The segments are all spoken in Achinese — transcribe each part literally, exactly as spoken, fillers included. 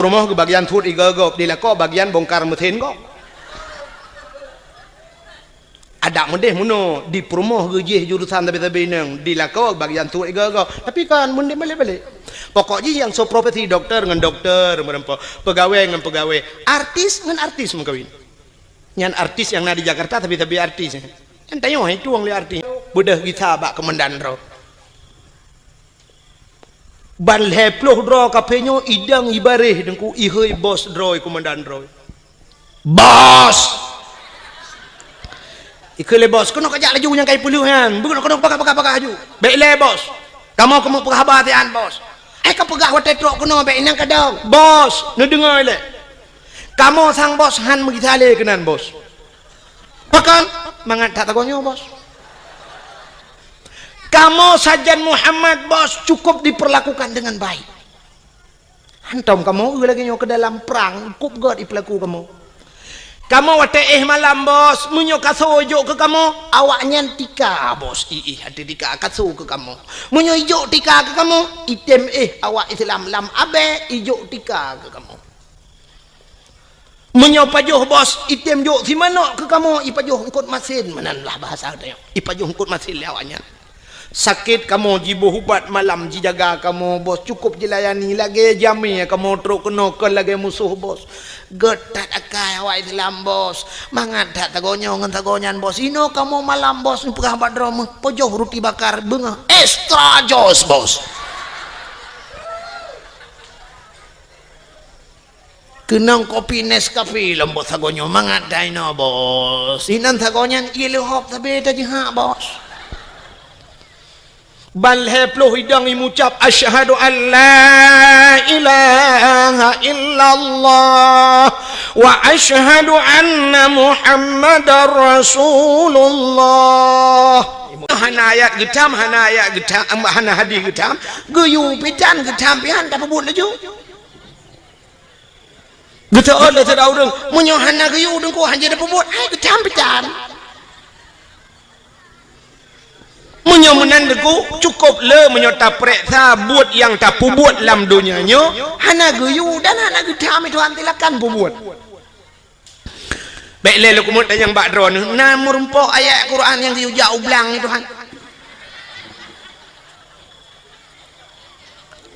Peurumoh geubagian suet igoe gob, dilakoe bagian bongkar meusén gob. Adak meudeh meunoe, di peurumoh geujih jurusan sabe-sabe inong, dilakoe bagian suet igoe gob. Tapi kan meudeh balek-balek. Pokok jih nyang soe profesi dokto ngon dokto meureumpok, peugawée ngon peugawée, artis ngon artis meukawen. Nyan artis nyang na di Jakarta, sabe-sabe artis. Nyan tanyoe hai tueng lé artis. Beudôh gisa bak keumandan droe. Ban lhée ploh droe kaphé nyoe idang ibaréh Teungku, ihôi bos droe, keumandan droe. "Bos!" Ikheun lé bos, "Keunoe kajak laju nyang ka ipeuleueh nyan. Beukeunong, keunoe, peugah, peugah, peugah laju. Bék lé, Bos. Kamoe keumeung peugah haba siat, Bos." "Ai kapeugah watée trok keunoe, bék inong kadong." "Bos, neudeungoe lé. Kamoe sang Bos han meugisa lé keunan, Bos." "Pakon?" "Mangat that sagoe nyoe, Bos. Kamoe sajan Muhammad, Bos, cukup diperlakukan dengan baik. Hantom kamoe eu lagée nyoe keu dalam prang, cukup gét ipeulaku kamoe. Kamoe watée éh malam, Bos, meunyoe kaso jok keu kamoe, awaknyan tika, Bos, iéh até tika kaso keu kamoe. Meunyoe ijok tika keu kamoe, item éh awak Islam lam abée ijok tika keu kamoe. Meunyoe pajoh, Bos, item jok simanok keu kamoe, ipajoh eungkot masen, meunan lah bahasa geutanyoe. Ipajoh eungkot masen lé awaknyan. Sakét kamoe jiboh ubat malam, jijaga kamoe, Bos, cukup jilayani lagée jamé kamoe trok keunoe kon lagée musoh, Bos. Gét that akai awak Islam, Bos. Mangat that sagoe nyoe ngon sagoe nyan, Bos. Inoe kamoe malam, Bos, neupeugah bak droe meuh, pajoh ruti bakar, beungoh extra jos, Bos. Keunong kopi Nescafe lom, Bos, sagoe nyoe mangat that inoe, Bos. Inan sagoe nyan ié leuhob sabe tajihak, Bos. Ban lhée ploh idang imucab, "Asyhadu an la ilaha illallah wa asyhadu anna Muhammadar Rasulullah." Hana ayat geutam, hana ayat geutam, hana hadis geutam, geuyue pitan geutam pian tapeubuet laju. Geuteuôt lé sidroe ureuëng, meunyoe hana geuyue Teungku hana jeuet peubuet, hai geutam pitan. Meunyoe meunan Teungku, cukup le meunyoe tapeuriksa buet nyang tapeubuet lam donya nyoe, hana geuyue dan hana geutam, Tuhan, silakan peubuet. Bék lé lôn keumeung tanyong bak droeneuh, na meurumpok ayat Quran nyang geuyue jak u blang, Tuhan?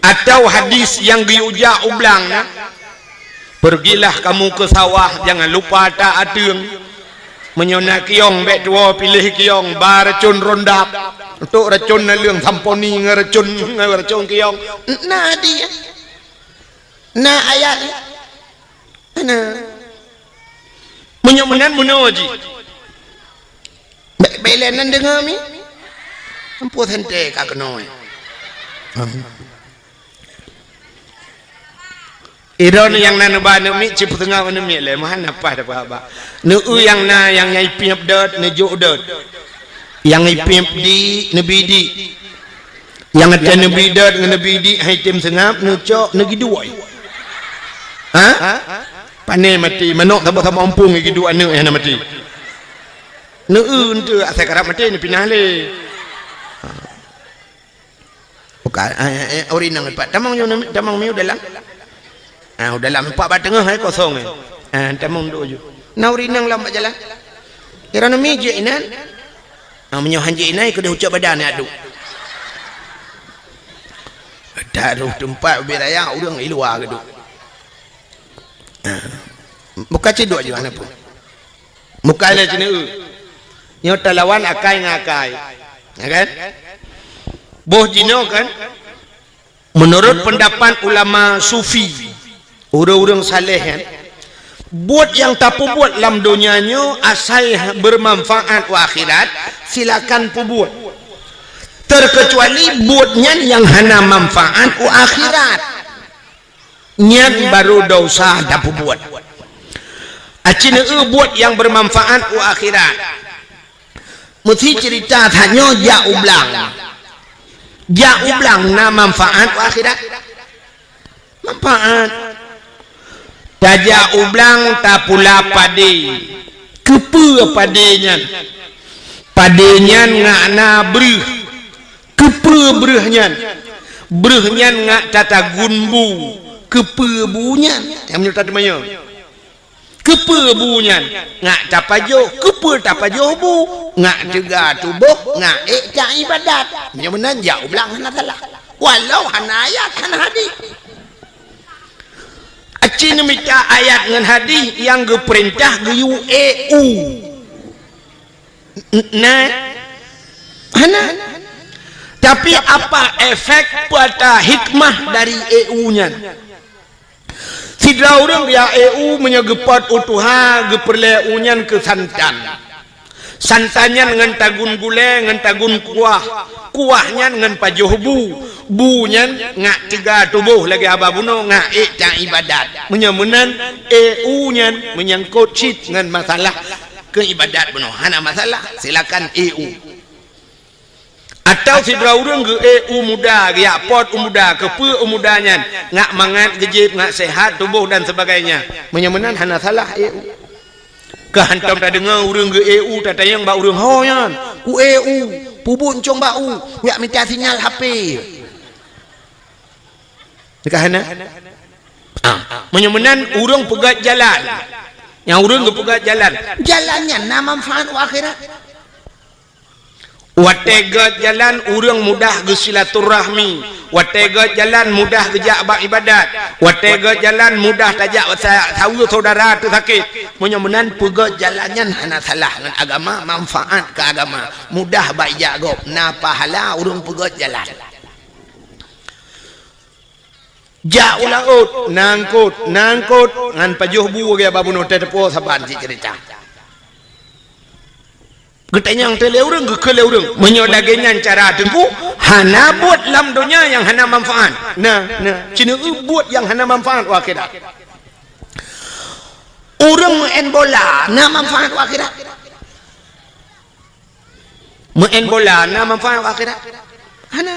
Atawa hadis nyang geuyue jak u blang na, "Pergilah kamu ke sawah, jangan lupa tak ateueng. Meunyoe na kiyong, bék tuwoe piléh kiyong, ba racon rondap, untuk racon naleueng samponi ngon racon, ngon racon kiyong." Na hadis, na ayat. Hana. Meunyoe meunan meunoe jih. Bék, bék lé nan deungoe mi. Ampôn santée ka keunoe. Idon nyang na neuba aneuk miet, cit peuteungoh aneuk miet lé, meuhan na paih dapeuhaba. Neu-eu nyang na nyang nyai piep dot, neujok dot. Nyang ipiep di, neubi di. Nyang até neubi dot ngon neubi di hai tem seungab, neucok, neugiduek. Ha? Pané maté, manok saboh-saboh umpung giduek aneuk hana maté. Neu-eu enteuk asai karab maté neupinah lé. Bukan, eh, eh, uri nang pat. Tamong nyoe, tamong miu dalam. Ah, u dalam empat bak teungoh hai kosong eh. Ah, tamong duk ju. Na uri nang lam bak jalan. Kira nami jek inan. Ah, meunyoe han jek inan, keudeh ucok badan ni aduk. Taruh tempat ubit raya, ureuëng i luwa keuduk. Ah. Buka cedok je aneuk pun. Muka lé cina eu. Nyoe talawan akai ngon akai. Ya kan? Boh jinoe kan? Menurut pendapat ulama sufi, ureuëng-ureuëng saleh kan, buet nyang tapeubuet lam donya nyoe asai bermanfaat u akhirat, silakan peubuet. Terkecuali buet nyan nyang hana manfaat u akhirat. Nyan baru desya tapeubuet. Aci neu buet nyang bermanfaat u akhirat. Meusi cerita tanyoe jak u blang. Jak u blang na manfaat u akhirat? Manfaat. Tajak u blang tapula padé. Keupeue padé nyan? Padé nyan ngak na breuh. Keupeue breuh nyan? Breuh nyan ngak tatagun bu. Keupeue bu nyan? Nyang meunyoe tateumanyong. Keupeue bu nyan? Ngat tapajoh. Keupeue tapajoh bu? Ngat teuga tuboh, ngat ék taibadat. Meunyoe meunan, jak u blang hana salah. Walau hana ayat, hana hadih. Aci neumita ayat ngon hadih nyang geupeurintah geuyue ék u. N-, na? Hana. Tapi apa efek, peue ata hikmah dari ék u nyan? Sidroe ureuëng geujak ék u meunyoe geupot u tuha, geupeureulée u nyan keu santan. Santan nyan ngon tagun gulée, ngon tagun kuah. Kuah nyan ngon pajoh bu. Bu nyan ngat teuga tuboh lagée haba bunoe, ngat ék taibadat. Meunyoe meunan, ék u nyan meunyangkot cit ngon masalah keu ibadat bunoe. Hana masalah, silakan ék u. Atawa sidroe ureuëng geuék u muda, geujak pot u muda, keupeue u muda nyan, ngat mangat, geujieb, ngat sehat tuboh dan sebagainya. Meunyoe meunan hana salah ék u. Ka hantom tadeungoe ureuëng geuék u, tatanyong bak ureuëng, "Ho nyan, kuék u, peubuet cong bak u, kujak mita sinyal H P." Ka hana? Ah, meunyoe meunan ureuëng peugét jalan. Nyang ureuëng geupeugét jalan. Jalan nyan na manfaat u akhirat. Watée gét jalan, ureuëng mudah geusilaturahmi. Watée gét jalan, mudah geujak bak ibadat. Watée gét jalan, mudah tajak sa-, saweue syedara teu sakét. Meunyoe meunan peugét jalan nyan hana salah ngon agama, manfaat keu agama. Mudah bak ijak gob, na pahala ureuëng peugét jalan. Jak u laôt, na eungkot, na eungkot, ngon pajoh bu lagée haba bunoe, teupeue saban cit ceurita. Geutanyong teulé ureuëng, geukheun lé ureuëng, "Meunyoe lagée nyan cara Teungku, hana buet lam donya nyang hana manfaat." Na, na, ci neueu buet nyang hana manfaat u akhirat. Ureuëng meu'en bola na manfaat u akhirat. Meu'en bola na manfaat u akhirat? Hana.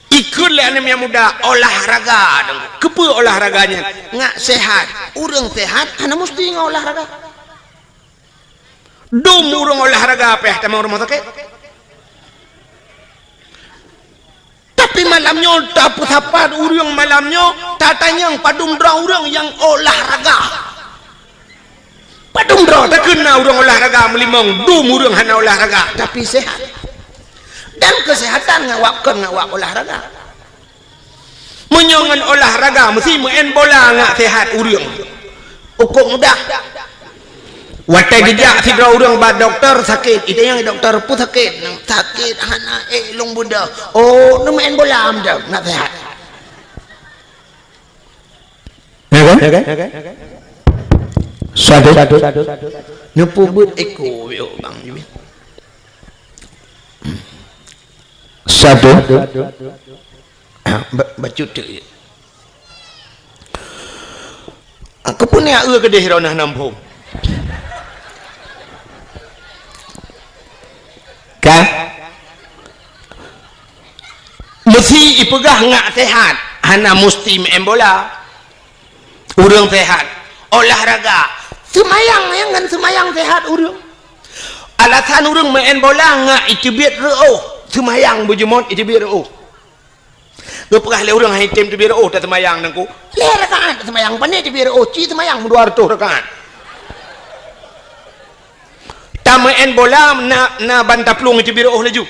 Ikheun lé aneuëk muda olahraga. Keupeue olahraga nyan? Ngat sehat. Ureuëng sehat hana musti ngon olahraga. Dum ureuëng olahraga pih tamong rumoh sakét. Tapi malam nyoe tapeusapat ureuëng, malam nyoe tatanyong padum droe ureuëng nyang olahraga. Padum droe takheun na ureuëng olahraga meulimong, dum ureuëng hana olahraga tapi sehat. Dan keuseuhatan ngon wak kon ngon wak olahraga. Meunyoe ngon olahraga meusti meu'en bola ngat sehat ureuëng. Ukok mudah. Watée geujak sidroe ureuëng bak dokto sakét, itanyong dokto, "Peue sakét?" "Sakét hana ék lôn beudôh." "Oh, neumeu'en bola meudoh, ngat sehat." Ya kan? Satu. Neupeubuet eko, yo, bang. Satu. Ba-, bacut tu. Aku pun ya, eu, kedeh rona nampung. Kan? Meusti ipeugah ngat sehat, hana musti meu'en bola. Ureuëng sehat, olahraga, seumayang, nyang ngon seumayang sehat ureuëng. Alasan ureuëng meu'en bola ngat iteubiet reuôh, seumayang beujeuet iteubiet reuôh. Geupeugah lé ureuëng, "Hai tem teubiet reuôh taseumayang nangku." Lhée rakaat taseumayang, pane teubiet reuôh, ci seumayang meudua reutôh rakaat. Tameu'en bola na, na ban taplueng teubiet reuôh laju.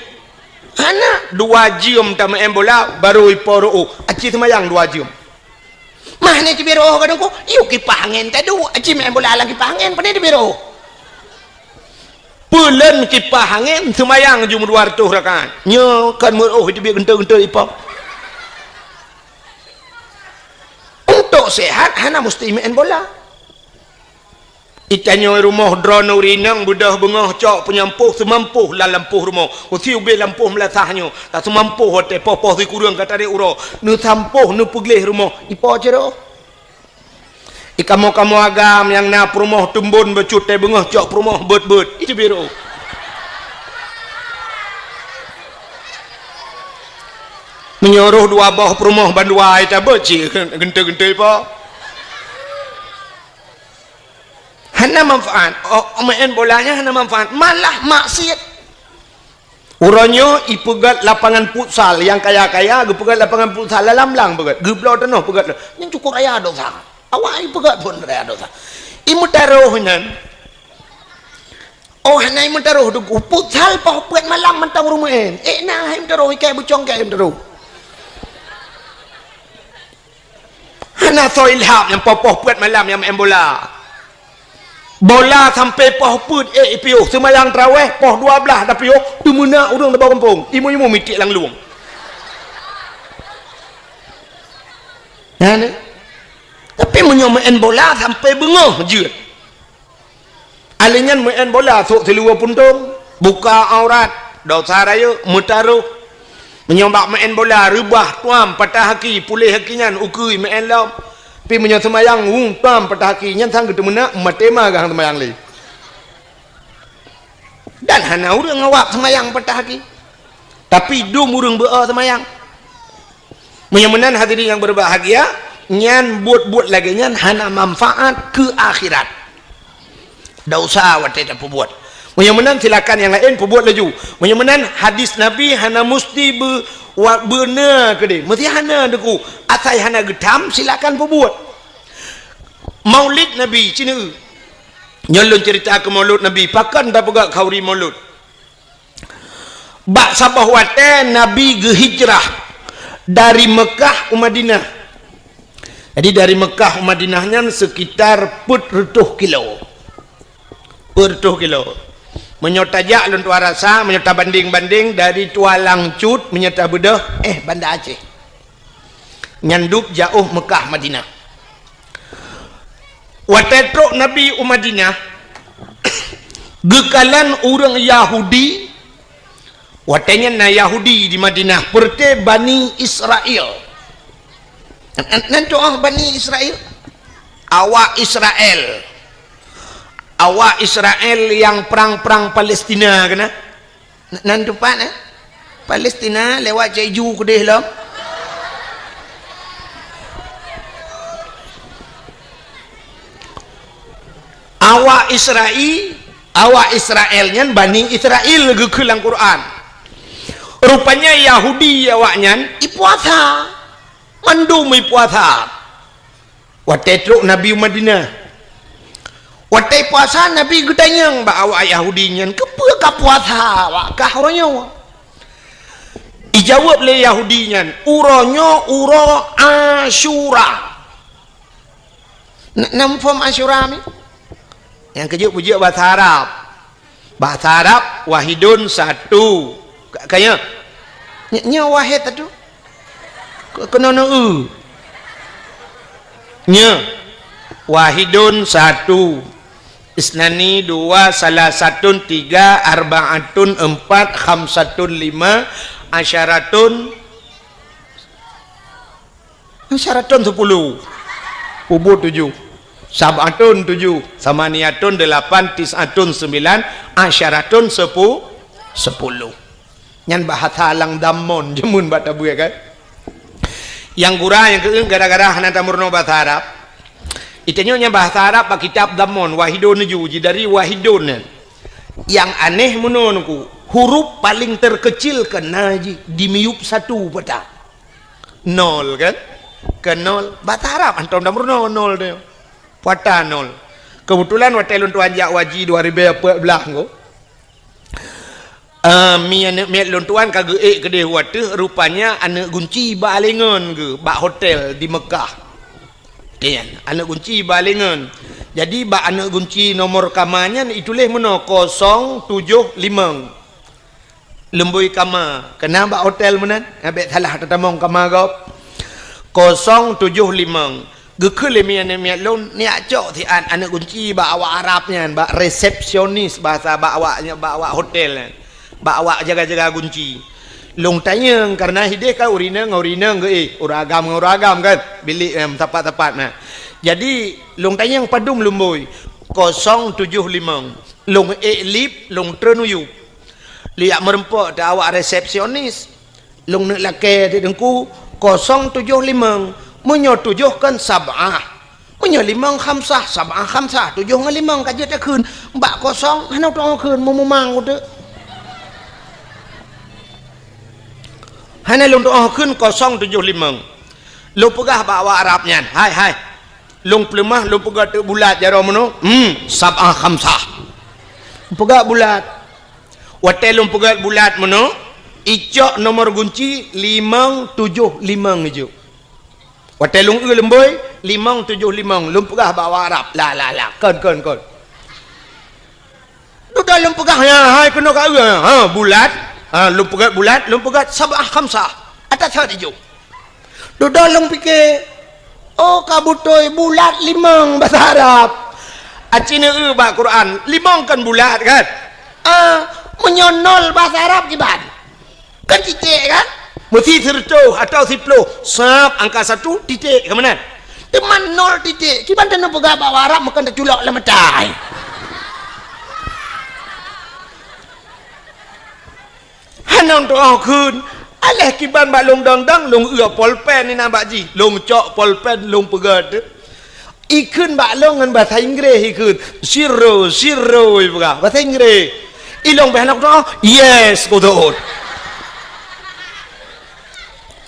Hana, dua jeuem tameu'en bola baru ipo reuôh. Aci seumayang dua jeuem. Mah ni teubiet reuôh ka dengku, yue kipah angén tadu, aci meu'en bola lam kipah angén, pane teubiet reuôh. Peulon kipah angén, seumayang jeuem dua reutôh rakaat. Nyoe kan meureuôh teubiet geuntôi-geuntôi ipo. Untuk sehat hana musti meu'en bola. Itanyoe rumoh droeneuh rinong beudôh beungoh cok peunyampôh seumampoh lam lampôh rumoh. Usi ubé lampôh meulasah nyoe, taseumampôh watée poh-poh sikureueng ka tarek uroe, neusampôh neupeugleh rumoh. Ipo cit reuôh? Ikamoe-kamoe agam nyang na peurumoh teumbon bacut tée beungoh cok peurumoh beuet-beuet. Itu biru. Meunyoe rôh dua boh peurumoh bandua ita beuet cit geuntôi-geuntôi po. Hana manfaat. Oh, main bola nyan hana manfaat, malah maksiat. Uroe nyoe ipeugét lapangan futsal, nyang kaya-kaya geupeugét lapangan futsal lam blang peugét, geubloe tanoh peugét lom. Nyan cukôp raya dosa. Awak ipeugét phon raya dosa. Imeutarôh nyan. Oh, hana imeutarôh, futsal poh peuet malam mantong ureuëng meu'en. Eh, na hai imeutarôh, ikai bucong kai imeutarôh. Hana soe ilham nyang poh-poh peuet malam nyang meu'en bola. Bola sampai poh peuet, eh, ipiôh. Seumayang taraweh, poh dua blaih tapiôh. Teumeunak ureuëng di bawah gampông. Imeum-imeum mitiek lam lueng. Nah, nah. Tapi meunyoe meu'en bola sampai beungoh jeuet. Alèh nyan meu'en bola sôk siluweue puntông, buka aurat, dosa rayeuk, meutarôh. Meunyoe bak meu'en bola reubah, tuam, patah haki, puléh haki nyan, ukeue meu'en lom. Pi meunyoe seumayang, wu, tuam, patah haki, nyan sang geuteumeunak, maté ma geuh seumayang lé. Dan hana ureuëng awak seumayang patah haki. Tapi dum ureuëng beu-o seumayang. Meunyoe meunan hadirin nyang berbahagia, nyan buet-buet lagée nyan hana manfaat keu akhirat. Dosa watée tapeubuet. Meunyoe meunan silakan nyang laén peubuet laju. Meunyoe meunan hadis Nabi hana musti be-, wa-, beuna keudeh. Meusti hana deuk. Asai hana geutam silakan peubuet. Maulid Nabi, cineue. Nyoe lôn cerita keu Maulud Nabi, pakon tapeugah khauri Maulud. Bak saboh watée Nabi geuhijrah dari Meukah u Madinah. Jadi, dari Meukah u Madinah nyan sekitar peuet reutôh kilo. Peuet reutôh kilo. Meunyoe tajak lôn tuan rasa, meunyoe tabandeng-bandeng dari Tualang Cut, meunyoe tabeudôh, eh, Banda Aceh. Nyan dub jaôh Meukah Madinah. Watée trok Nabi u Madinah, geukalon ureuëng Yahudi, watée nyan na Yahudi di Madinah, peureuté Bani Israel. Nan, nan, nan tu'oh Bani Israel? Awak Israel. Awak Israel nyang prang-prang Palestina keunan? N-, nan teumpat, eh? Palestina lewat Cek Ju keudeh lom. Awak Israel, awak Israel nyan Bani Israel geukheun lam Quran. Rupanya Yahudi awak nyan ipuasa. Mandum ipuasa. Watée trok Nabi u Madinah. Watée puasa, Nabi geutanyong bak awak Yahudi nyan, "Keupeue ka puasa awak kah uroe nyoe?" Ijaweueb lé Yahudi nyan, "Uroe nyoe uroe Asyura." Na, na muphom Asyura mi? Nyang keujeuet peujeuet bahasa Arab. Bahasa Arab, wahidun, satu. Ka, ka nyoe? Nyoe, nyoe wahid satu. Ke, keunoe neu-eu. Nyoe. Wahidun, satu. Isnani, dua. Salasatun, tiga. Arbaatun, empat. Khamsatun, lima. Asyaratun, Asyaratun, sepuluh. Peubuet tujoh. Sab'atun, tujoh. Samaniatun, delapan. Tis'atun, sembilan. Asyaratun, sepu-, sepuluh. Nyan bahasa lam Dammon jameun bak tabeuet kan. Nyang gura nyang keu gara-gara hana tameurunoe bahasa Arab. Itanyong nyan bahasa Arab bak kitab Dammon, wahidun ju, ji dari wahidun nyan. Nyang aneh meunoe nungku, huruf paling terkecil keunan ji dimiyueb satu peta. Nol kan? Ke nol. Bahasa Arab hantom tameurunoe nol tu. Pata nol. Keubeutulan watée lôn tuan jak haji dua ribée peuet blaih nyoe. Eh, mi aneuëk miet lôn tuan ka geuék keudeh wateuh, rupanya aneuëk gunci bak alengon geuh bak hotel di Meukah. Nyan, aneuëk gunci bak alengon. Jadi bak aneuëk gunci nomor kama nyan ituléh meunoe kosong tujoh limong. Lumbôi kama, keunan bak hotel meunan, bék salah tatamong kama gob. Kosong tujoh limong. Geukheun lé miet-miet lôn, neujak cok siat aneuëk gunci bak awak Arab nyan, bak resepsionis bahasa bak awak, bak awak hotel nyan. Bak awak jaga-jaga gunci. Lôn tanyong, kareuna hideh kan ureuëng inong ngon ureuëng inong geuéh, ureuëng agam ngon ureuëng agam kan, bilék nyan sapat-sapat na. Jadi, lôn tanyong padum lumbôi, kosong tujoh limong. Lôn ék lip, lôn treun u yup. Lôn jak meureumpok teuh awak resepsionis. Lôn neuk lakée teuh teungku, kosong tujoh limong. Meunyoe tujoh kan sab'ah. Meunyoe limong khamsah, sab'ah khamsah. Tujoh ngon limong ka jeuet takheun. Bak kosong, hana teuh kheun, meumumang uteuk. Hana lôn tu'oh kheun kosong tujoh limong. Lôn peugah bak awak Arab nyan, "Hai, hai. Lôn peuleumah, lôn peugöt bulat jaroe meunoe. Hmm, sab'ah khamsah." Peugöt bulat. Watèe lôn peugöt bulat meunoe, icok nomor gunci limong tujoh limong ijok. Watèe lôn eu leumbôi, limong tujoh limong, lôn peugah bak awak Arab. La, la, la. Kon, kon, kon. Dudoe lôn peugah, ya, hai keunoe ka eu, ha, bulat. Ha, lôn peugöt bulat, lôn peugöt sab'ah khamsah. Ata that ijok. Dudoe lôn pike, oh, ka beutôi bulat limong basa Arab. Aci neueu bak Quran, limong kan bulat kan? Ah, meunyoe nol basa Arab kiban? Kan titik kan? Meusi sireutôh atau siploh, sab angka satu, titik, ka meunan. Teuma nol titik, kiban taneuk peugah bak Arab meukan taculok lam mata. Hana tu'oh kheun, alah kiban bak lôn dong-dong, lôn eu polpen inan bak jih, lôn cok polpen, lôn peugöt. Ikheun bak lôn ngon basa Inggréh ikheun, "Zero, zero," ipeugah, basa Inggréh. Ilôn bèk hana kutu'oh, "Yes," kutu'oh.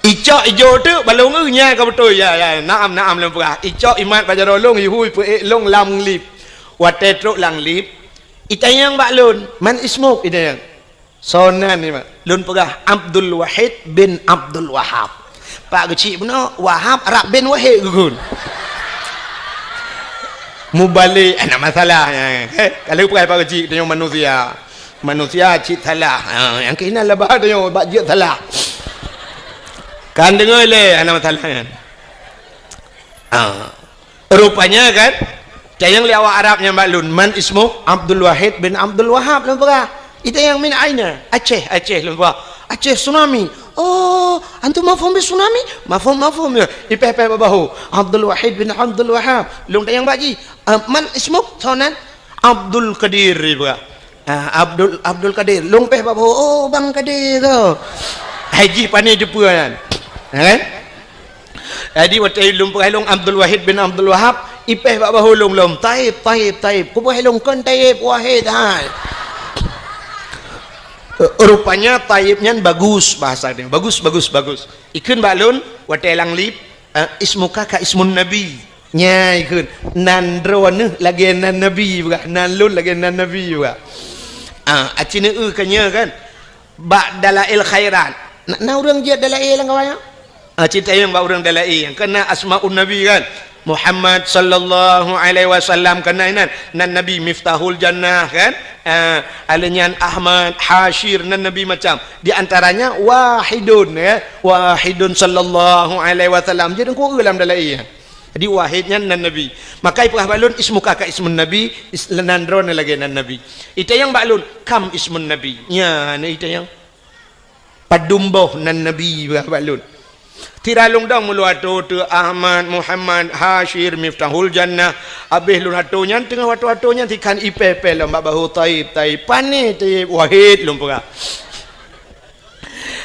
Icok ijok teuk bak lôn eu nyan ka beutôi, ya, ya, naam, naam lôn peugah. Icok imat bak jaroe lôn, ihui peuék lôn lam lift. Watèe trok lam lift, itanyong bak lôn, "Man ismuk?" itanyong. Soe nan nyoe, lôn peugah Abdul Wahid bin Abdul Wahab. Pak Keuchik bunoe, Wahab rab bin Wahid geukheun. Mubalek, hana masalah nyan. Eh, ka lheueh peugah Pak Keuchik, tanyoe manusia. Manusia cit salah. Ha, nyang keuh inan laba tanyoe bak jeuet salah. Kan deungö lé, hana masalah nyan. Ha. Rupanya kan, tanyong lé awak Arab nyan bak lôn, "Man ismuk?" "Abdul Wahid bin Abdul Wahab," lôn peugah. Itanyong, "Min aina?" "Aceh, Aceh," lôn peugah. "Aceh tsunami." "Oh, antum mafhum bi tsunami?" "Mafhum, mafhum." Ya, ipèh-pèh bak bahô. "Abdul Wahid bin Abdul Wahab." Lôn tanyong bak jih, "Ah, man ismuk?" "Soe nan?" "Abdul Qadir," ipeugah. Ah, Abdul, Abdul Qadir. Lôn pèh bak bahô, "Oh, Bang Qadir tu." Hai jih pané jeupeue nyan. Ha, kan? Jadi, watèe lôn peugah lôn Abdul Wahid bin Abdul Wahab, ipèh bak bahô lôn lom, "Taib, Taib, Taib." Kupeugah lôn, "Kon Taib, Wahid hai." Rupanya Taib nyan bagus bahasa dia. Bagus, bagus, bagus. Ikheun bak lôn, watèe lam lift, eh, "Ismuka ka ismun Nabi." Nyan ikheun, "Nan droeneuh lagèe nan Nabi," ipeugah. "Nan lôn lagèe nan Nabi," ipeugah. Ah, aci neueu ka nyoe kan. Bak Dalail Khairat. Na, na ureueng jeuet Dalail lam kawan nyoe? Ah, cit tanyong bak ureueng Dalail nyang keunan asmaun Nabi kan. Muhammad sallallahu alaihi wasallam keunan inan. Nan Nabi Miftahul Jannah kan. Ah, alèh nyan Ahmad, Hasyir, nan Nabi macam. Di antaranya Wahidun ya. Wahidun sallallahu alaihi wasallam. Jadi ku lam Dalail nyan. Jadi Wahid nyan nan Nabi. Maka ipeugah bak lôn, "Ismuka ka ismun Nabi," is-, nan droeneuh lagèe nan Nabi. Itanyong bak lôn, "Kam ismun Nabi?" Nyan itanyong. "Padum boh nan Nabi?" ipeugah bak lôn. Tira lôn dong meulôn atô teu Ahmad, Muhammad, Hasyir, Miftahul Jannah. Abéh lôn atô nyan, teungoh watèe atô nyan, sikhan ipèh-pèh lom bak bahô, "Taib, Taib." Pané Taib, Wahid lôn peugah.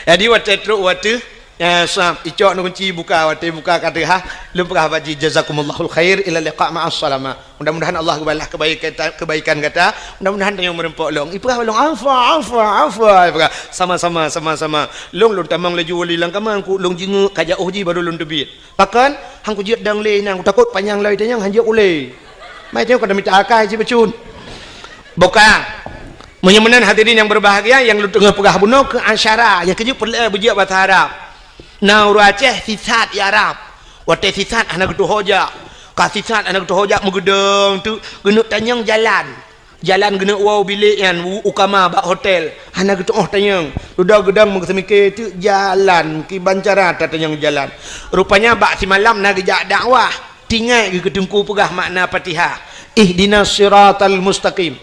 Jadi watèe trok watèe, eh, sab, icok neukunci buka, watèe buka ka teuhah, lôn peugah bak jih, "Jazakumullahul khair, ila liqa ma'as salamah." Mudah-mudahan Allah geubalah kebaikan, kebaikan gata. Mudah-mudahan tanyoe meureumpok lôn. Ipeugah lôn, "Afwa, afwa, afwa." Ipeugah, "Sama-sama, sama-sama." Lôn, lôn tamong laju wali lam kama, ku lôn jingeuk ka jiôh jih baru lôn teubiet. Pakon? Han kujeuet dong lé nyan, kutakot panyang lom itanyong han jeuet ulèe. Mai tanyoe ka mita akai cit bacut. Buka. Meunyoe meunan hadirin nyang berbahagia, nyang lôn teungoh peugah bunoe keu asyara, nyang keujeuet peureulèe beujeuet basa Arab. Na ureueng Aceh sisat i Arab. Watèe sisat hana geutuho jak. Ka sisat hana geutuho jak meugeudong teuk, geuneuk tanyong jalan. Jalan geuneuk woe bilék nyan u, u kama bak hotel. Hana geutu'oh tanyong. Dudoe geudong meugeuseumiké teuk jalan, kiban cara tatanyong jalan. Rupanya bak simalam na geujak dakwah. Tingat geuh keu teungku peugah makna Fatihah. Ihdinas siratal mustaqim.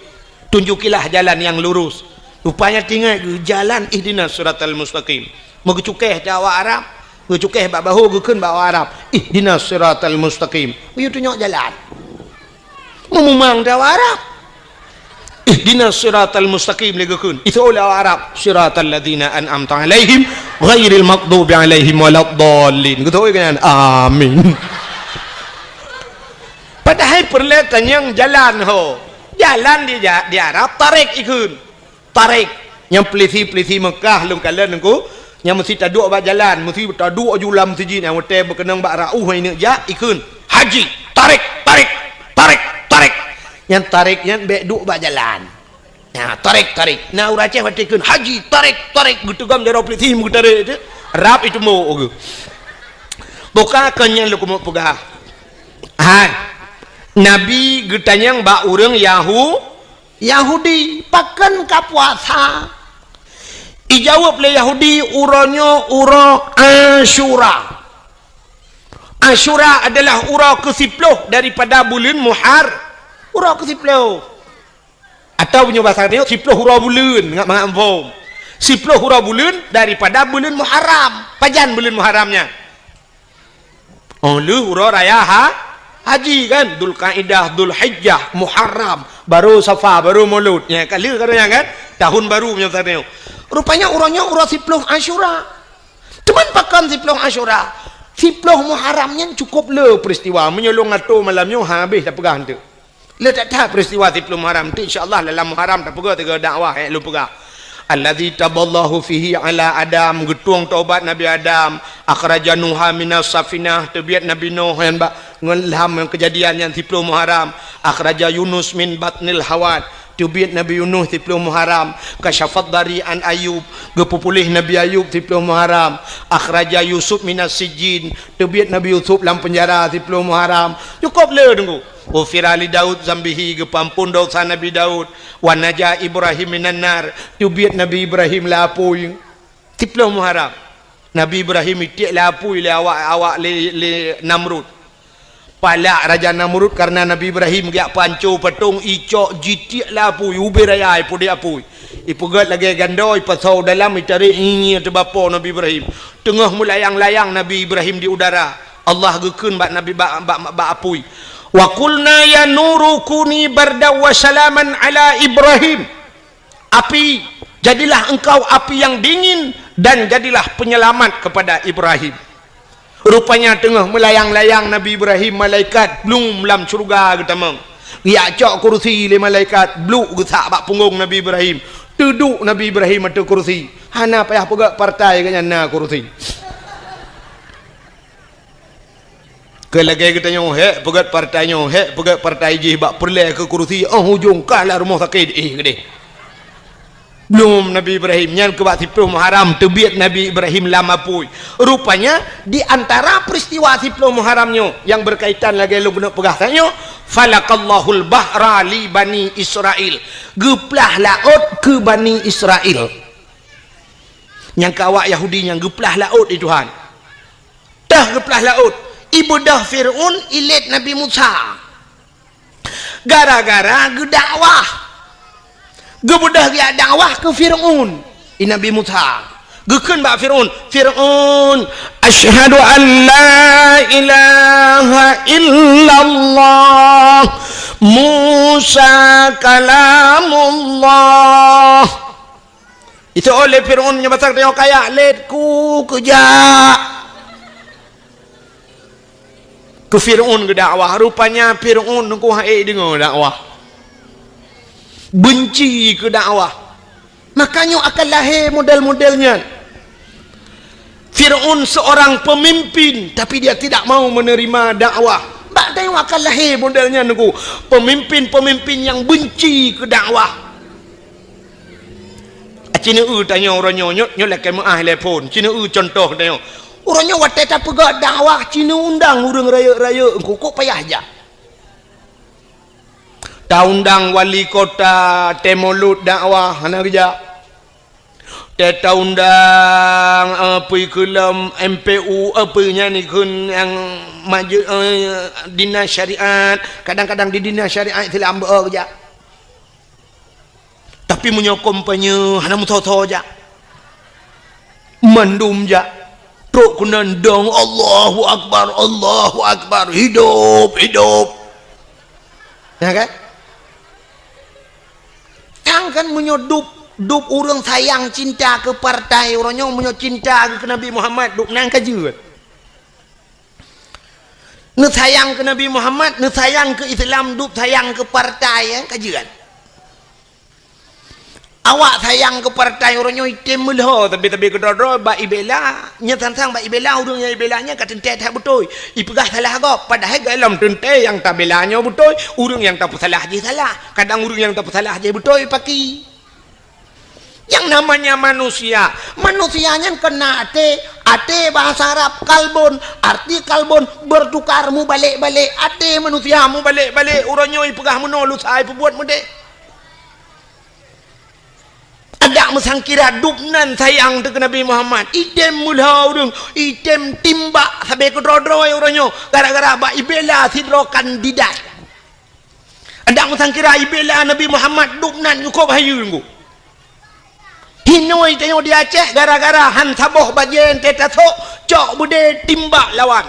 Tunjukilah jalan yang lurus. Rupanya tingat geuh jalan ihdinas siratal mustaqim. Meugeucukéh teuh awak Arab. Geucukéh bak bahô geukheun bak awak Arab. Ihdinas siratal mustaqim. Geuyue tunyok jalan. Meumumang teuh awak Arab. Ihdinas siratal mustaqim lé geukheun. Iseuôt lé awak Arab, "Siratal ladzina an'amta 'alaihim ghairil maghdubi 'alaihim waladdallin." Geutôi keu nyan, "Amin." Padahai peureulèe tanyong jalan ho. Jalan di ja-, di Arab tarik ikheun. Tarik. Nyang peulisi-peulisi Mekah lôn kalon nungku, Nyang meusti taduek bak jalan, meusti taduek ju lam sijin, nyang watèe beukeunong bak rauh ineuk jak, ikheun, "Haji, tarek, tarek, tarek, tarek." Nyang tarek nyan bèk duek bak jalan. Nah, tarek, tarek. Na ureueng Aceh watèe kheun, "Haji, tarek, tarek," geuteugam jaroe pliti meugeutarek teuh. Rab itu mo geuh. Buka kon nyan lôn keumeung peugah. Hai. Nabi geutanyong bak ureueng Yahu-, Yahudi, "Pakon ka puasa?" Ijaweueb lé Yahudi, "Uroe nyoe uroe Asyura." Asyura adalah uroe keusiploh daripada buleuen Muhar-, uroe keusiploh. Atawa meunyoe basa tanyoe, siploh uroe buleuen, ngat mangat muphom. Siploh uroe buleuen daripada buleuen Muharram. Pajan buleuen Muharram nyan? Oh, lheueh uroe raya ha-, haji kan? Dzulkaidah, Dzulhijjah, Muharram, baru Safar, baru Maulud. Nyan ka lheueh ka nyan kan? Tahun baru meunyoe basa tanyoe. Rupanya uroe nyoe uroe siploh Asyura. Cuman pakon siploh Asyura? Siploh Muharram nyan cukup le peristiwa. Meunyoe lôn ngato malam nyoe, habéh tapeugah eunteuk. Le that-that peristiwa siploh Muharram tu, insya Allah dalam Muharram tapeugah tiga dakwah, eh, lôn peugah. Allazi taballahu fihi ala Adam, geutueng taubat Nabi Adam, akhraja Nuha minas safinah, teubiet Nabi Nuh nyan bak ngon lam ngon keujadian nyan siploh Muharram, akhraja Yunus min batnil hawat, teubiet Nabi Yunus siploh Muharram, kasyafad dari an Ayub, geupeupuléh Nabi Ayub siploh Muharram, akhraja Yusuf minas sijin, teubiet Nabi Yusuf lam peunjara siploh Muharram. Cukup le teungku. Ghufira li Daud zambihi, geupeuampon desya Nabi Daud. Wa naja Ibrahim minan nar, teubiet Nabi Ibrahim lam apui. Siploh Muharram. Nabi Ibrahim itiek lam apui lé awak, awak lé, lé Namrud. Palak Raja Namrud karena Nabi Ibrahim geujak peuhanco patong, icok jitiek lam apui, ubé raya ipudek apui. Ipeugét lagée gandô, ipasoe dalam, itarek ngieng-ngieng teubapo Nabi Ibrahim. Teungoh meulayang-layang Nabi Ibrahim di udara, Allah geukheun bak Nabi, bak, bak, bak apui, "Wa qulna ya nuru kuni bardan wa salaman ala Ibrahim." Api, jadilah engkau api yang dingin dan jadilah penyelamat kepada Ibrahim. Rupanya teungoh meulayang-layang Nabi Ibrahim, malaikat blum lam syeuruga geutamong. Geujak cok kursi lé malaikat, bluk geusak bak punggong Nabi Ibrahim. Teuduek Nabi Ibrahim ateueh kursi. Hana payah peugét partai geuhnyan na kursi. Keu lagée geutanyoe, hék peugét partai nyoe, hék peugét partai jih, bak peureulée keu kursi, óh ujong kalah rumoh sakét, eh, geudeh. Blum Nabi Ibrahim, nyan keu bak siploh Muharram teubiet Nabi Ibrahim lam apui. Rupanya, di antara peristiwa siploh Muharram nyoe nyang berkaitan lagée lôn keuneuk peugah tanyoe, "Falaqallahul bahra li Bani Israil." Geuplah laôt keu Bani Israil. Nyang keu awak Yahudi nyang geuplah laôt di Tuhan. Teuh geuplah laôt, ibeudôh Fir'aun ilét Nabi Musa. Gara-gara geudakwah. Geubeudôh geujak dakwah keu Fir'aun, i Nabi Musa. Geukheun bak Fir'aun, "Fir'aun, asyhadu an la ilaha illallah, Musa kalamullah." Itu oleh Fir'aun nyang basang tanyoe kaya lét ku keujak. Keu Fir'aun geudakwah, rupanya Fir'aun nungku hai deungoe dakwah. Benci keu dakwah. Makanya akan lahé model-model nyan. Fir'aun seorang pemimpin, tapi dia tidak mau menerima dakwah. Bak tanyoe akan lahé model nyan nungku. Pemimpin-pemimpin yang benci keu dakwah. Ci neueu tanyoe uroe nyoe, nyoe, nyoe lakée meuáh lé phon. Ci neueu cuntoh tanyoe. Uroe nyoe watée tapeugah dakwah, ci neuundang ureuëng rayeuk-rayeuk, engko kok payah jak. Taundang wali kota, tée mulod dakwah, hana geujak. Tée taundang, eh, peue keu lom M P U, eh, peue nyan ikheun nyang maju, eh, dinas syariat, kadang-kadang di dinas syariat Islam beu geujak. Tapi meunyoe kampanye hana meusoe-soe jak. Mandum jak. Trok keunan dong, "Allahu Akbar, Allahu Akbar, hidup, hidup." Ya kan? Kan, kan meunyoe dub, dub ureuëng sayang cinta keu partai uroe nyoe, meunyoe cinta keu Nabi Muhammad, dub nan ka jeuet. Neusayang keu Nabi Muhammad, neusayang keu Islam, dub sayang keu partai, eh, ka jeuet. Awak sayang keu partai uroe nyoe item meulhô, tapi-tapi keudroe-droe bak ibela. Nyan sang-sang bak ibela, ureuëng nyang ibela nyan ka teuntée that beutôi. Ipeugah salah gob, padahai gohlom teuntée nyang tabela nyoe beutôi, ureuëng nyang tapeusalah jih salah. Kadang ureuëng nyang tapeusalah jih beutôi paki. Yang namanya manusia, manusia nyan kena até, até bahasa Arab kalbun, arti kalbun bertukar, mubalek-balek, até manusia mubalek-balek, uroe nyoe ipeugah meunoe, lusa ipeubuet meudeh. Adak meusangkira dubnan sayang teuh keu Nabi Muhammad, item meulhô ureuëng, item timbak sabe keudroe-droe uroe nyoe, gara-gara bak ibela sidroe kandidat. Adak meusangkira ibela Nabi Muhammad dubnan nyukôb hayeue ngon. Hinoe tanyoe di Aceh gara-gara han saboh bajée teuh tasok, cok beudé timbak lawan.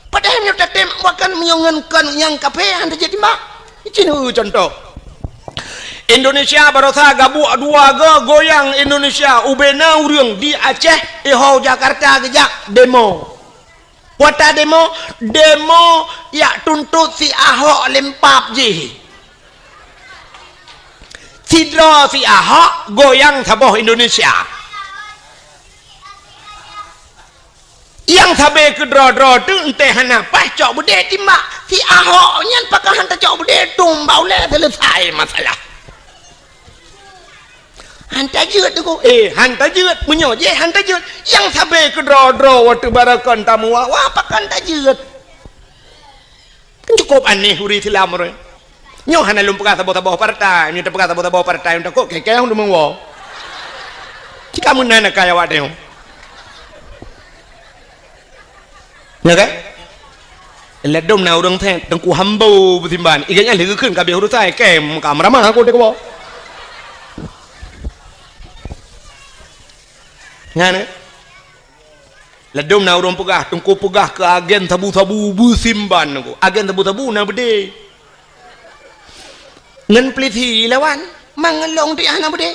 Padahai meunyoe tatem bahkan meunyoe ngon kon nyang kafé han tajeuet timbak. Cina contoh. Indonesia barosa gabuek dua go goyang Indonesia ubena ureuëng di Aceh iho Jakarta geujak demo. Watée demo, demo yak tuntot si Ahok lempap jih. Sidroe si Ahok goyang saboh Indonesia. Nyang sabe keudroe-droe teuh entée hana paih cok beudé timbak. Si Ahok nyan pakon han tacok beudé tumbak ulée seuleusai masalah. Han tajeuet teuh. Eh, han tajeuet. Meunyoe jih han tajeuet, nyang sabe keudroe-droe watée barakon tamu wah-wah pakon tajeuet. Kan cukup aneh ureuëng Islam ureuëng. Nyoe hana lôn peugah saboh-saboh partai, nyoe tapeugah saboh-saboh partai nyang takot keu-keu ureuëng meuwoe. Cika meunan akai awak teuh. Ya kan? Ladom na ureuëng thét Teungku Hambo beusimban. Iga nyan lheueh geukheun ka habéh urusan, kém ka meurama aku teuh keuboh. Nyan eh. Ladom na ureuëng peugah, Teungku peugah keu agen sabu-sabu beusimban Teungku. Agen sabu-sabu na beudé. Ngon peulisi lawan, mangelong tiah na beudé.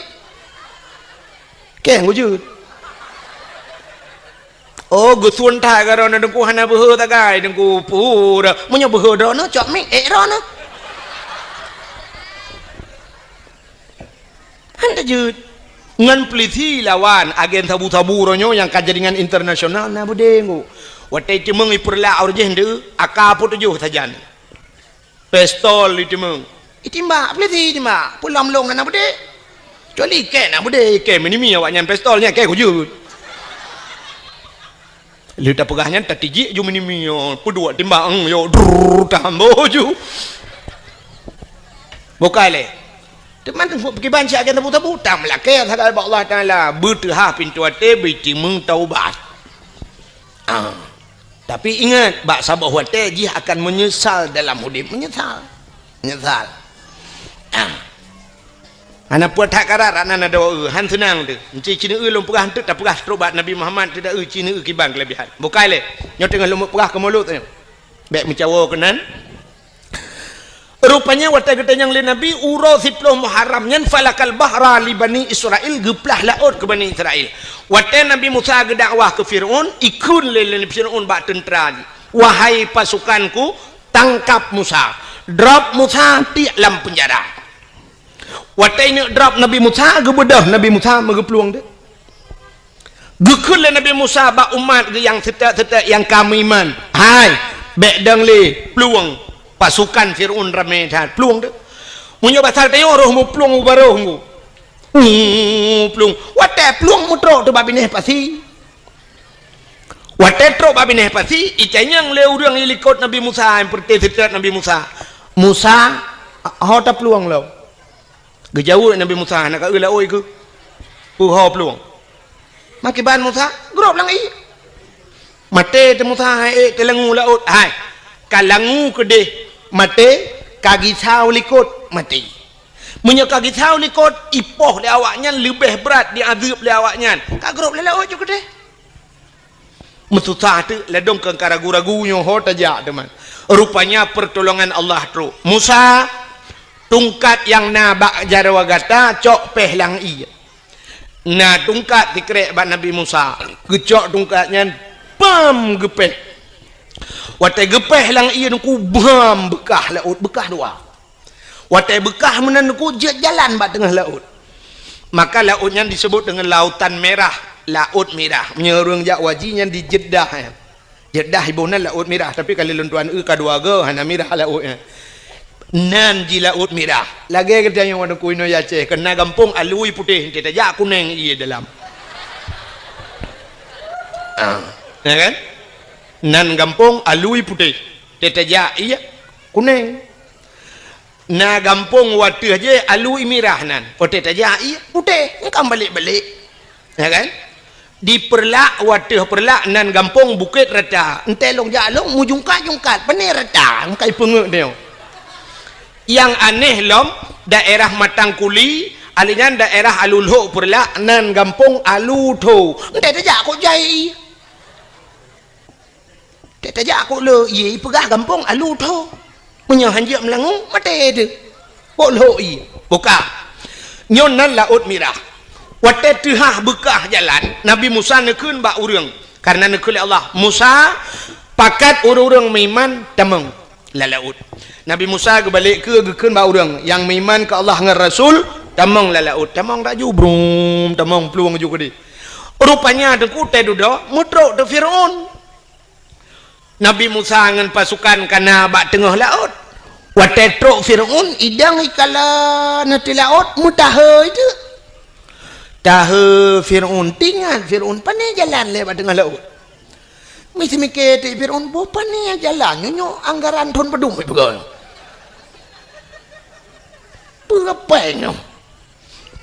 Kém gujut. Oh, geusun that ka droeneuh Teungku hana beuhe sagai Teungku pura. Meunyoe beuhe droeneuh cok mic ék droeneuh. Han tajeuet. Ngon peulisi lawan agen sabu-sabu uroe nyoe nyang ka jaringan internasional na beudé Teungku. Watée teumeung ipeurlak ureuëng jih ndeu, aka peutujoh sajan. Pistol iteumeung. Itimbak, peulisi itimbak. Peulom lôn hana beudé. Kecuali ikém na beudé, ikém meunimi awaknyan pistol nyan, ikém kujut. Lheueh tapeugah nyan, tatijik ju meunimi, yo, peuduek timbak, eng, yo, drrrr, tambo ju. Bukai lé. Teuma teungku peukiban siat agen tabu-tabu, tam lakée sagai bak Allah Taala, beuteuhah pintoe até, beutimeung taubat. Ah. Tapi ingat, bak saboh watée jih akan meunyeusal dalam udeb, meunyeusal. Meunyeusal. Ah. Hana peue that karat, hana na doa, han seunang teuh. Enci cineue lôn peugah enteuk tapeugah trok bak Nabi Muhammad teuh da eu cineue kiban keulebihan. Bukai lé. Nyoe teungoh lôn peugah keu mulod nyoe. Bék meucawo keunan. Rupanya watée geutanyong lé Nabi uroe siploh Muharram nyan falakal bahra li Bani Israel geuplah laôt keu Bani Israel. Watée Nabi Musa geudakwah keu Fir'aun, ikheun lé, lé Fir'aun bak teuntra jih, "Wahai pasukanku, tangkap Musa. Drop Musa tiek lam peunjara." Watée ineuk drop Nabi Musa, geubeudôh Nabi Musa meugeuplueng deuh. Geukheun lé Nabi Musa bak umat geuh nyang seutôt-seutôt nyang ka meuiman, "Hai, bék dong lé, plueng, pasukan Fir'aun ramé that, plueng deuh." Meunyoe basa tanyoe roh meuplueng u barôh ngu. Uh, plueng. Watée plueng meutrok teuh bak binéh pasi. Watée trok bak binéh pasi, itanyong lé ureuëng ilikot Nabi Musa, nyang peureuté seutôt Nabi Musa, "Musa, ho taplueng lom?" Geujaweueb Nabi Musa, "Hana ka eu laôt keuh, peuho plueng." Makiban Musa, grob lam ié. Maté teuh Musa, hai ék teulangu laôt, hai. Ka langu keudeh maté, ka gisau likot maté. Meunyoe ka gisau likot, ipoh lé awaknyan leubeh brat diazeueb lé awaknyan. Ka grob lé laôt ju keudeh. Meususah teuk, ladôm keu ka ragu-ragu nyoe ho tajak teuma. Rupanya pertolongan Allah trok. Musa, tungkat nyang na bak jaroe gata cok péh lam ié. Na tungkat sikrek bak Nabi Musa. Geucok tungkat nyan, pam geupéh. Watée geupéh lam ié nyan ku bam beukah laôt, beukah dua. Watée beukah meunan ku jeuet jalan bak teungoh laôt. Maka laôt nyan disebut deungon Lautan Merah, Laôt Mirah. Meunyoe ureuëng jak haji nyan di Jeddah, ya. Jeddah iboh nan Laôt Mirah, tapi ka lheueh lôn tuan eu ka dua goe hana mirah laôt nyan. Nan ji Laôt Mirah. Lagée geutanyoe wadon ku inoe Aceh, keu na gampông alui putéh, enteuk tajak kuneng ié dalam. Ah, ya kan? Nan gampông alui putéh, enteuk tajak ié kuneng. Na gampông wateueh jih alui mirah nan, watée tajak ié putéh, nyang ka balek-balek. Ya kan? Di Peureulak, wateueh Peureulak nan gampông Bukét Rata. Enteuk lôn jak lôn meujungkat-jungkat, pane rata, meukai peungeuet nyoe. Nyang aneh lom, daerah Matang Kuli, ali nyan daerah Alu Lhok Peureulak nan gampông Alu Tho. Enteuk tajak kok jai ié. Teuk tajak kok le ié peugah gampông Alu Tho. Meunyoe hanjeuet meulangue, maté teuh. Kok lhok ié. Buka. Nyoe nan Laôt Mirah. Watée teuhah beukah jalan, Nabi Musa neukheun bak ureuëng. Karena neukheun lé Allah, "Musa, pakat ureuëng-ureuëng meuiman tamong lam laôt." Nabi Musa geubalek keu geukheun bak ureuëng nyang meuiman keu Allah ngon Rasul, tamong lam laôt. Tamong laju, brum, tamong plueng ju keudeh. Rupanya teungku teududoe meutrok teuh Fir'aun. Nabi Musa ngon pasukan ka na bak teungoh laôt. Watée trok Fir'aun, idang ikala na teuh laôt, meutahe itu. Tahe Fir'aun, teuingat Fir'aun, pane jalan lé bak teungoh laôt. Miseumiké teuk Fir'aun, boh pane jalan, nyoe, nyoe anggaran thon padum, peugah. Peue apai nyoe?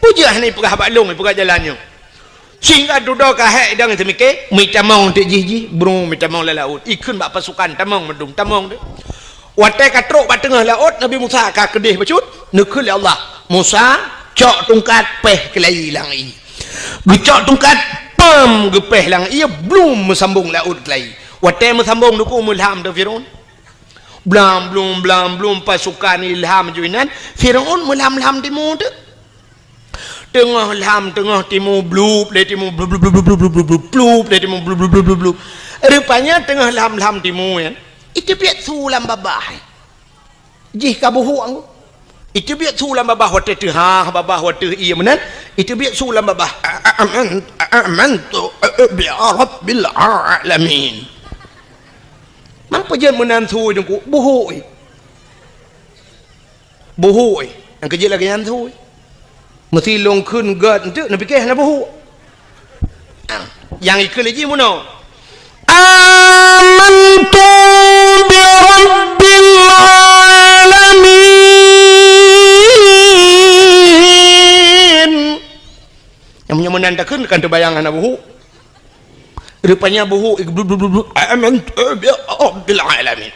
Peue jeuet hana ipeugah bak lôn, ipeugah jalan nyoe. Sehingga dudoe ka hék idang teumiké, meutamong teuk jih, jih, brung meutamong lam laôt. Ikheun bak pasukan, tamong mandum, tamong teuh. Watée ka trok bak teungoh laôt, Nabi Musa ka keudeh bacut, neukheun lé Allah, "Musa, cok tungkat péh keulayi lam ié." Geucok tungkat, pam, geupéh lam ié, blum meusambong laôt keulayi. Watée meusambong teungku meulham teuh Fir'aun. Blam, blum, blam, blum, pasukan ilham ju inan, Fir'aun meulham-lham timu teuh. Teungoh lham, teungoh timu, blup, lé timu, blup, blup, blup, blup, blup, blup, blup, blup, lé timu, blup, blup, blup, blup, blup. Rupanya teungoh lham-lham timu, ya. Iteubiet su lam babah. Jih ka buhuk anggô. Iteubiet su lam babah watée teuhah, babah watée ié meunan. Iteubiet su lam babah. A-, a-, aman-, a-, amantu bi rabbil alamin. Mampu jeuet meunan su teungku, buhuk. Buhuk, eh. Nyang keujeuet lagée nyan su, eh. Meusi lôn kheun gét enteuk, neupiké hana buhuk. Ah, nyang ikheun lé jih meunoe. Amantu bi rabbil alamin. Nyang meunyoe meunan takheun kan teubayang hana buhuk. Rupanya buhuk, eh, blu, blu, blu, blu. Amantu bi rabbil alamin.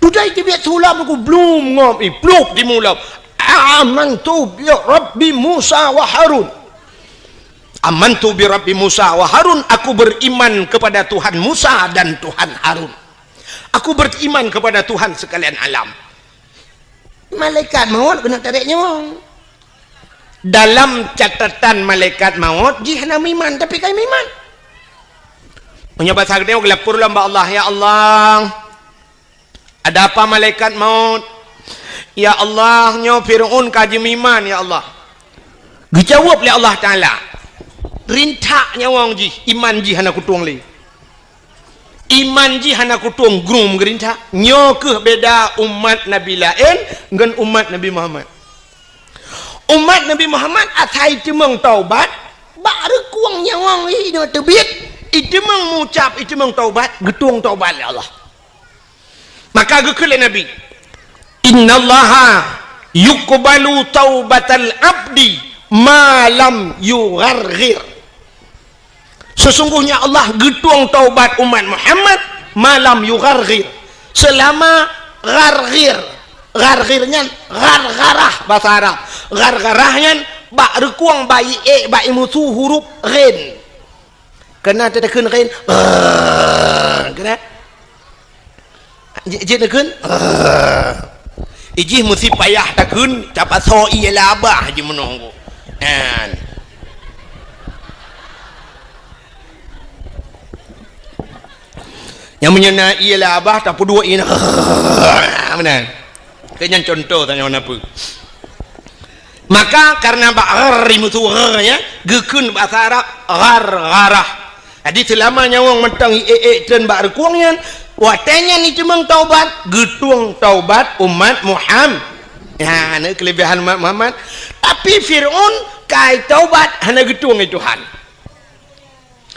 Dudoe iteubiet su lam ku blum ngom, ih, plup timu lom. Amantu bi Rabbi Musa wa Harun. Amantu bi Rabbi Musa wa Harun, aku beriman kepada Tuhan Musa dan Tuhan Harun. Aku beriman kepada Tuhan sekalian alam. Malaikat maut keuneuk tarek nyawong. Dalam catatan malaikat maut, jih hana meuiman, tapi ka meuiman. Meunyoe basa geutanyoe geulapor lom bak Allah, "Ya Allah, ada apa malaikat maut? Ya Allah, nyoe Fir'aun ka jimeuiman, ya Allah." Geujaweueb lé Allah Taala, "Rintak nyawong jih, iman jih hana kutueng lé. Iman jih hana kutueng, grum geurintak." Nyoe kheueh beda umat nabi laén ngon umat Nabi Muhammad. Umat Nabi Muhammad asai teumeung taubat, bak reukueng nyawong jih inoe teubiet, iteumeung mucab, iteumeung taubat, geutueng taubat lé Allah. Maka geukheun lé Nabi, "Innallaha yuqbalu taubatal abdi ma lam yugharghir." Sesungguhnya Allah geutueng taubat umat Muhammad ma lam yugharghir. Selama gharghir. Gharghir nyan ghargharah basa Arab. Ghargharah nyan bak reukueng bak ié, bak imusu huruf ghin. Keunan takheun ghin. Keunan. Jeuet, jeuet takheun. Ijih meusi payah takheun, tapasoe ié lam babah jih meunoe. Nyan. Nyang meunyoe na ié lam babah, tapeuduek ié. Meunan. Keu nyan contoh tanyoe na peue. Maka karena bak ghar imeusue ghar, ya, geukheun bahasa Arab ghar, gharah. Jadi seulama nyawöng mantong iék-ék treun bak reukong nyan, watée nyan iteumeung taubat, geutueng taubat umat Muhammad. Ya, na keulebihan umat Muhammad. Tapi Fir'aun ka taubat hana geutueng lé Tuhan.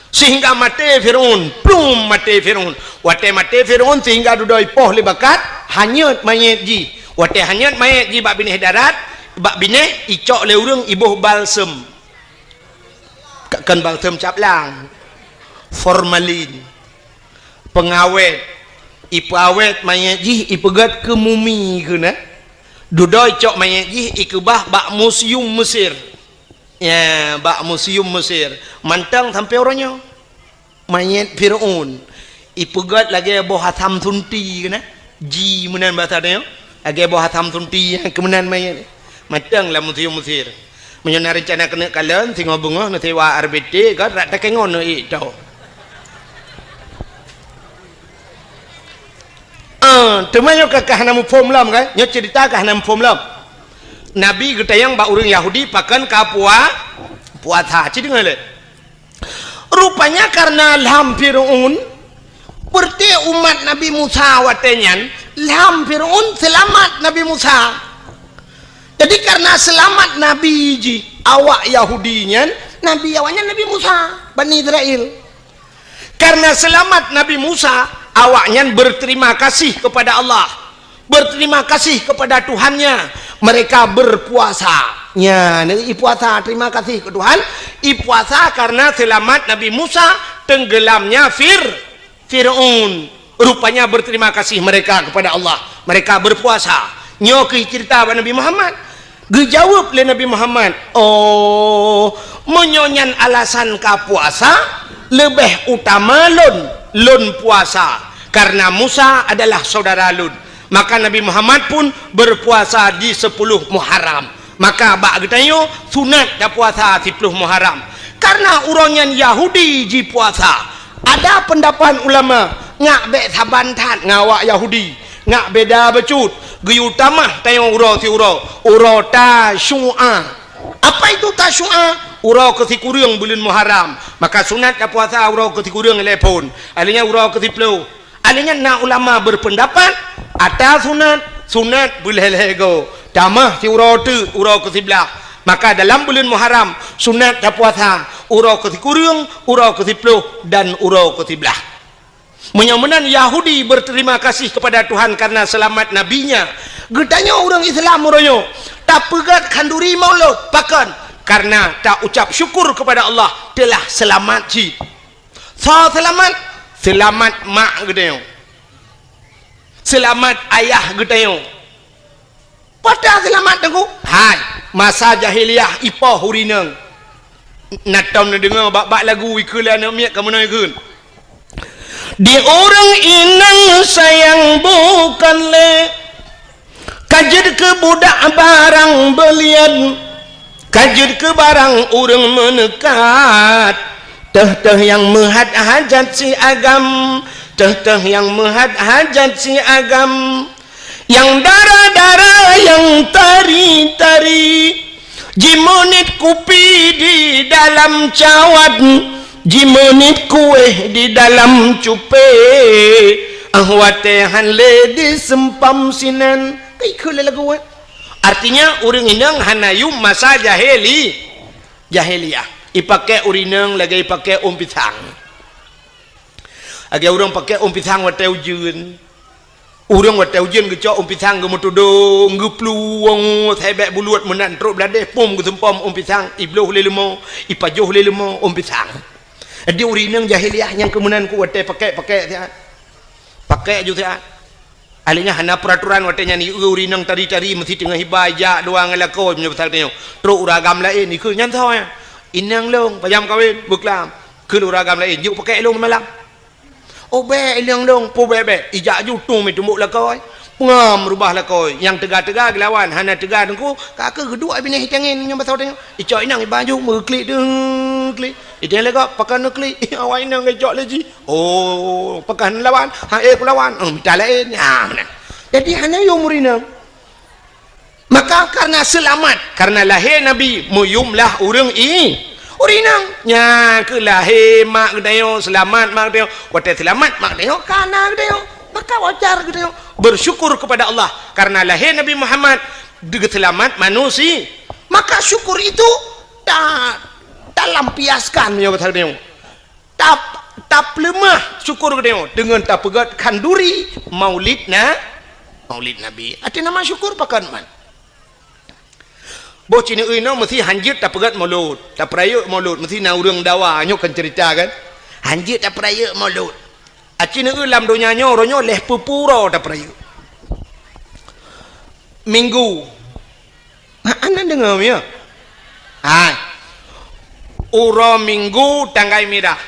Sehingga maté Fir'aun, plum maté Fir'aun. Watée maté Fir'aun sehingga dudoe ipoh lé bakat, hanyut manyét jih. Watée hanyut manyét jih bak binéh darat, bak binéh icok lé ureuëng iboh balsem. Ka-, kon balsem cap lang. Formalin. Pengawét. Ipeugawét manyét jih ipeugét keu mumi keunan. Dudoe icok manyét jih ikeubah bak museum Mesir. Ya, bak museum Mesir. Mantong sampoe uroe nyoe. Manyét Fir'aun. Ipeugét lagée boh asam sunti keunan. Ji meunan basa tanyoe. Lagée boh asam sunti nyang keu meunan manyét. Mantong lam museum Mesir. Meunyoe na reuncana keuneuk kalon, singoh beungoh neusewa R B T, kan, rak takengon neuék tho. Ah, teuma nyoe ka, ka hana muphom lom, kan? Nyoe cerita ka hana muphom lom. Nabi geutanyong bak ureuëng Yahudi pakon ka pua-, puasa. Ci deungoe lé. Rupanya karena lham Fir'aun, beureuti umat Nabi Musa watée nyan, lham Fir'aun seulamat Nabi Musa. Jadi karena seulamat Nabi jih awak Yahudi nyan, Nabi awaknyan Nabi Musa, Bani Israel. Karena seulamat Nabi Musa, awaknyan berterima kasih kepada Allah. Berterima kasih kepada Tuhannya. Mereka berpuasa. Nya, ipuasa, terima kasih ke Tuhan. Ipuasa karena seulamat Nabi Musa tenggelamnya Fir-, Fir'aun. Rupanya berterima kasih mereka kepada Allah. Mereka berpuasa. Nyoe keuh cerita bak Nabi Muhammad. Geujaweueb lé Nabi Muhammad, "Oh, meunyoe nyan alasan ka puasa, leubeh utama lôn, lôn puasa, karena Musa adalah saudara lôn." Maka Nabi Muhammad pun berpuasa di sepuluh Muharram. Maka bak geutanyoe sunat tapuasa siploh Muharram. Karena uroe nyan Yahudi jipuasa. Ada pendapat ulama, ngak bék saban that ngon awak Yahudi. Ngak beda bacut, geuyue tamah tanyoe uroe siuroe, uroe Tasyu'a. Apa itu Tasyu'a? Uroe keusikureueng buleuen Muharram. Maka sunat tapuasa uroe keusikureueng lé phon. Alheuh nyan uroe keusiploh. Alheuh nyan na ulama berpendapat, ata sunat, sunat beulhée-lhée goe. Tamah siuroe teuk, uroe keusiblaih. Maka dalam buleuen Muharram, sunat tapuasa uroe keusikureueng, uroe keusiploh, dan uroe keusiblaih. Meunyoe meunan Yahudi berterima kasih kepada Tuhan karena selamat nabinya, geutanyoe ureuëng Islam uroe nyoe tapeugét khanduri Maulud, pakon? Karena taucap syukur kepada Allah telah selamat cit. Soe seulamat? Seulamat mak geutanyoe. Seulamat ayah geutanyoe. Pada seulamat teungku? Hai, masa jahiliyah ipoh ureuëng inong. Na tom neudeungoe bak-bak lagu ikheun lé aneuk miet kamoe nyoe kheun. Di ureuëng inong sayang bukan lé, ka jeuet keu budak barang beulian, ka jeuet keu barang ureuëng meuneukat. Teuh-teuh nyang meuhat hajat si agam, teuh-teuh nyang meuhat hajat si agam. Nyang dara-dara, nyang tari-tari, jimeunit kupi di dalam cawat, jimeunit kuéh di dalam cupé, ah watée han lé diseumpam sinan. Ka ikheun lé lagu, eh? Artinya, ureuëng inong hana yuem masa jahili-, jahiliyah. Ipakée ureuëng inong lagée ipakée ôn pisang. Lagée ureuëng pakée ôn pisang watée ujeuen. Ureuëng watée ujeuen geucok ôn pisang geumeutudong, geuplueng, sabé buluet meunan trok bladeh, pom geuseumpom ôn pisang, ibloh lé leumo, ipajoh lé leumo ôn pisang. Jadi ureuëng inong jahiliyah nyang keu meunan ku watée pakée-pakée siat. Pakée ju siat. Alheuh nyan hana peuraturan watée nyan, ureuëng inong tari-tari meusi teungoh iba, ijak dua ngon lakoe meunyoe pasal tanyoe. Trok ureuëng agam laén, ikheun nyan soe nyan. Inong lôn, pajan kawen, beuklam. Kheun ureuëng agam laén, jok pakée lôn malam. Oh bék, inong lôn, peue bék-bék. Ijak ju tueng meutumbok lakoe. Peungam rubah lakoe. Nyang teuga-teuga geulawan, hana teuga teungku, ka keuh geuduek binéh itangen nyang basah tanyoe. Icok inong iba ju meuklik deuh klik. Itangen lé gob pakon neuklik. Awak inong geucok lé jih. Oh, pakon lawan. Ha, eh, kulawan. Oh, mita laén. Ha, meunan. Jadi hana yum ureuëng inong. Maka Ka-, karena seulamat, karena lahé Nabi meuyum lah ureuëng i-, ureuëng inong. Nyan keuh lahé mak geutanyoe, seulamat mak geutanyoe. Watée seulamat mak geutanyoe, ka na geutanyoe. Maka wajar geutanyoe bersyukur kepada Allah karena lahé Nabi Muhammad, geuseulamat manusia. Maka syukur itu ta-, talampiaskan meunyoe bahasa geutanyoe. Tap-, tapeuleumah syukur geutanyoe deungon tapeugét khanduri Maulid na-, Maulid Nabi. Até nama syukur pakon man. Boh cineue inoe meusi hanjeuet tapeugét Maulud, tapeurayeuk Maulud, meusi na ureuëng dawa, nyoe kan cerita kan. Hanjeuet tapeurayeuk Maulud. Aci neue lam donya nyoe, uroe nyoe lhée peuet uroe tapeurayeuk. Minggu. Ha, hana deungoe, ya? Hai. Uroe Minggu tanggai mirah.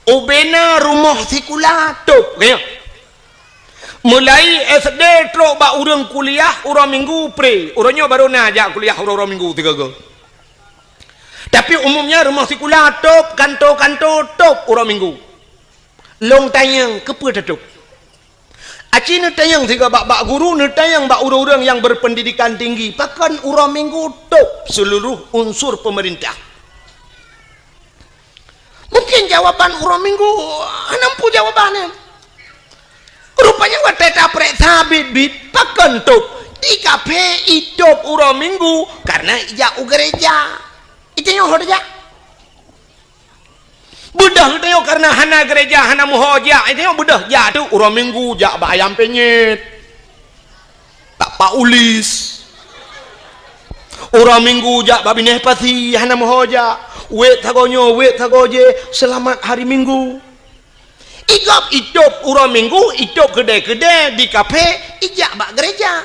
Ubena rumoh sikula tôb, ya. Mulai S D trok bak ureuëng kuliah uroe Minggu pre. Uroe nyoe barô na jak kuliah uroe-uroe Minggu sigoe-goe. Tapi umumnya rumoh sikula tôb, kanto-kanto tôb uroe Minggu. Lôn tanyong, keupeue tatôb? Aci neutanyong sigoe bak, bak guru, neutanyong bak ureuëng-ureuëng nyang berpendidikan tinggi, pakon uroe Minggu tôb seuluruh unsur pemerintah? Mungkin jawaban uroe Minggu hana muphom jawaban nyan. Rupanya watée tapeuriksa biet-biet, pakon tôb? Di kaphé itôb uroe Minggu karena ijak u gereja. Itanyoe ho tajak. Beudôh geutanyoe karena hana gereja, hana meuho jak, itanyoe beudôh jak tu uroe Minggu jak bak ayam penyet. Bak Pak Ulis. Uroe Minggu jak bak binéh pasi, hana meuho jak. Wét sagoe nyoe, wét sagoe jéh, seulamat hari Minggu. Igop itôb uroe Minggu, itôb keudée-keudée di kaphé, ijak bak gereja.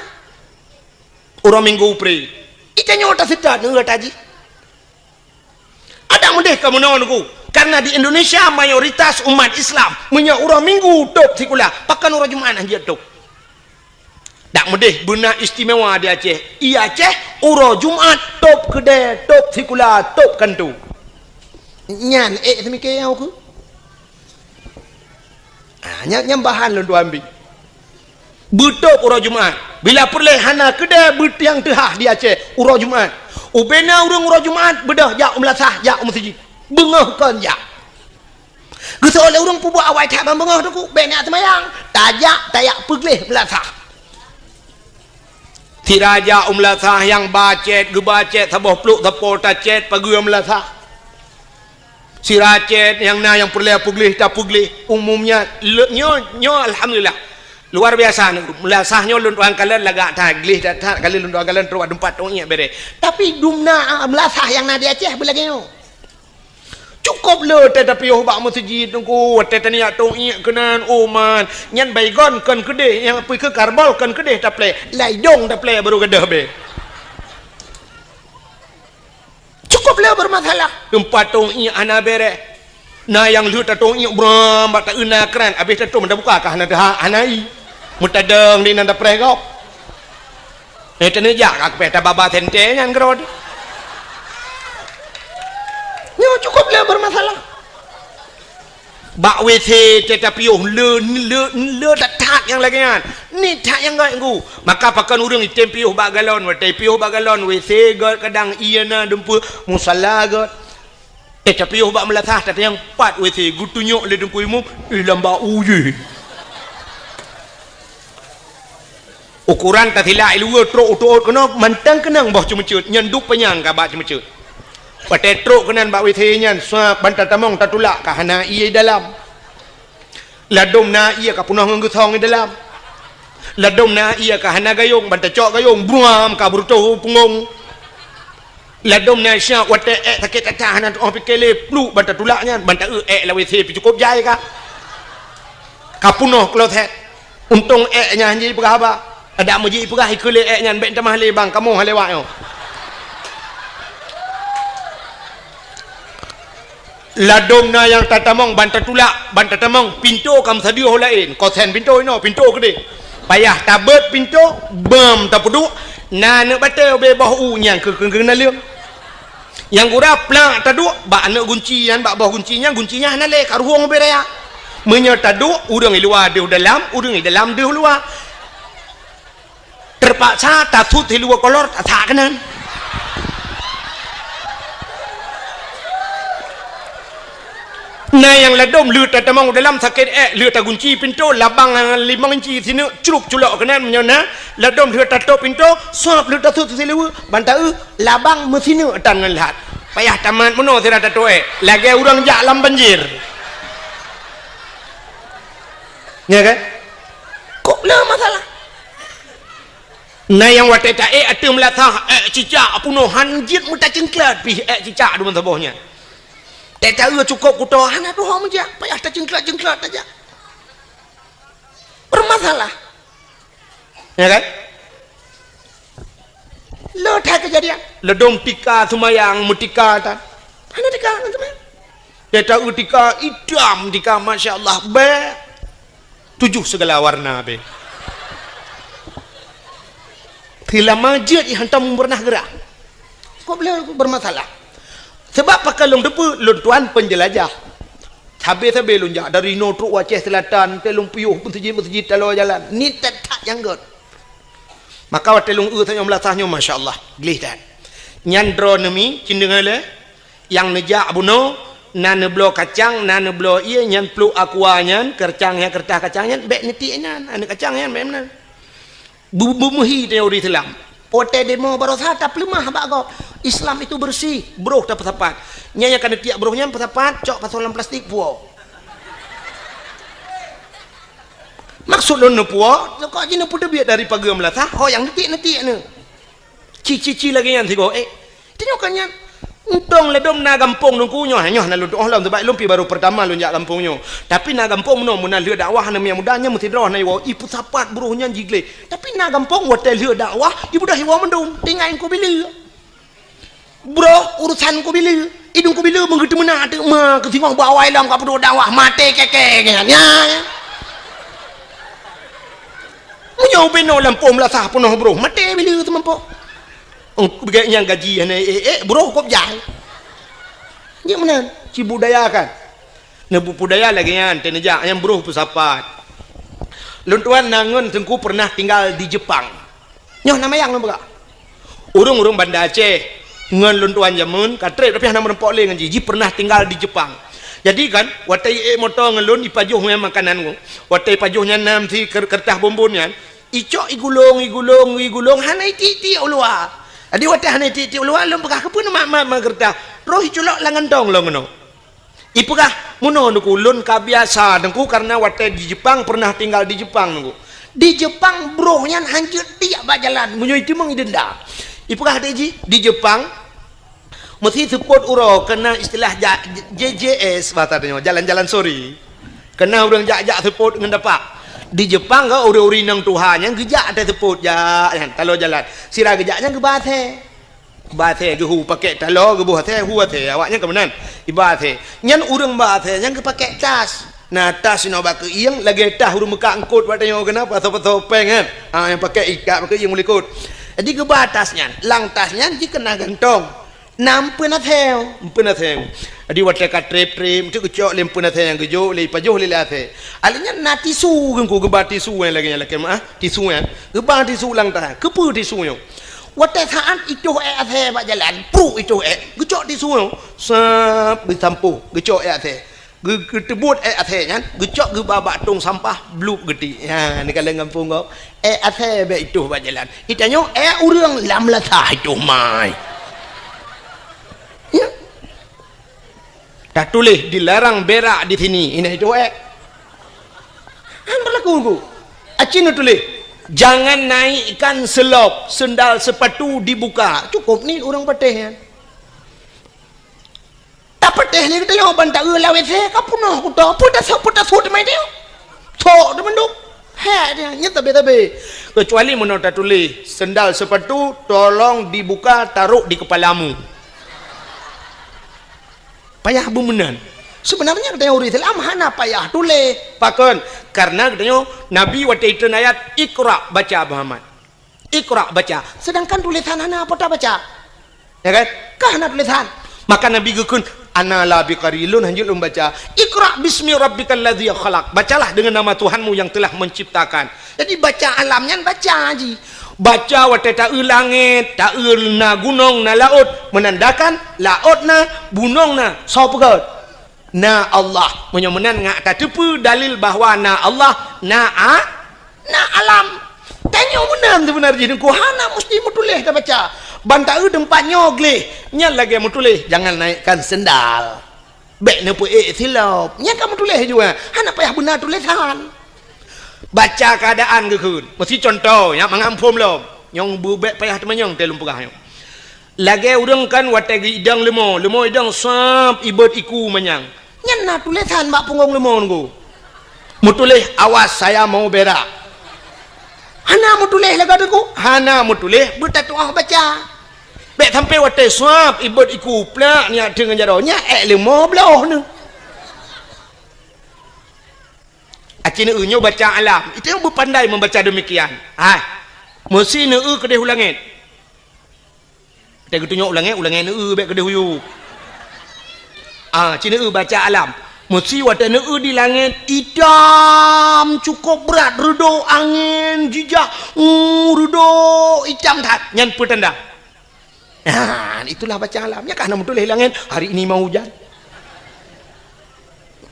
Uroe Minggu pre. Itanyoe taseutôt neu taji. Adak meudeh ka meunoe Teungku, karena di Indonesia mayoritas umat Islam meunyoe uroe Minggu tôb sikula, pakon uroe Jumat hanjeuet tôb? Dak meudeh beuna istimewa di Aceh. I Aceh uroe Jumat tôb keudée, tôb sikula, tôb kanto. Nyan ék seumike nyang ukeue. Ah, nyan, nyan bahan lôn tuan bi. Beutôb uroe Jumat. Bila peureulée hana keudée beutiang teuhah di Aceh uroe Jumat. Ubena ureuëng uroe Jumat beudôh jak u meulasah, jak u meuseujid. Beungoh kon jak. Geusoe lé ureuëng peubuet awai that ban beungoh Teungku, bék neujak seumayang. Tajak, tajak peugleh meulasah. Sira jak u meulasah nyang ba cét, geuba cét saboh plôk sapo tacét pageue meulasah. Sira cét nyang na nyang peureulée peugleh tapeugleh, umumnya le-, nyoe, nyoe alhamdulillah. Luar biasa, meulasah nyoe lôn tuan kalon lagak that, gleh that-that, kali lôn tuan kalon trok bak teumpat tong iék bereh. Tapi dumna, ah, meulasah nyang na di Aceh beulagée nyoe. Cukôp le watée tapiôh bak meuseujid Teungku, watée taniyak tong iék keunan, oh man, nyan baygon kon keudeh, nyang pih keu karbol kon keudeh taplée, lam idong taplée barô gadôh bée. Cukôp le bermasalah. Teumpat tong iék hana bereh. Na nyang lheueh tatong iék bram bak taeu na kran, abéh tatom tabuka ka hana teuhah, hana ie. Meutadong di nan tapreh gob. Eh, teuneujak ka keupeh tababa sentée nyan keudroe. Nyoe cukôp le bermasalah. Bak W C teuh tapiôh le, le, le that-that nyang lagée nyan. Niet that nyang göt Teungku. Maka pakon ureuëng item piôh bak galon, watée piôh bak galon, W C göt kadang ie na dumpeue, musala göt. Eh, tapiôh bak meulasah, tatanyong pat W C, geutunyok lé Teungku Imum, eh, lam bak u jih. Ukoran tasilak i luwa trok u teuôt keunoe, mantong keunong boh ceumeuceuet, nyan duek panyang ka bak ceumeuceuet. Watée trok keunan bak W C nyan, suap ban tatamong tatulak ka hana ie dalam. Ladôm na ie ka peunoh ngon geusong i dalam. Ladôm na ie ka hana gayông, ban tacok gayông, buam ka beureutoh u punggong. Ladôm na siat watée ék sakét that-that hana tu'oh pike lé, pluek ban tatulak nyan, ban taeu ék lam W C pih cukôp jai ka. Ka peunoh kloset. Untông ék nyan han jipeugah haba. Adak meujih peugah ikeu lé ék nyan, bék tamah lé bang, kamoe han lewat nyoe. Ladôm na nyang tatamong ban tatulak, ban tatamong, pintoe ka meusadeue ho laén, kosen pintoe inoe, pintoe keudeh. Payah tabeuet pintoe, beuem tapeuduek, na aneuk batée ubé boh u nyang keu, keu, keu naleueng. Nyang gura plak taduek bak aneuk gunci nyan, bak boh gunci nyan, gunci nyan hana lé, ka ruhueng ubé raya. Meunyoe taduek, ureuëng i luwa deuh dalam, ureuëng i dalam deuh luwa. Teupaksa tasut siluweue kolor, tasak keunan. Na nyang ladom lheueh tatamong u dalam sakét ék, lheueh tagunci pintoe, labang limong inci sineuk, crup culok keunan. Meunyoe na ladom lheueh tatôp pintoe, sôb lheueh tasut siluweue, ban taeu labang meusineuk tan ngon lhat. Payah tamat meunoe sira tatôp ék, lagée ureuëng jak lam banjir. Nya kan? Kok na masalah? Na nyang watée taék ateueh meulasah, ék cicak peunoh, han jeuet meutaceuengklat pih ék cicak deungon saboh nyan. Tée taeu cukôp kutoe, hana tuho meujak, payah taceuengklat-ceuengklat tajak. Bermasalah. Ya kan? Lo that keujadian. Ladom tika seumayang, meutika tan. Hana tika, hana seumayang. Tée taeu tika itam, tika masya Allah, bèk. Tujoh sigala warna be. Teulama jeuet i hantom pernah geurah. Kok beulah bermasalah? Sebab pakon lôn teupeu, lôn tuan penjelajah. Sabe-sabe lôn jak dari noe trok u Aceh Selatan, tée lôn piôh meuseujid-meuseujid taloe jalan. Ni that-that nyang gét. Maka watée lôn eu tanyoe meulasah nyoe, masya Allah, gleh that. Nyan droeneuh mi, cit deungoe lé. Nyang neujak bunoe, na neubloe kacang, na neubloe ié, nyan pluek aqua nyan, keureutah nyan, keureutah kacang nyan, bék neutiek nyan, aneuk kacang nyan bék meunan. Bu-, bu-, meuhi teori Islam. Watée demo barosa tapeuleumah bak gob. Islam itu bersih, broh tapeusapat. Nyan nyang ka neutiek broh nyan peusapat, cok pasoe lam plastik puwoe. Maksud lôn neupuwoe, kok jih neupeuteubiet dari pageue meulasah, ho nyang neutiek-neutiek nyoe. Ci-ci-ci lagée nyan sigoe, eh. Tanyoe ka nyan. Untông ladom na gampông Teungku nyoe, nyoe hana lôn tuoh lom, sabab lôn pih barô peurtama lôn jak gampông nyoe. Tapi na gampông meunoe, meunan lheueh dakwah aneuk muda nyan meusidroe na iwoe, ipeusapat broh nyan jigleh. Tapi na gampông watée lheueh dakwah, ibeudôh iwoe mandum, tinggai Teungku Bileu. Broh urusan Teungku Bileu, idong Teungku Bileu meugeuteumeunak teuma keu singoh bak awai lom ka peuduek dakwah, maté keke nyan. Nyan. Meunyoe ubenoe lampôh meulasah peunoh broh, maté Bileu teuma po. Ong, beugai nyang gaji hana ék-ék, broh kop jai. Nyan meunan, cibudayakan. Neubudaya lagée nyan, teuneujak nyang broh peusapat. Lôn tuan na ngon Teungku pernah tinggal di Jepang. Nyoe na mayang lôn peugah. Ureuëng-ureuëng Banda Aceh ngon lôn tuan jameun ka treb, tapi hana meurumpok lé ngon jih. Jih pernah tinggal di Jepang. Jadi kan, watée ék moto ngon lôn, ipajoh nyan makanan ngon. Watée ipajoh nyan nam si ker-, keureutah bonbon nyan, icok igulong, igulong, igulong, hana itiek-tiek u luwa. Jadi watée hana itiek-tiek u luwa, lôn peugah, "Keupeue neumat-mat keureutah?" Roh iculok lam gantong lôn keunoe. Ipeugah, "Meunoe Teungku, lôn ka biasa Teungku, karena watée di Jepang, pernah tinggal di Jepang Teungku. Di Jepang broh nyan hanjeuet tiek bak jalan, meunyoe iteumeung idenda." Ipeugah deh jih, di Jepang, meusi seupôt uroe keunan istilah ja-, J J S bahasa tanyoe, jalan-jalan sore. Keunan ureuëng jak-jak seupôt ngon dapak. Di Jepang ka ureuëng-ureuëng inong tuha nyan geujak até seupôt jak nyan, taloe jalan. Sira geujak nyan geuba asèe. Ba asèe geuhu pakèk taloe, geuboh asèe, hu asèe, awaknyan ka meunan. Iba asèe. Nyan ureuëng ba asèe nyan geupakèk tas. Na tas inoe bak keuieng, lagèe tas ureuëng meukat eungkôt bak tanyoe keunan, pasoe-pasoe péng kan. Ha, nyang pakèk ikat bak keuieng u likot. Jadi geuba tas nyan, lam tas nyan jih keunan gantong. Na empeuen asèe, empeuen asèe. Jadi watèe ka trép-trép, enteuk geucok lé empeuen asèe nyang geujok lé, ipajoh lé, lé asèe. Alèh nyan na tisu, Teungku, geuba tisu nyang lagèe nyan lakèe meu'ah, tisu nyan. Geuba tisu lam tas. Keupeue tisu nyoe? Watèe saát itoh èk asèe bak jalan, pruk itoh èk, geucok tisu nyoe, sab, geusampôh, geucok èk asèe. Geu-, geuteubuet èk asèe nyan, geucok geuba bak tông sampah, blup geutiek. Ha, neukalon gampông gob. Èk asèe bèk itoh bak jalan. Itanyoe èk ureueng lam lasah itoh mai. Ya. Tatuléh dilarang berak di sini. Inan itoh èk. Han berlaku, Teungku. Aci neutuléh, "Jangan naikkan selop, sendal sepatu dibuka." Cukup ni ureueng patéh nyan. Tapatéh lé geutanyoe ban taeu lam WC, ka peunoh kuto, peue tasok, peue tasok teuma nyoe. Sok teuma mandum. Hèk dia, nyan tabé-tabé. Keucuali meunoe tatuléh, "Sendal sepatu tolong dibuka, taruh di kepalamu." Payah beumeunan. Sebenarnya geutanyoe ureueng Islam hana payah tuléh. Pakon? Karena geutanyoe Nabi watèe itreun ayat, "Iqra," baca, Muhammad. "Iqra," baca. Sedangkan tulisan hana, peue tabaca? Ya kan? Ka hana tulisan. Maka Nabi geukheun, "Ana la biqari, lôn hanjeuet lôn baca. Iqra bismi rabbikal ladzi khalaq." Bacalah dengan nama Tuhanmu yang telah menciptakan. Jadi baca alam nyan baca jih. Baca watée taeu langét, taeu na gunong, na laôt, meunandakan laôt na, gunong na, soe peugét? Na Allah. Meunyoe meunan ngat tateupeue dalil bahwa na Allah, na a-, na alam. Tanyoe meunan seubeuna jih Teungku, hana musti meutuléh tabaca. Ban taeu teumpat nyoe gleh, nyan lagée meutuléh, jangan naikkan sendal. Bék neupeuék silop. Nyan ka meutuléh jua. Hana payah beuna tulésan. Baca keuadaan geukheun. Meusi cuntoh, nyak mangat phom lom. Nyang beubék payah teumanyong teuh lôn peugah nyoe. Lagée ureuëng kan watée geuidong leumo, leumo idong sab ibot iku manyang. Nyan na tulésan bak punggong leumo nunggu. Meutuléh, "Awas, saya mau berak." Hana meutuléh lagée Teungku, hana meutuléh beutatuah baca. Bék sampai watée suab ibot iku plak nyak teungoh jaroe, nyak ék leumo bloh neu. Aci neu nyoe baca alam, itu yang beupandai membaca demikian. Hai, meusi neu keudeh u langét. Watée geutunyok u langét, u langét neu bék keudeh u yub. Ah, ci neu baca alam. Meusi watée neu di langét itam cukup brat, reudok angén jijak, uh, reudok itam that. Nyan peutanda. Nah, itulah baca alam. Nyan ka na meutuléh langét, "Hari ini mau hujan."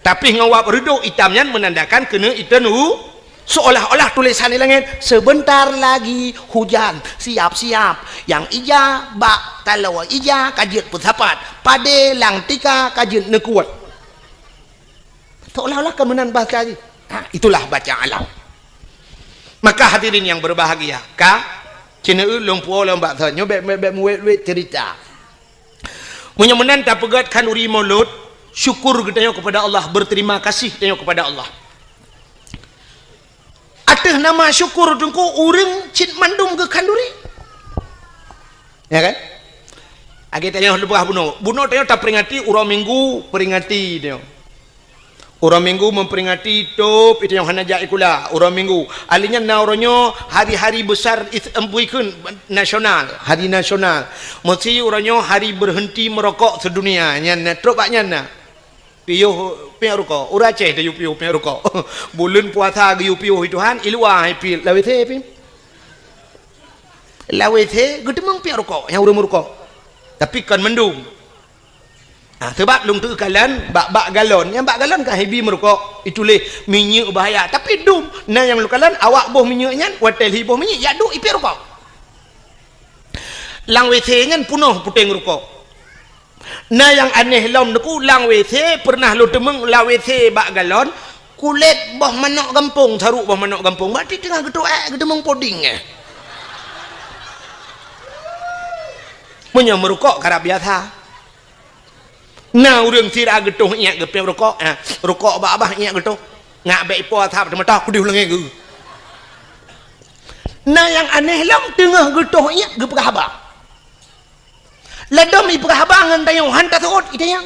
Tapi ngon wab reudok itam nyan meunandakan keuneuk iteun hu-, seolah-olah tulésan di langét, "Sebentar lagi hujan, siap-siap." Nyang ija bak taloe ija ka jeuet peusapat, padé lam tika ka jeuet neukuet. Seolah-olah ka meunan bahasa jih. Ha, itulah baca alam. Maka hadirin yang berbahagia, ka, ci neu lôn puwoe lom bak thon nyoe bék, bék, bék meuwét-wét cerita. Meunyoe meunan tapeugét khanduri Maulud, syukur geutanyoe kepada Allah, berterima kasih tanyoe kepada Allah. Ateueh nama syukur Teungku, ureuëng cit mandum geukhanduri. Ya kan? Lagée tanyoe leubeh bunoe. Bunoe tanyoe taperingati uroe Minggu, peringati tanyoe. Uroe Minggu memperingati tôb itu nyang hana jak sikula, uroe Minggu. Ahli nyan na uroe nyoe hari-hari besar is-, em, buikheun nasional, hari nasional. Meusi uroe nyoe hari berhenti merokok sedunia. Nyan na, trok bak nyan na. Piôh piep rukok. Ureuëng Aceh tayue piôh piep rukok. Buleuen puasa geuyue piôh i Tuhan, i luwa hai piep. Lam W C pih. Lam W C geuteumeung piep rukok, nyang ureuëng meurukok. Tapi kon mandum. Ah, sabab lôn teukalon bak, bak galon. Nyang bak galon ka hibi meurukok, ituléh minyeuk bahaya. Tapi dum, na nyang lôn kalon awak boh minyeuk nyan, watée lhi boh minyeuk, jak duek ipiep rukok. Lam W C nyan punoh puténg rukok. Na nyang aneh lom Teungku, lam W C pernah lôn teumeung lam W C bak galon, kulét boh manok gampông, saruk boh manok gampông. Berarti teungoh geutuek, geuteumeung puding, eh. Meunyoe meurukok karab biasa. Na ureuëng sira geutoh iék geupiep rukok, eh, rukok bak babah iék geutoh. Ngak bék ipo asab teumeutah kudeh u langét geuh. Na nyang aneh lom teungoh geutoh iék geupeugah haba. Ladom ipeugah haba ngon tayong han taseuôt itanyong.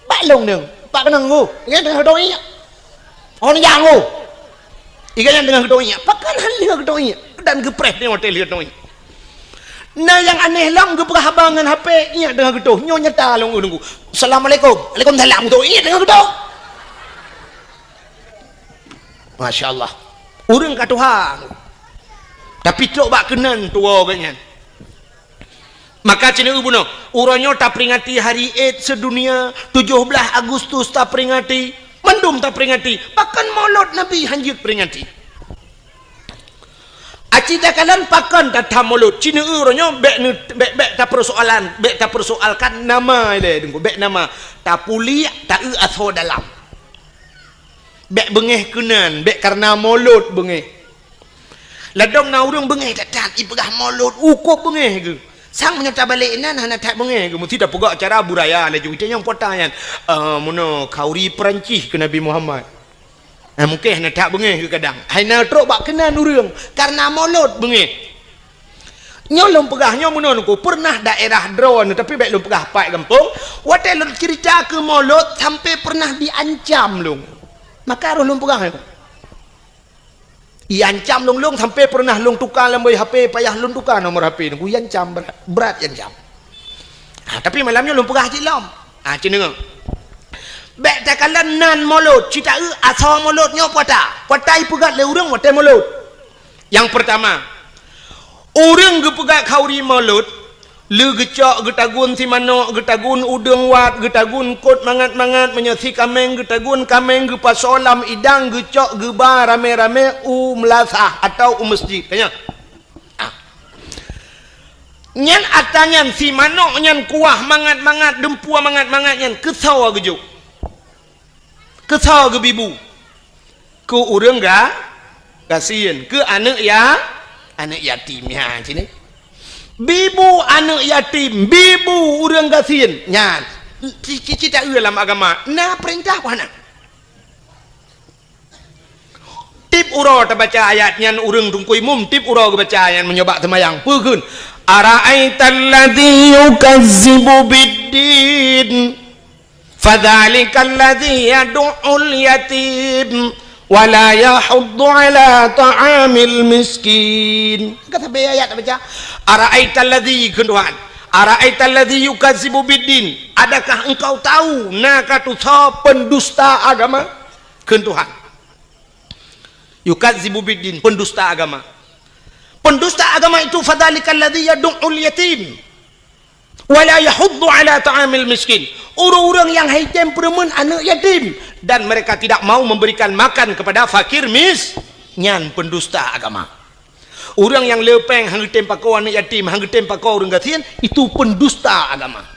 Bak lôn deueng, bak keunong geuh, nyan teungoh geutoh iék. Hon nyang geuh. Iga nyan teungoh geutoh iék. Pakon han lheueh geutoh iék. Dan geupreh teungoh watée lheueh geutoh iék. Na nyang aneh lom geupeugah haba ngon H P iék teungoh geutoh. Nyoe nyata lôn ureuëng geuh. Assalamualaikum. Waalaikumsalam geutoh iék teungoh geutoh. Masya Allah. Ureuëng ka tuha. Tapi trok bak keunan tuwoe geuh nyan. Maka ci neu bunoe, uroe nyoe taperingati hari Id sedunia, tujoh blaih Agustus taperingati, mandum taperingati, bahkan Maulud Nabi hanjeuet peringati. Aci takalon pakon tatham Maulud, ci neu uroe nyoe bék neu-, bék, bék tapersoalan, bék tapersoalkan nama ilée Teungku, bék nama, tapuliek, taeu asoe dalam. Bék beungéh keunan, bék kareuna Maulud beungéh. Ladom na ureuëng beungéh that-that, ipeugah Maulud, ukob beungéh geuh. Sang meunyoe tabalek inan hana that beungéh geuh, meusti tapeugah cara budaya laju. Itanyong po ta nyan, "Eh, meunoe khanduri Peurancih keu Nabi Muhammad." Eh, mungken hana that beungéh geuh kadang. Hai na trok bak keunan ureuëng, kareuna Maulud beungéh. Nyoe lôn peugah nyoe meunoe Teungku, pernah daerah droeneuh, tapi bék lôn peugah pat gampông, watée lôn cerita keu Maulud sampai pernah diancam lôn. Maka roh lôn peugah nyoe. Iancam lôn, lôn sampai pernah lôn tuka lam boh H P, payah lôn tuka nomor H P Teungku, iancam brat, brat iancam. Ha, tapi malam nyoe lôn peugah cit lom. Ha, ci deungoe. Bék takalon nan Maulud, ci taeu asoe Maulud nyoe puasa. Puasa ipeugét lé ureuëng watée Maulud. Nyang peurtama, ureuëng geupeugah khauri mulod, le geucok, geutagun simanok, geutagun udeueng wat, geutagun kot mangat-mangat, meunyoe sikaméng geutagun kaméng, geupasoe lam idang, geucok geuba ramé-ramé u meulasah atawa u meuseujid. Ka nyan? Ah. Nyan atra nyan, simanok nyan kuah mangat-mangat, dumpeue mangat-mangat nyan, keusoe geujok. Keusoe geubi bu? Keu ureuëng ga-, gasien, keu aneuëk ya-, aneuëk yatim nyan cit. Bi bu aneuëk yatim, bi bu ureuëng gasien. Nyan, ci-, ci-, ci taeu lam agama, na peurintah peu hana? Tiep uroe tabaca ayat nyan, ureuëng teungku imum tiep uroe geubaca ayat nyan meunyoe bak seumayang. Peue kheun? "Ara'aital ladzi yukazzibu biddin, fadzalikal ladzi yadu'ul yatim, wa la yahuddu ala ta'amil miskin." Ka sabe ayat tabaca. "Ara'aital ladzi," kheun Tuhan. "Ara'aital ladzi yukazzibu biddin." Adakah engkau tahu na ka tusoe pendusta agama? Kheun Tuhan. Yukazzibu biddin, pendusta agama. Pendusta agama itu, fadzalikal ladzi yadu'ul yatim, wa la yahuddu ala ta'amil miskin. Ureuëng-ureuëng nyang haitem peureumeun aneuëk yatim dan mereka tidak mau memberikan makan kepada fakir mis-, nyan pendusta agama. Ureuëng nyang le péng han geutem pakoe aneuëk yatim, han geutem pakoe ureuëng gasien, itu pendusta agama.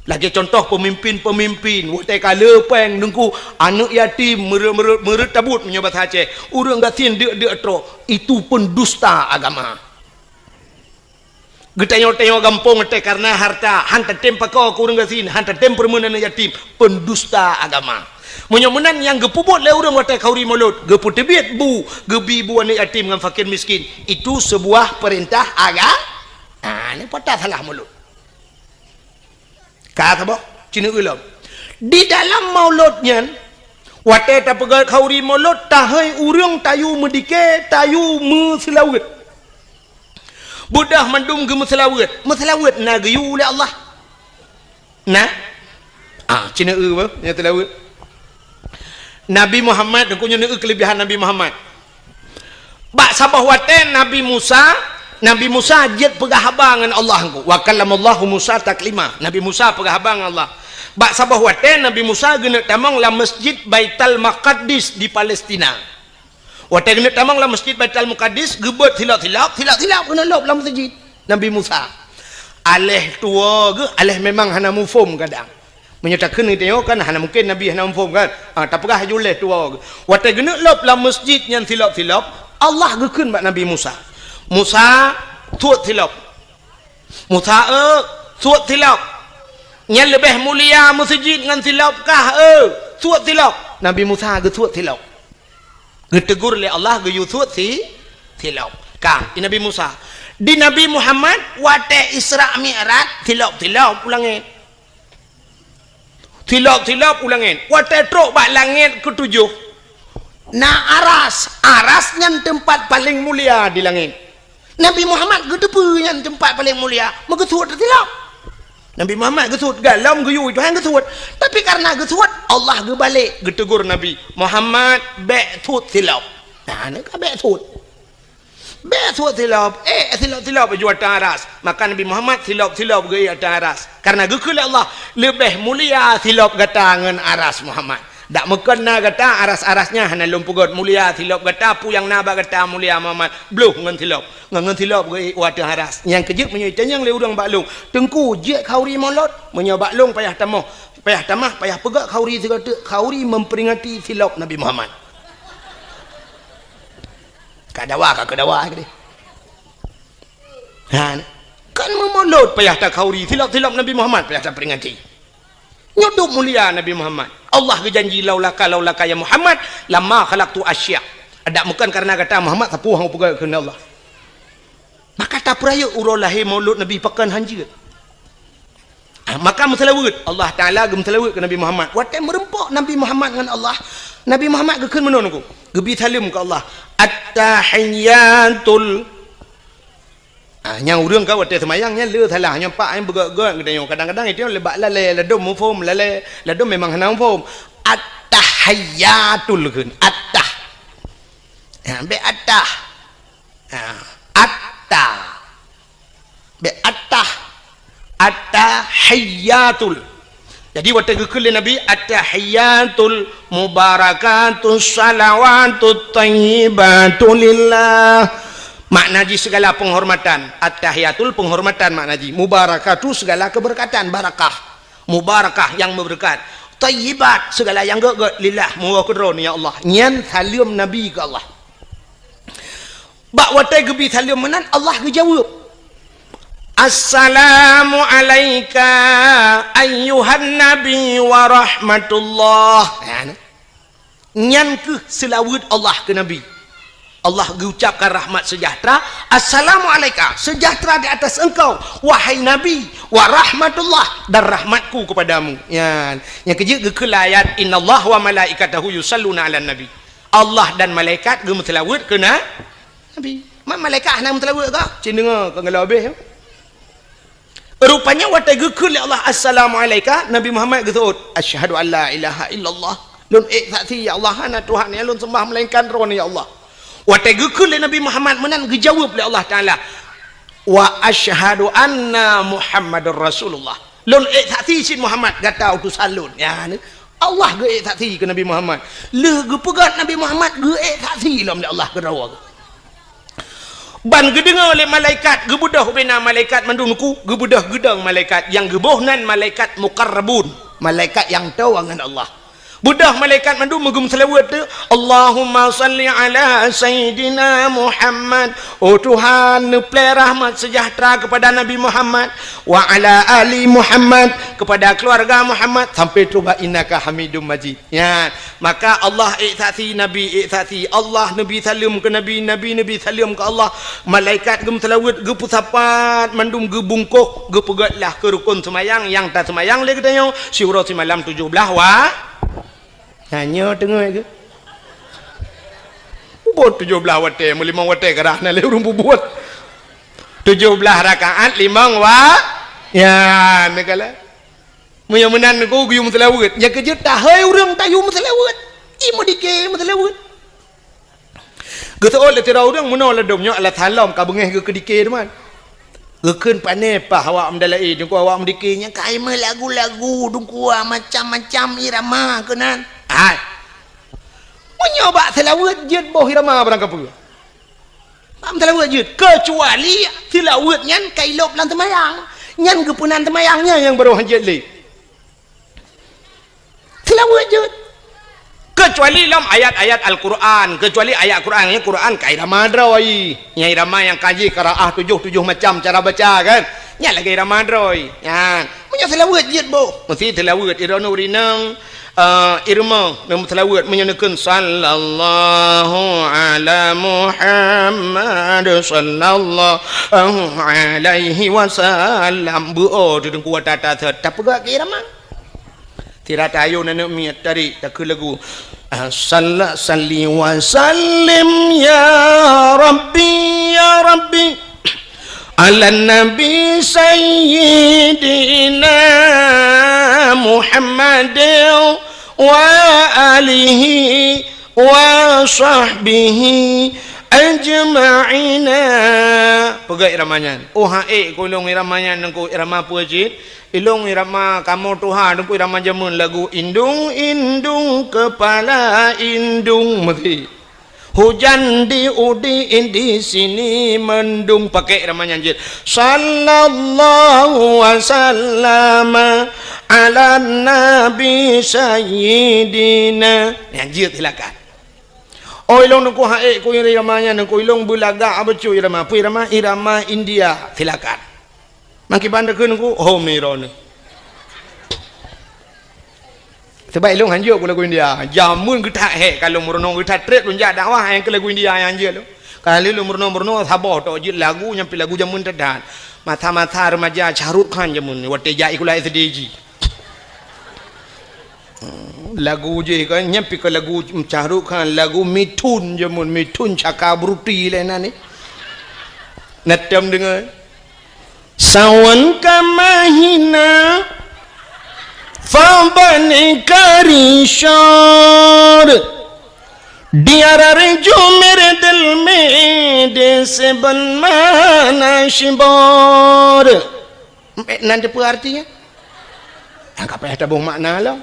Lagée contoh peumimpin-peumimpin, watée ka le péng teungku, aneuëk yatim meureuet-meureuet, meureuet tabot meunyoe basa Aceh, ureuëng gasien deuk-deuk trok, itu pendusta agama. Geutanyoe-tanyoe gampông watée kareuna harta, han tatem pakoe keu ureuëng gasien, han tatem peureumeun aneuëk yatim, pendusta agama. Meunyoe meunan nyang geupeubuet lé ureuëng watée khauri mulod, geupeuteubiet bu, geubi bu aneuëk yatim ngon fakir miskin, itu seubuah peurintah aga-, ah, nyoe pat salah mulod. Ka saboh, ci neueu lom. Di dalam mulod nyan, watée tapeugét khauri mulod, tahôi ureuëng tayue meudike, tayue meuseulaweuet. Beudôh mandum geumeuseulaweuet. Meuseulaweuet na geuyue lé Allah? Na? Ah, ci neueu bah, nyang seulaweuet. Nabi Muhammad, teungku nyoe neueu keuleubihan Nabi Muhammad. Bak saboh watée Nabi Musa, Nabi Musa jeuet peugah haba ngon Allah teungku. Wa kallamallahu Musa taklima. Nabi Musa peugah haba ngon Allah. Bak saboh watée Nabi Musa geuneuk tamong lam Masjid Baitul Maqdis di Palestina. Watée geuneuk tamong lam Masjid Baitul Maqdis, geubeuet silop-silop, silop-silop geuneuk lop lam masjid Nabi Musa. Aléh tuwoe geuh, aléh memang hana muphom kadang. Meunyoe takheun geutanyoe kan hana mungken Nabi hana muphom kan? Ah, tapeugah laju lé tuwoe geuh. Watée geuneuk lop lam masjid nyan silop-silop, Allah geukheun bak Nabi Musa, "Musa, suet silop." "Musa, eu, suet silop. Nyan leubeh mulia meuseujid ngon silop kah, eu? Suet silop." Nabi Musa geusuet silop. Geuteugur lé Allah geuyue suet si, silop. Ka, di Nabi Musa. Di Nabi Muhammad, watée Isra Mi'raj, silop-silop u langét. Silop-silop u langét. Watée trok bak langét keutujoh, na aras. Aras nyan teumpat paleng mulia di langét. Nabi Muhammad geuteupeue nyan teumpat paleng mulia, meugeusuet silop. Nabi Muhammad geusuet, galom geuyue Tuhan geusuet. Tapi kareuna geusuet, Allah geubalek geuteugur Nabi, "Muhammad, bék suet silop." Nah, nyoe ka bék suet. Bék suet silop, eh, silop-silop ju ateueh aras. Maka Nabi Muhammad silop-silop geuék ateueh aras. Kareuna geukheun lé Allah, "Leubeh mulia silop gata ngon aras Muhammad." Dak meukon na gata aras-aras nyan hana lôn peugét mulia silop gata, peue nyang na bak gata mulia Muhammad, bloh ngon silop. Ngon, ngon silop geuék u ateueh aras. Nyang keujeuet meunyoe itanyong lé ureuëng bak lôn, "Teungku, jeuet khauri mulod?" Meunyoe bak lôn payah tamoh, payah tamah, payah peugét khauri sigoe teuk, khauri memperingati silop Nabi Muhammad. Ka dawa, ka keudawa keudeh. Ha, kan meumulod payah takhauri, silop-silop Nabi Muhammad payah taperingati. Nyoe dum mulia Nabi Muhammad. Allah geujanji, "Laulaka, laulaka ya Muhammad, lama khalaqtu asya." Dak meukon kareuna gata Muhammad, sapeue hana peugah keunan Allah. Maka tapeurayeuk uroe lahé mulod Nabi pakon hanjeuet. Ah, maka meuseulaweuet. Allah Taala geumeuseulaweuet keu Nabi Muhammad. Watée meureumpok Nabi Muhammad ngon Allah, Nabi Muhammad geukheun meunoe nyoe, geubi saleuem keu Allah. At-tahiyyatul. Ah, nyang ureuëng ka watée seumayang nyan le salah, nyoe pak nyang beugét-gét geutanyoe. Kadang-kadang itu le bak lalée, ladom muphom, lalée, ladom memang hana muphom. At-tahiyyatul kheun. At-tah. Ha, bék at-tah. Ha, atta. Bèk attah. Attahiyatul. Jadi, watèe geukheun lé Nabi, "Attahiyatul mubarakatus salawatut thayyibatu lillah." Makna jih segala penghormatan. Attahiyatul penghormatan makna jih. Mubarakatu segala keberkatan, barakah. Mubarakah yang memberkat. Thayyibat segala yang gèt-gèt, lillah, meuwoe keudroe, ya Allah. Nyan saleuem Nabi keu Allah. Bak watèe geubi saleuem meunan, Allah geujaweueb, "Assalamu alaika ayyuhan nabi wa rahmatullah." Nyan, nyan kheueh seulaweuet Allah keu Nabi. Allah geucapkan rahmat sejahtera, "Assalamu alaika, sejahtera di atas engkau, wahai Nabi, wa rahmatullah, dan rahmatku kepadamu." Nyan, nyang keujeuet geukheun lam ayat, "Innallaha wa malaikatahu yusalluna 'alan nabi." Allah dan malaikat geumeuseulaweuet keu na-, Nabi. Ma-, malaikat hana meuseulaweuet kah? Cit deungoe, ka geulabeh. Rupanya watèe geukheun lé Allah, "Assalamu alaika," Nabi Muhammad geuseuôt, "Asyhadu an la ilaha illallah." Lôn ék saksi, ya Allah, hana Tuhan nyang lôn sembah melainkan Droeneuh, ya Allah. Watèe geukheun lé Nabi Muhammad meunan, geujaweueb lé Allah Taala, "Wa asyhadu anna Muhammadar Rasulullah." Lôn ék saksi cit Muhammad gata utosan lôn. Ya, ni. Allah geuék saksi keu Nabi Muhammad. Lheueh geupeugah Nabi Muhammad geuék saksi lom lé Allah keudroe. Ban geudeungoe lé malaikat, geubeudôh ubena malaikat mandum nuku, geubeudôh geudong malaikat, nyang geuboh nan malaikat muqarrabun, malaikat nyang toe ngon Allah. Beudôh malaikat mandum meugeumeuseulaweuet tu, "Allahumma salli ala Sayyidina Muhammad." Oh Tuhan, neuplè rahmat sejahtera kepada Nabi Muhammad, "wa ala ali Muhammad," kepada keluarga Muhammad, sampai tu ba, "Innaka Hamidum Majid." Ya, maka Allah ék saksi, Nabi ék saksi, Allah neubi saleuem keu Nabi, Nabi neubi saleuem keu Allah, malaikat geumeuseulaweuet, geupeusapat, mandum geubungkôh, geupeugét lah keu rukon seumayang nyang taseumayang lé geutanyoe siuroe simalam tujoh blaih wa-, nyan nyoe teungoh geuh. Buet tujoh blaih watèe, meulimong watèe karah na lé ureueng bubuet. Tujoh blaih rakaat limong wa-, ya, neukalon. Meunyoe meunan Teungku geuyue meuseulaweuet, nyang keujeuet tahôi ureueng tayue meuseulaweuet. I meudike meuseulaweuet. Geuseuôt lé sidroe ureueng meunoe ladôm nyoe, alasan lom ka beungéh geuh keudike teuma. Geukheun pané paih awak meudalaé, Teungku, awak meudike nyan ka i meulagu-lagu, Teungku, macam-macam irama keunan. Hai. Meunyoe bak seulaweuet jeuet boh irama barang kapeue. Bak meuseulaweuet jeuet, keucuali seulaweuet nyan ka ilôb lam teumayang. Nyan geupeunan teumayang nyan nyang barô hanjeuet lé. Seulaweuet jeuet. Keucuali lom ayat-ayat Al-Quran, keucuali ayat Quran, nyan Quran ka irama droe. Nyan irama nyang ka jih qiraah tujoh, tujoh macam cara baca kan. Nyan lagèe irama droe. Nyan. Meunyoe seulaweuet jeuet boh, meusti seulaweuet iroe nyoe ureueng inong, eh, irama, neuseulaweuet meunyoe neukheun, "Sallallahu ala Muhammad, sallallahu alaihi wasallam." Beuo teuh Teungku ata-ata sot, tapeugah keu irama. Sira tayue aneuk miet tadi takheun lagu, "Salla-, salli wa sallim ya Rabbi, ya Rabbi, ala Nabi Sayyidina Muhammad wa alihi wa sahbihi ajma'ina." Peugah irama nyan. Oh, han ék keu lôn irama nyan, Teungku, irama peue cit? Ilôn irama kamoe tuha, Teungku, irama jameun lagu, "Indung-indung kepala indung meusi. Hujan di udi di sini mendung." Pakai irama nyan jeuet. "Sallallahu wasallama ala nabi sayyidina." Nyan jeuet silakan. Oh, ilôn Teungku han ék keu irama nyan, Teungku, ilôn beulagak bacut irama. Peue irama? Irama India. Silakan. Mangkiban takheun Teungku, hom ni droeneuh. Sabab ilôn hanjeuet keu lagu India. Jameun geuthat hék ka lôn meurunoe, geuthat trép lôn jak dakwah nyang keu lagu India nyang hanjeuet lôn. Ka lheueh lôn meurunoe-meurunoe saboh tok jeuet lagu nyang pih lagu jameun that-that. Masa-masa remaja Shah Rukh Khan jameun watèe jak sikula S D jih. Lagu jih kan, nyan pih ka lagu Shah Rukh Khan, lagu Mithun jameun, Mithun Chakraborty lé nan ni. Na tom deungoe. Sawan ka mahina, fa bani karishor. Diarar jumer del me Seubon mana sibor. Nan teupeue artinya? Nyang ka payah taboh makna lom.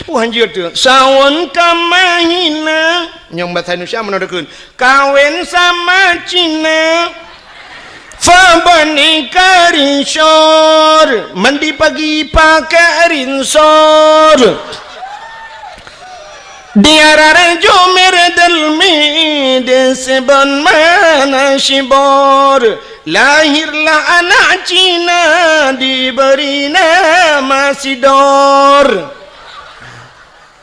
Peue hanjeuet tu? Sawon ka mahina. Nyang bahasa Indonesia meunan dikeun. Kawin sama Cina. Fabani karinsor. Mandi pagi pakai rinsor. Diarah jumer delmi. Di sebon mana sibor. Lahirlah anak Cina diberi nama Sidor.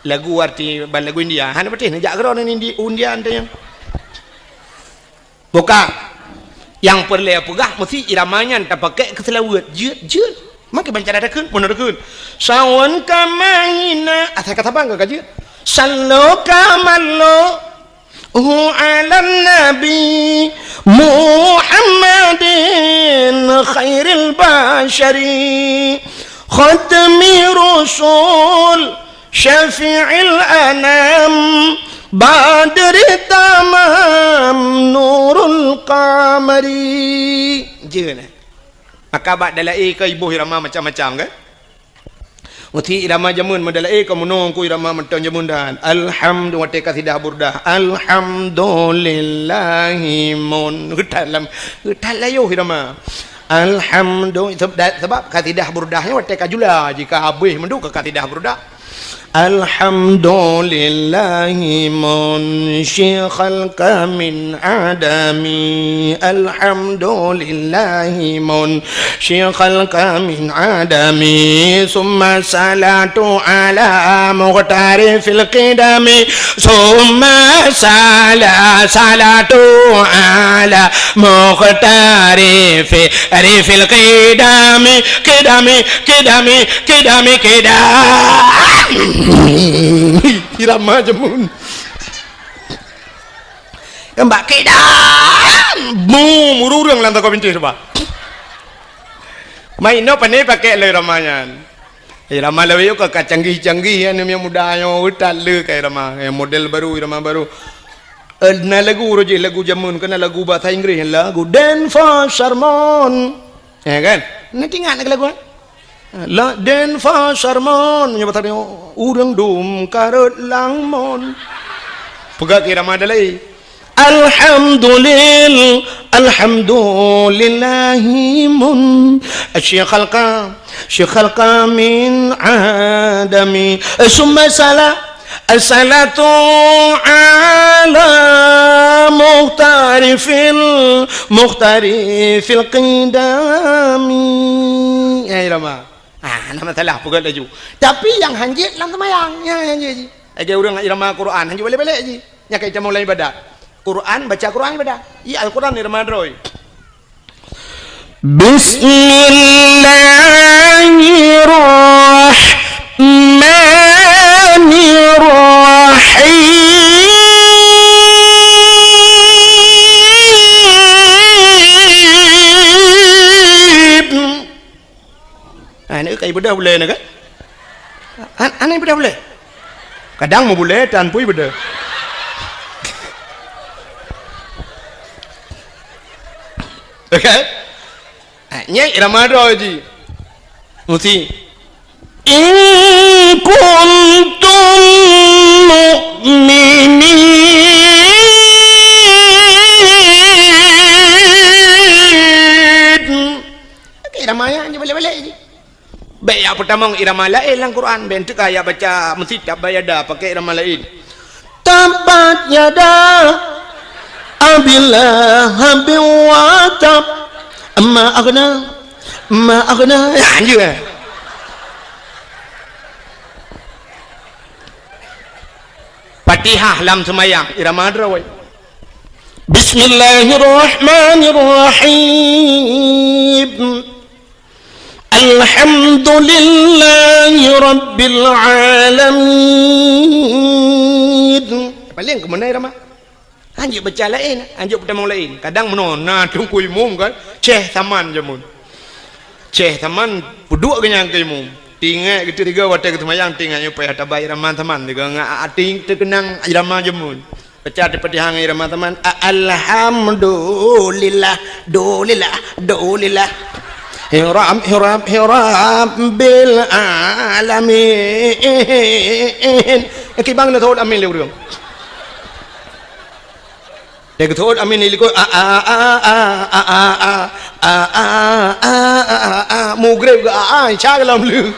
Lagu arti ban lagu India. Hana patéh neujak keudroe ngon Indi-, India teuh nyan. Buka. Nyang peureulée peugah meusti irama nyan tapakék keu seulaweuet. Jeuet, jeuet. Makai banca dada kheun, meunan kheun. Sawon ka mahina. Asai ka saban ka jeuet. Sallo ka mallo. Hu ala nabi Muhammadin khairil basyari khatmi rusul syafi'il anam badri tamam nurul qamari. Jeue nah. Maka bak dalai ka iboh irama macam-macam kan? Meusti irama jameun meudalai ka meunoe ku irama mantong jameun dan. Alhamdu-, watée kasidah burdah. Alhamdulillahi mun. Geutat lam, geutat layoh irama. Alhamdu-, seb-, da-, sebab kasidah burdah nyan watée ka jula, jika habéh mandum ka kasidah burdah. Alhamdulillahi munsyikhalqa min adami. Alhamdulillahi mun- syikhalqa min adami, summa salatu ala muqtari fil qidami, summa sala-, salatu ala muqtari fi-, ri fil qidami, qidami, qidami, qidami, qidami. Irama jameun. Keumbak kidam! Bum! Ureueng-ureueng lam toko bintéh teubak. Mai inoe pane pakék lé irama nyan. Irama lawét ka, ka canggih-canggih, aneuk muda nyoe utat lé ka irama. Eh, model baru, irama baru. Eh, na lagu roh jih, lagu jameun, keu na lagu bahasa Inggréh, lagu Dance for Sermon. Ya kan? Na ingat lagu, eh? La den fa sarmon, nyoe batari ureueng dum karot langmon. Peugah keu irama dalai. Alhamdulil-, alhamdulillahi mun. Syekh khalqa, syekh khalqa min adami. Summa sala, As-salatu ala muhtari fil, muhtari fil qidami. Ya, irama. Ah, hana masalah, peugah laju. Tapi nyang hanjeuet lam seumayang, ya, hanjeuet ji. Lagèe ureueng irama Quran, hanjeuet balek-balek ji. Nyan ka itamong lam ibadat. Quran, baca Quran ibadat. Iya, Al-Quran irama droe. Bismillahirrahmanirrahim. Ha, ni ka ibadah ulèe ni kan? Ha, ha, ni ibadah ulèe. Kadang meubulèe tan pui ibadah. Okey? Ha, nyan irama droe ji. Mesti. In kuntum mu'minin. Okey, irama nyan ji balek-balek ji. Bèk jak peutamong irama laén lam Quran, bèk teuka jak baca meusitab bayada pakai irama laén. Tabbat yada Abi Lahabin wa tab. Ma aghna, ma aghna. Ya, anjur, eh. Fatihah lam seumayang, irama droe. Bismillahirrahmanirrahim. Alhamdulillahi rabbil alamin. Paléng keumeunai ramah. Hanjeuet baca laén, hanjeuet peutamong laén. Kadang meunoe na teungku imum kan, Syekh Saman jameun. Syekh Saman peuduek geuh nyan keu imum. Teuingat geuteuk tiga watèe geuseumayang, teuingat nyoe payah tabai irama Saman tiga ngat até teukeunang irama jameun. Peucah di Fatihah ngon irama teuma. A-, alhamdulillah, dulillah, dulillah. Hiram, hiram, hiram bil alamin. Kibang na thot amin lé ureueng. Dia geuteuôt amin di likot, a, a, a, Mugreb geu a, a, insya Allah lom lé.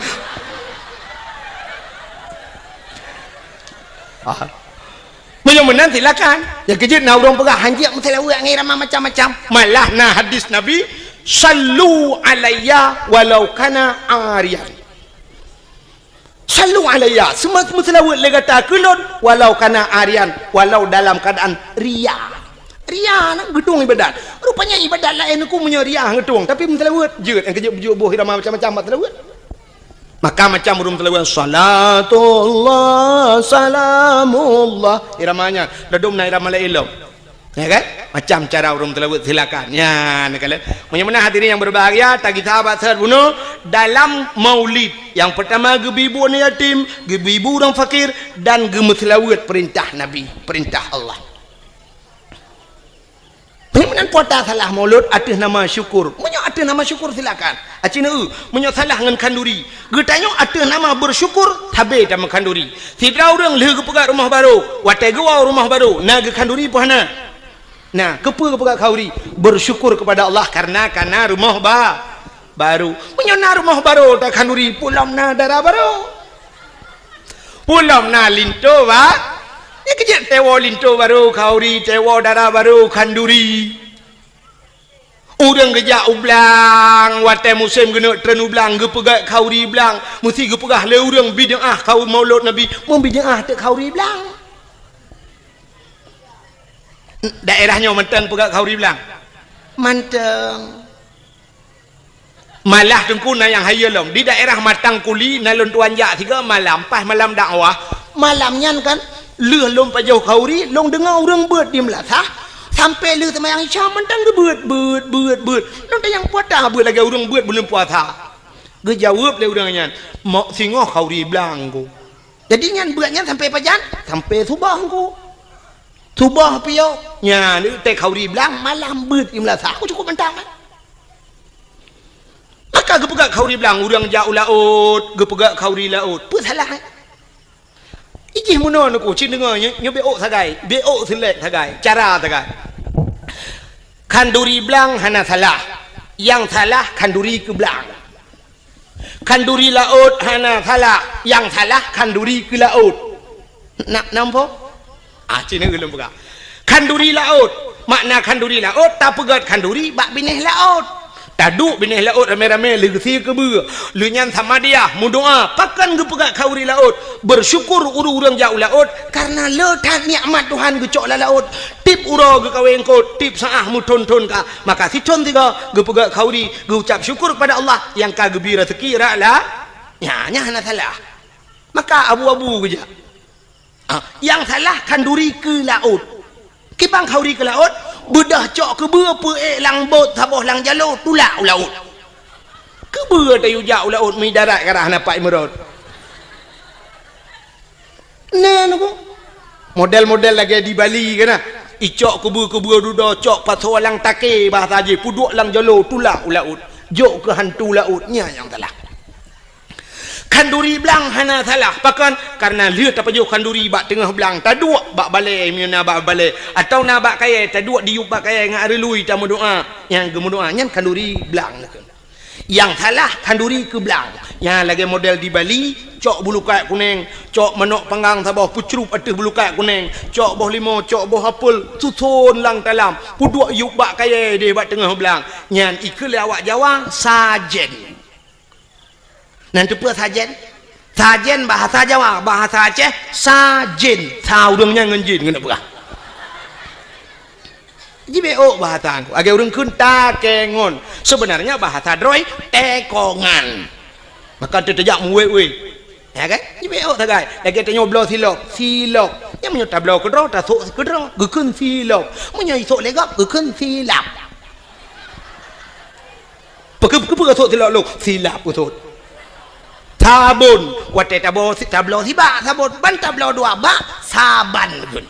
Ah. Meunyoe meunan silakan. Nyang keujeuet na ureueng peugah hanjeuet meuseulaweuet ngon irama macam-macam. Malah na hadis Nabi, "Sallu alayya walau kana ariyan." Sallu alayya, seuma-, meuseulaweuet lé gata keu lôn, walau kana ariyan, walau dalam keuadaan ria. Ria na geutueng ibadat. Rupanya ibadat laén ku meunyoe ria geutueng, tapi meuseulaweuet jeuet, nyang keujeuet beujeuet boh irama macam-macam bak seulaweuet. Maka macam ureueng meuseulaweuet, salatullah, salamullah. Irama nyan, ladom na irama laén lom. Ya kan? Macam cara ureueng meuseulaweuet silakan. Ya, ni kalian. Meunyoe meunan hadirin yang berbahagia, tagisa bak seuhat bunoe dalam maulid. Yang pertama geubi bu aneuk yatim, geubi bu ureueng fakir dan geumeuseulaweuet perintah Nabi, perintah Allah. Meunyoe meunan puasa salah maulud ateueh nama syukur. Meunyoe ateueh nama syukur silakan. Aci neu, meunyoe salah ngon khanduri. Geutanyoe ateueh nama bersyukur, sabe tameu khanduri. Sidroe ureueng lheueh geupeugah rumoh barô, watée geuwoe rumoh barô, na geukhanduri peue hana? Na, keupeue geupeugah khanduri? Bersyukur kepada Allah karena kana rumoh ba-, barô. Meunyoe na rumoh barô takhanduri, peue lom na dara barô. Peue lom na linto ba-, ya keujeuet teuwoe linto barô khanduri, teuwoe dara barô khanduri. Ureueng geujak u blang, watée musém geuneuk treun u blang, geupeugah khanduri blang, meusti geupeugah lé ureueng bid'ah khanduri maulud Nabi, meubid'ah teuk khanduri blang. Daerah nyoe mantong peugah khanduri blang? Mantong. Malah teungku na nyang hayeue lom. Di daerah Matang Kuli na lôn tuan jak sigoe malam, pas malam dakwah. Malam nyan kan, lheueh lôn pajoh khanduri, lôn deungoe ureueng beuet di meulasah, sampoe lheueh seumayang Isya mantong geubeuet, beuet, beuet, beuet. Lôn tanyong, "Peue ata beuet lagée ureueng beuet buleuen puasa?" Geujaweueb lé ureueng nyan, "Mok singoh khanduri blang ku." Jadi nyan beuet nyan sampoe pajan? Sampoe suboh ku. Suboh piôh. Nyan, teuh khanduri blang, malam beuet di meulasah. Aku cukup mantong kan? Maka geupeugah khanduri blang, ureueng jak u laôt, geupeugah khanduri laôt. Peue salah, eh? Ijih meunoe neuku, cit deungoe nyoe, nyoe beuôk sagai, beuôk seulek sagai, cara sagai. Khanduri blang hana salah. Nyang salah khanduri keu blang. Khanduri laôt hana salah, nyang salah khanduri keu laôt. Na, nampak? Ah, cina ulôn peugah. Khanduri laôt, makna khanduri laôt, tapeugét khanduri bak binéh laôt. Taduek binéh laôt ramé-ramé leusi keubeue. Lheueh nyan samadiyah, meudoá, pakon geupeugét khanduri laôt? Bersyukur ureueng-ureueng jak u laôt, kareuna le that nikmat Tuhan geucok lam laôt. Tieb uroe geukawé eungkôt, tieb saát meuthon-thon ka. Maka sithon sigoe geupeugét khanduri, geucap syukur kepada Allah nyang ka geubri raseuki rot la-, nyan, nyan hana salah. Maka abu-abu geujak. Ah, nyang salah khanduri keu laôt. Kiban khanduri keu laôt, beudôh cok keubeue peuék lam bot saboh lam jaloe tulak u laôt. Keubeue tayue jak u laôt meuidarat ka rhah na pat imeurot. Na neuku. Model-model lagée di Bali kan na. Icok keubeue-keubeue dudoe cok pasoe lam takée bahasa jih, peuduek lam jaloe tulak u laôt. Jok keu hantu laôt, nyan nyang salah. Khanduri blang hana salah. Pakon? Kareuna lheueh tapajoh khanduri bak teungoh blang, taduek bak balée, meunyoe na bak balée, atawa na bak kayée, taduek diyueb bak kayée ngon areului tameudoá. Nyang geumeudoá nyan khanduri blang. Nyang salah khanduri keu blang. Nyang lagée model di Bali, cok bulukat kuneng, cok manok panggang saboh peucrueb ateueh bulukat kuneng, cok boh limo, cok boh apel, suson lam talam, peuduek yueb bak kayée deh bak teungoh blang. Nyan ikheun lé awak Jawa sajen. Nan teupeue sajen? Sajen bahasa Jawa, bahasa Aceh, sajen. Sa ureueng nyan ngon jin, keuneuk peugah. Jibeuôk bahasa ku. Lagée ureueng kheun takengon. Seubeunarnya bahasa droe, tekongan. Maka teuh tajak meuwék-wék. Ya kan? Jibeuôk sagai. Lagée tanyoe bloe silop, silop. Nyang meunyoe tabloe keudroe, tasok keudroe, geukheun silop. Meunyoe isok lé gob, geukheun silap. Peue-, peue-, peue gasot silop lôn? Silap gasot. Sabon. Watée tabloe si-, tabloe sibak sabon, ban tabloe dua bak, saban geukheun.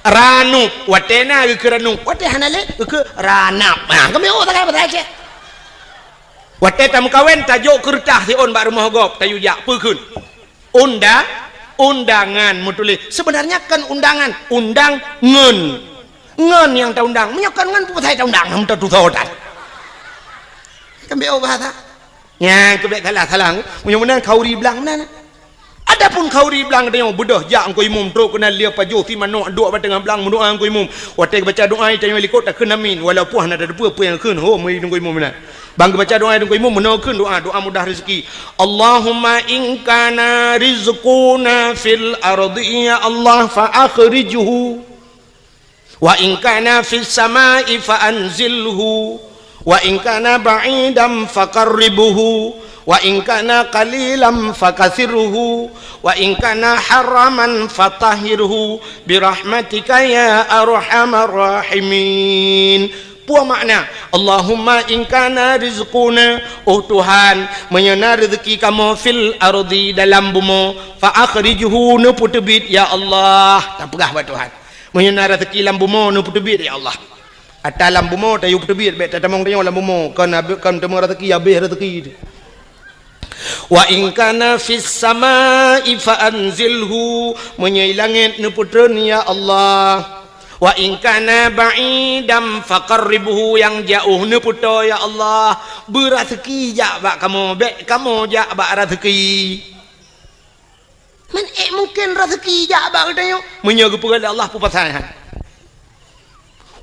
Ranup, watée na geukheun ranup, watée hana lé geukheun ranap. Ha, kami oh takai bahasa Aceh. Watée tameukawen, tajok keureutah siôn bak rumoh gob, tayue jak, peue kheun? Unda-, undangan meutuléh. Sebenarnya kon undangan, undang ngon. Ngon nyang taundang. Meunyoe kon ngon, peue pasai taundang? Hana tatusoe tan. Kami oh bahasa. Nyan keu bék salah-salah. Meunyoe meunan khauri blang meunan. Adapun khauri blang tanyoe beudôh jak Teungku Imum trok keunan lheueh pajoh si manok duek bak teungoh blang meudoá Teungku Imum. Watée geubaca doá tanyoe likot takheun amin walaupun hana tateupeue peue nyang kheun ho meuri Teungku Imum meunan. Ban geubaca doá Teungku Imum meunoe kheun doá, doá mudah rezeki. Allahumma in kana rizquna fil ardi ya Allah fa akhrijhu. Wa in kana fis sama'i fa anzilhu, wa in kana ba'idan fa qarribhu, wa in kana qalilan fa kathirhu, wa in kana haraman fa tahhirhu, bi rahmatika ya arhamar rahimin. Peue makna, Allahumma in kana rizquna, oh Tuhan, meunyoe na rezeki kamoe fil ardi dalam bumoe, fa akhrijhu, neupeuteubiet ya Allah. Tapeugah bak Tuhan. Meunyoe na raseuki lam bumoe neupeuteubiet ya Allah. Ata lam bumoe tayue peuteubiet bék tatamong tanyoe lam bumoe, kon abéh, kon teuma raseuki, abéh raseuki. Wa in kana fis sama'i fa anzilhu, meunyoe i langét neupeutreun ya Allah. Wa in kana ba'idan fa qarribhu, nyang jaoh neupeutoe ya Allah. Beuraseuki jak bak kamoe, bék kamoe jak bak raseuki. Man ék mungken raseuki jak bak geutanyoe? Meunyoe geupeugah lé Allah peue pasai han.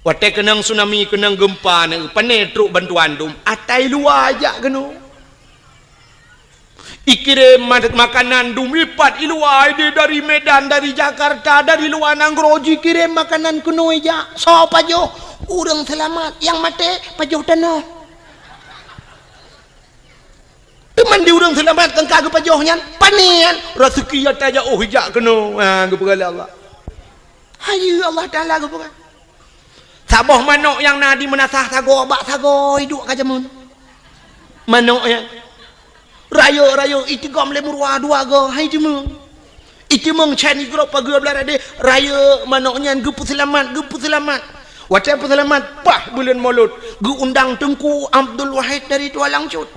Watée keunong tsunami, keunong geumpa, na pane trok bantuan dum, ata i luwa jak keunoe. Ikirém ma-, makanan dum ipat i luwa, ideh dari Medan, dari Jakarta, dari luwa nanggroe jikirém makanan keunoe jak. Soe pajoh? Ureuëng seulamat, nyang maté pajoh tanoh. Teuma di ureuëng seulamat nyang ka geupajoh nyan, pane nyan, raseuki nyang tajak oh ijak keunoe, ha, geupeugah lé Allah. Hayeue Allah Taala geupeugah. Saboh manok nyang na di meunasah sagoe bak sagoe iduek ka jameun. Manok nyan. Rayeuk-rayeuk itigom lé meuruwa dua goe, hai jameun. Iteumeung chan igrop pageue blah radeh, rayeuk manok nyan geupeuseulamat, geupeuseulamat. Watée peuseulamat, paih buleuen Molot, geuundang Teungku Abdul Wahid dari Tualang Cut.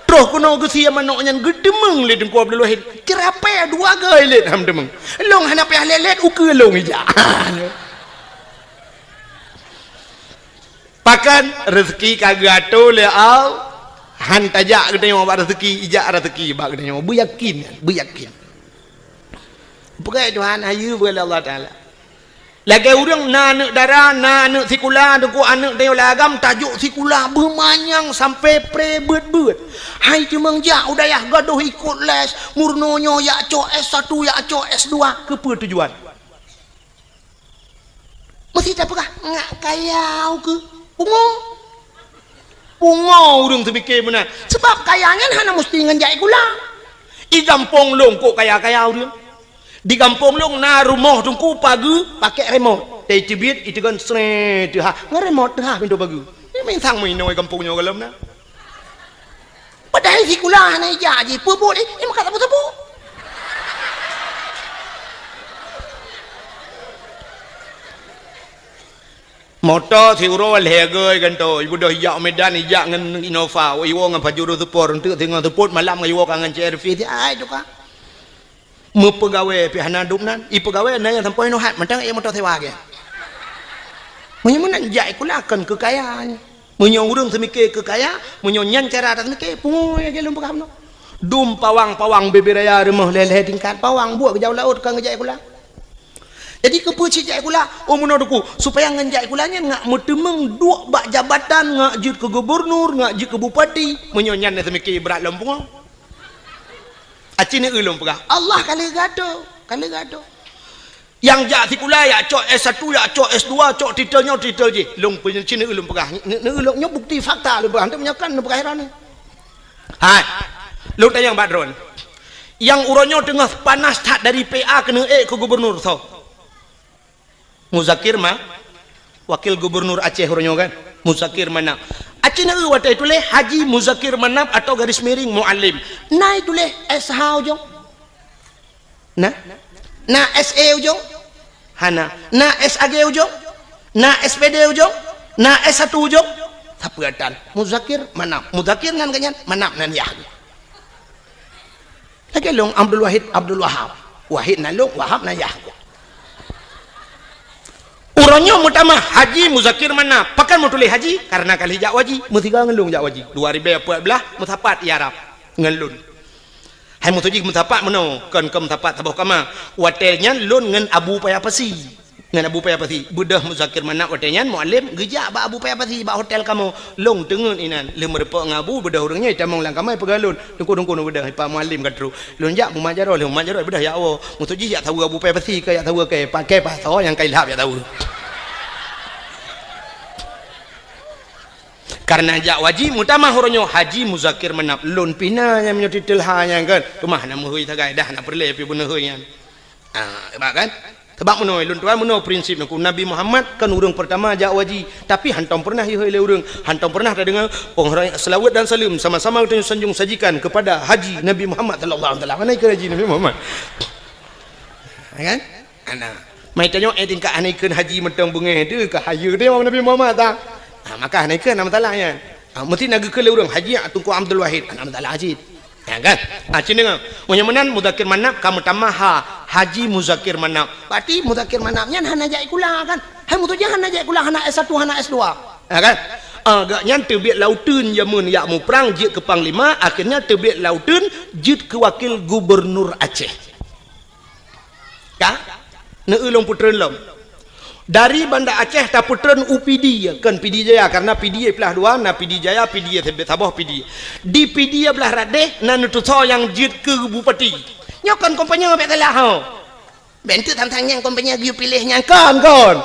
Troh keunoe geusie manok nyan geuteumeung lé Teungku Abdul Wahid. Ceurapée dua goe ilét ham teumeung. Lôn hana payah lét-lét, ukeue lôn ijak. Pakon raseuki ka geuatoe lé Allah, han tajak geutanyoe bak raseuki, ijak raseuki bak geutanyoe. Beuyakin, beuyakin. Peugah Tuhan, hayeue peugah lé Allah Taala. Lagée ureuëng na aneuëk dara, na aneuëk sikula, deungon aneuëk tanyoe lam agam, tajok sikula beumanyang sampai pré beuet-beuet. Hai teumeung jak u dayah gadôh ikot les, meurunoe nyoe jak cok S satu, jak cok S dua, keupeue tujuan? Meusti tapeugah, ngak kaya ukeue. Pungo. Pungo ureuëng teupike meunan. Sebab kaya nyan hana meusti ngon jak sikula. I gampông lôn kok kaya-kaya ureuëng. Di gampông lôn na rumoh teungku pageue pakai remot. Teubiet iteugon sré teuhah. Ngon remot teuhah pintoe pageue. Ni minsang meuinoe gampông nyoe gohlom na. Padahai sikula hana ijak jih, peue buet, eh, eh, meukat sapeue-sapeue. Moto siuroe lhée goe gantoe, ibeudôh ijak Medan, ijak ngon Innova, iwoe ngon Pajero Sport, eunteuk singoh seupôt malam ngon iwoe ka ngon C R V, ai tuka. Meupeugawée pih hana dum nan, ipeugawée na nyang sampoe inoe hat, mantong ék moto sewa lagée. Meunyoe meunan jak sikula kon keu kaya nyan. Meunyoe ureuëng seumike keu kaya, meunyoe nyan cara taseumike, pungoe lagée lôn peugah bunoe. Dum pawang-pawang bubé raya rumoh lhée-lhée tingkat, pawang buet geujak u laôt ka geujak sikula. Jadi keupeue cit jak sikula? Oh meunoe teungku, supaya ngon jak sikula nyan ngak meuteumeung duek bak jabatan, ngak jeuet keu gubernur, ngak jeuet keu bupati. Meunyoe nyan na seumike brat lom pungoe. Aci neueu lôn peugah, Allah ka lheueh geuatoe, ka lheueh geuatoe. Nyang jak sikula, jak cok S satu, jak cok S dua, cok titel nyoe, titel jih. Lôn peunyeucin neueu lôn peugah. Neueu lôn nyoe bukti fakta lôn peugah. Hana meunyoe kan lôn peugah heran ni. Hai. Lôn tanyong bak droen. Nyang uroe nyoe teungoh panas that dari P A keuneuk ék keu gubernur soe? Muzakir Ma-, Wakil Gubernur Aceh uroe nyoe kan, Muzakir Manaf. Aci neueu watée tuléh Haji Muzakir Manaf atau garis miring Muallim. Na tuléh S H ujong? Na? Na S A ujong? Hana. Na S A G ujong? Na S P D ujong? Na S satu ujong? Sapeue tan? Muzakir Manaf. Muzakir nan geuh nyan, Manaf nan yah. Lagèe lôn Abdul Wahid, Abdul Wahab. Wahid nan lôn, Wahab nan yah. Uroe nyoe meutamah Haji Muzakir Manaf. Pakon meutuléh Haji? Karena ka lheueh jak haji. Meusigoe ngon lôn jak haji. Dua ribèe peuet blah, meusapat i Arab ngon lôn. Hai meutuju meusapat meunoe, kon, kon meusapat saboh kama. Watèe nyan lôn ngon Abu Paya Pasi. Ngon Abu Paya Pasi. Beudôh Muzakir Manaf watèe nyan, Mualem geujak bak Abu Paya Pasi bak hotel kamoe. Lôn teungeut inan. Lheueh meurumpok ngon Abu, beudôh ureueng nyan, jitamong lam kama, jipeugah lôn, "Teungku, Teungku, neubeudôh, Pak Mualem ka trôk." Lôn jak mumat jaroe, lheueh mumat jaroe, beudôh jak woe. Meutuju jak saweue Abu Paya Pasi, ka jak saweue kèe, pakèe pasoe nyang ka ilhab jak saweue. Karena jak haji, meutamah uroe nyoe Haji Muzakir Manaf. Lôn pih na nyang meunyoe titel ha nyan kan. Teuma hana meuhôi sagai, dah hana peureulèe pih beuneuhôi nyan. Ah, hebat kan? Sabab meunoe, lôn tuan, meunoe prinsip nangku. Nabi Muhammad kan ureueng peurtama jak haji, tapi hantom peureunah ihôi lé ureueng, hantom peureunah tadeungoe, "Penghargaan selawat dan salam sama-sama kita sanjung sajikan kepada Haji Nabi Muhammad sallallahu alaihi wasallam." Mana ikheun Haji Nabi Muhammad? Ya kan? Ana. Mai tanyoe, eh, tingkat hana ikheun haji mantong beungèh tu, ka hayeue teuh Nabi Muhammad ta. Ha, maka hana ikheun, hana masalah nyan. Ha, meusti na geukheun lé ureueng, "Haji Teungku Abdul Wahid," hana masalah cit. Ya kan? Ha, cit deungoe. Meunyoe meunan Muzakir Manaf ka meutamah ha, Haji Muzakir Manaf. Berarti Muzakir Manaf nyan hana jak sikula kan? Hai meutuju hana jak sikula, hana S satu, hana S dua. Ya kan? Ah, gobnyan teubiet lam uteuen jameun jak muprang jeuet keu panglima, akhirnya teubiet lam uteuen jeuet keu wakil gubernur Aceh. Ka? Neu-eu lôn peutreun lom. Dari Banda Aceh tapeutreun u Pidie, kon Pidie Jaya, karena Pidie plah dua, na Pidie Jaya, Pidie Saboh, Pidie. Di Pidie blah rot deh, na neutusoe nyang jeuet keu bupati. Nyoe kon kompanye bèk salah, ho. Bèk enteuk sang-sang nyang kompanye geuyue piléh nyang kon, kon.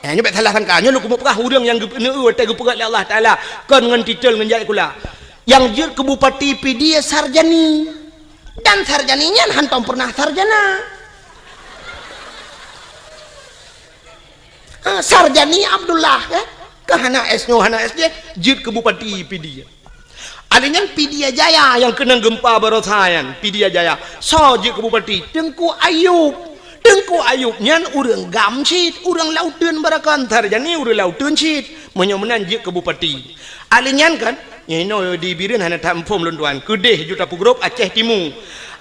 Eh, nyoe bèk salah sangka. Nyoe lôn keumeung peugah ureueng nyang geu-, neu-eu watèe geupeugah lé Allah Taala, kon ngon titel ngon jak sikula. Nyang jeuet keu bupati Pidie Sarjani. Dan Sarjani nyan hantom peureunah sarjana. Ah, Sarjani Abdullah, eh? Ka hana S nyoe, hana S jih, jeuet keu bupati Pidie. Alèh nyan Pidie Jaya nyang keunong geumpa baroesa nyan, Pidie Jaya. Soe jeuet keu bupati? Teungku Ayub. Teungku Ayub nyan ureueng GAM cit, ureueng lam uteuen barokon, Sarjani ureueng lam uteuen cit. Meunyoe meunan jeuet keu bupati. Alèh nyan kan, nyoe inoe di Bireuen hana that muphom lôn tuan. Keudeh ju tapeugrôp Aceh Timu.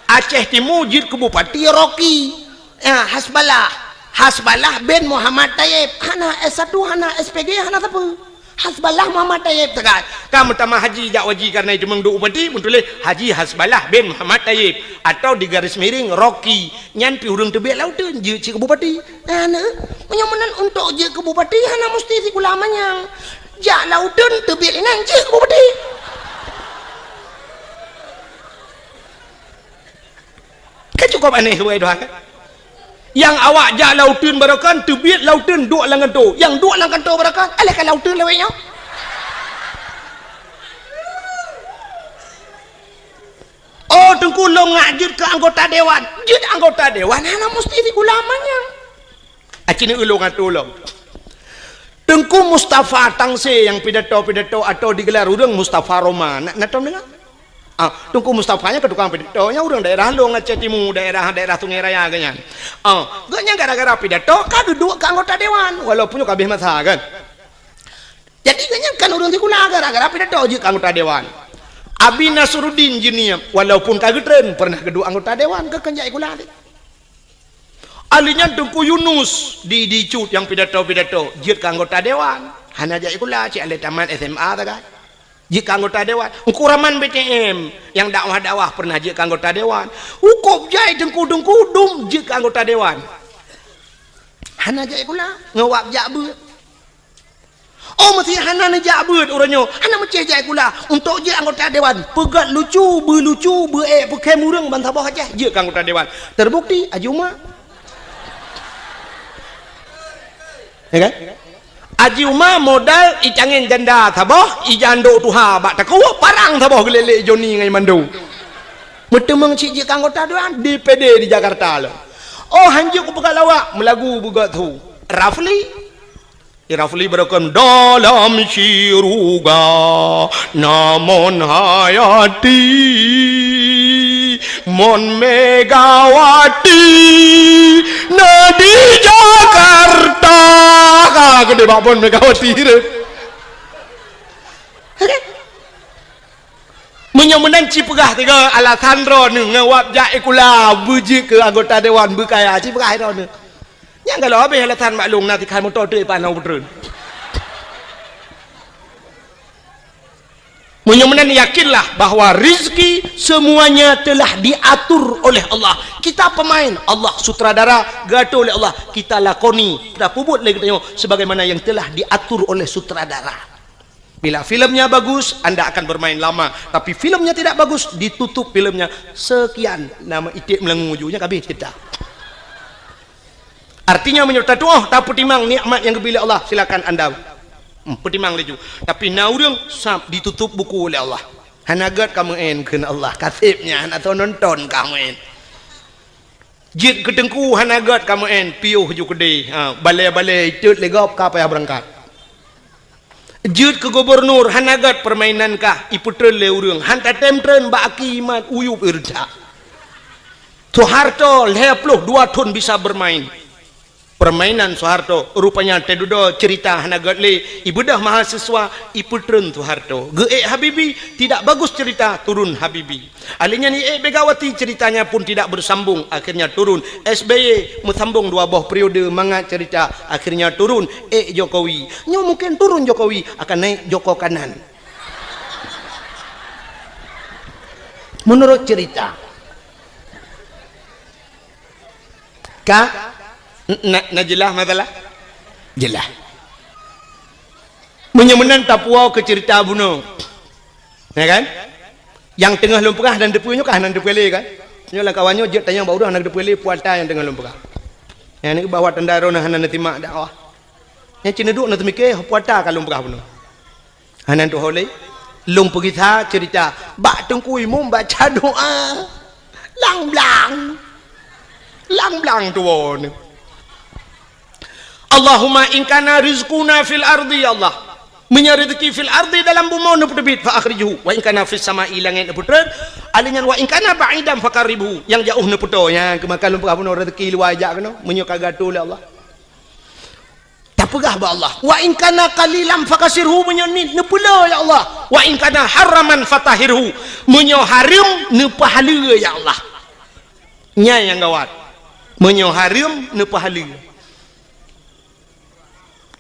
Aceh Timu jeuet keu bupati Rocky. Ya, Hasballah. Hasballah bin Muhammad Tayyib. Hana S satu, hana S P G, hana sapeue. Hasballah Muhammad Tayyib tegai. Ka meutamah haji jak haji karena itu meuduek bupati, meutuléh Haji Hasballah bin Muhammad Tayyib. Atau di garis miring Rocky. Nyan pih ureueng teubiet lam uteuen jeuet cit keu bupati. Nah, neu, meunyoe meunan untuk jeuet keu bupati hana musti sikula manyang. Jak lam uteuen teubiet inan jeuet keu bupati. Kan cukup aneh, wahai Tuhan, kan? Nyang awak jak lam uteuen barokon, teubiet lam uteuen duek lam kantô. Nyang duek lam kantô barokon, alah ka lam uteuen lawét nyoe. Oh, Teungku, lôn ngak jeuet keu anggota dewan. Jeuet anggota dewan hana musti sikula manyang. Aci neu ulôn atô lom. Teungku Mustafa Tangse nyang pidato-pidato atau digelar ureueng Mustafa Roma. Na, na tom deungoe? Ah, Teungku Mustafa nyan ka tukang pidato, nyan ureueng daerah Long, Aceh Timu, daerah, daerah Sungai Raya geuh nyan. Ah, geuh nyan gara-gara pidato ka geuduek keu anggota dewan, walaupun nyoe ka habéh masa kan. Jadi geuh nyan kan ureueng sikula gara-gara pidato jeuet keu anggota dewan. Abi Nasruddin Jeunieb, walaupun ka geutreun, pernah geuduek anggota dewan, geuh kon jak sikula teuh. Alèh nyan Teungku Yunus di, di Cut nyang pidato-pidato, jeuet keu anggota dewan. Hana jak sikula, cit alah tamat S M A sagai. Jeuet keu anggota dewan. Teungku Rahman B T M nyang dakwah-dakwah pernah jeuet keu anggota dewan. Cukup jai teungku-teungku dum jeuet keu anggota dewan. Hana jak sikula, ngon wab jak beuet. Oh, meusé hana neujak beuet uroe nyoe, hana meucéh jak sikula. Untuk jeuet anggota dewan, peugöt lucu, beu lucu, beu ék, peukhém ureueng ban saboh Aceh, jeuet keu anggota dewan. Terbukti, Haji Uma. Ya kan? Haji Uma modal icangén janda saboh, ija andok tuha bak takue, parang saboh geulélé Joni ngon Mando. Meuteumeung cit jeuet keu anggota dewan, D P D di Jakarta lom. Oh, hanjeuet kupeugah lawak, meulagu beugöt su. Rafli. Di Rafli beureukom dalam syuruga, namon hai até. Mon Megawati na di Jakarta. Ka geude bak Mon Megawati tu. Meunyoe meunan ci peugah tiga alasan droeneuh ngon wab jak sikula beujeuet keu anggota dewan beukaya, ci peugah droeneuh. Nyang galak habéh alasan maklum na tikhan moto teuk ipan na peutreun. Meunyoe meunan yakinlah bahwa rizki semuanya telah diatur oleh Allah. Kita pemain, Allah sutradara, geuatur oleh Allah. Kita lakoni, kita peubuet lé geutanyoe sebagaimana yang telah diatur oleh sutradara. Bila filmnya bagus, anda akan bermain lama. Tapi filmnya tidak bagus, ditutup filmnya. Sekian nama iték meulangô ju, nyan ka habéh cerita. Artinya, meunyoe tatuoh, tapeutimang nikmat nyang geubri lé Allah, silakan anda, hmm, peutimang laju. Tapi na ureuëng sab ditutup buku lé Allah. Hana gét kamoe kheun Allah, kaseb nyan atau nonton kamoe. Jeuet keu teungku hana gét kamoe, piôh ju keudeh. Ha, balée-balée itot lé gob ka payah beurangkat. Jeuet keu gubunur hana gét, peurmainan kah ipeutreun lé ureuëng, han tatem treun bak aki mat uyueb ireujak. Soeharto lhée ploh dua thon bisa bermain. Permainan Soeharto, rupanya teududoe cerita hana gét lé, ibeudôh mahasiswa, ipeutreun Soeharto. Geuék Habibie, tidak bagus cerita, turun Habibie. Ahli nyan iék Megawati, ceritanya pun tidak bersambung, akhirnya turun. S B Y meusambong dua boh periode mangat cerita, akhirnya turun. Ék Jokowi. Nyoe mungkin turun Jokowi, akan naik Joko kanan. Menurut cerita. Ka? Na, na jeulaih masalah? Jeulaih. Meunyoe meunan tapuwoe keu cerita bunoe. Ya kan? Nyang teungoh lôn peugah hana teupeue nyoe ka hana teupeue lé kan? Nyoe lam kawan nyoe jeuet tanyong bak ureuëng hana teupeue lé puata nyang teungoh lôn peugah. Nyang ni bahwa tanda droeneuh hana neusimak dakwah. Nyang cit neuduek neuteumike puata ka lôn peugah bunoe. Hana tuho lé. Lôn peugisa cerita bak Teungku Imum baca doa. Lang blang. Lang blang tuwoe nyoe. Allahumma in kana rizquna fil ardi, ya Allah. Meunyoe rezeki fil ardi dalam bumoe neupeuteubiet, fa akhrijhu. Wa in kana fis sama'i, langét neupeutreun. Alèh nyan wa in kana ba'idan faqarribhu. Nyang jaoh neupeutoe. Nyan keumakan lôn peugah bunoe rezeki luwa jak keunoe. Meunyoe ka geuatur lé Allah. Tapeugah bak Allah. Wa in kana qalilan fakasirhu, meunyoe niet neupeulo ya Allah. Wa in kana haraman fatahhirhu. Meunyoe hareuem neupeuhaleue ya Allah. Nyan nyang gawat. Meunyoe hareuem neupeuhaleue.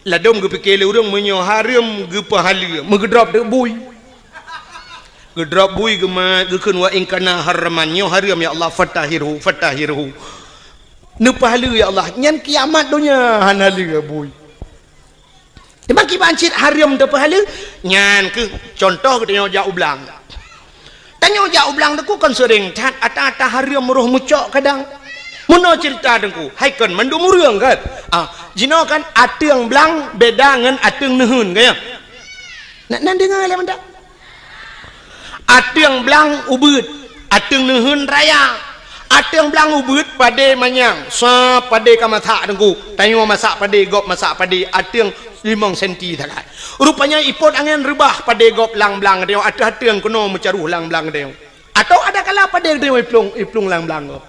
Ladôm geupike lé ureuëng meunyoe hareuem geupeuhaleue, meugeudrop teuk bui. Geudrop bui geumat geukheun wa in kana haraman, nyoe hareuem ya Allah, fatahhirhu, fatahhirhu. Neupeuhaleue ya Allah, nyan kiamat donya hana lé bui. Teuma kiban cit hareuem teupeuhaleue, nyan keuh contoh geutanyoe jak u blang. Tanyoe jak u blang Teungku kon seuring that ata-ata hareuem roh meucok kadang. Meunoe cerita Teungku, hai kon mandum ureuëng kan? Ah, jinoe kan ateueng blang beda ngon ateueng neuheun kan ya? Nak nan deungoe lé mantap. Ateueng blang ubeuet, ateueng neuheun raya. Ateueng blang ubeuet padé manyang, sa padé ka masak Teungku. Tanyoe masak padé, gob masak padé, ateueng limong senti sagai. Rupanya ipot angén reubah padé gob lam blang tanyoe, ateueh ateueng keunoe meucaroh lam blang tanyoe. Atau ada kala padé tanyoe iplueng, iplueng lam blang gob.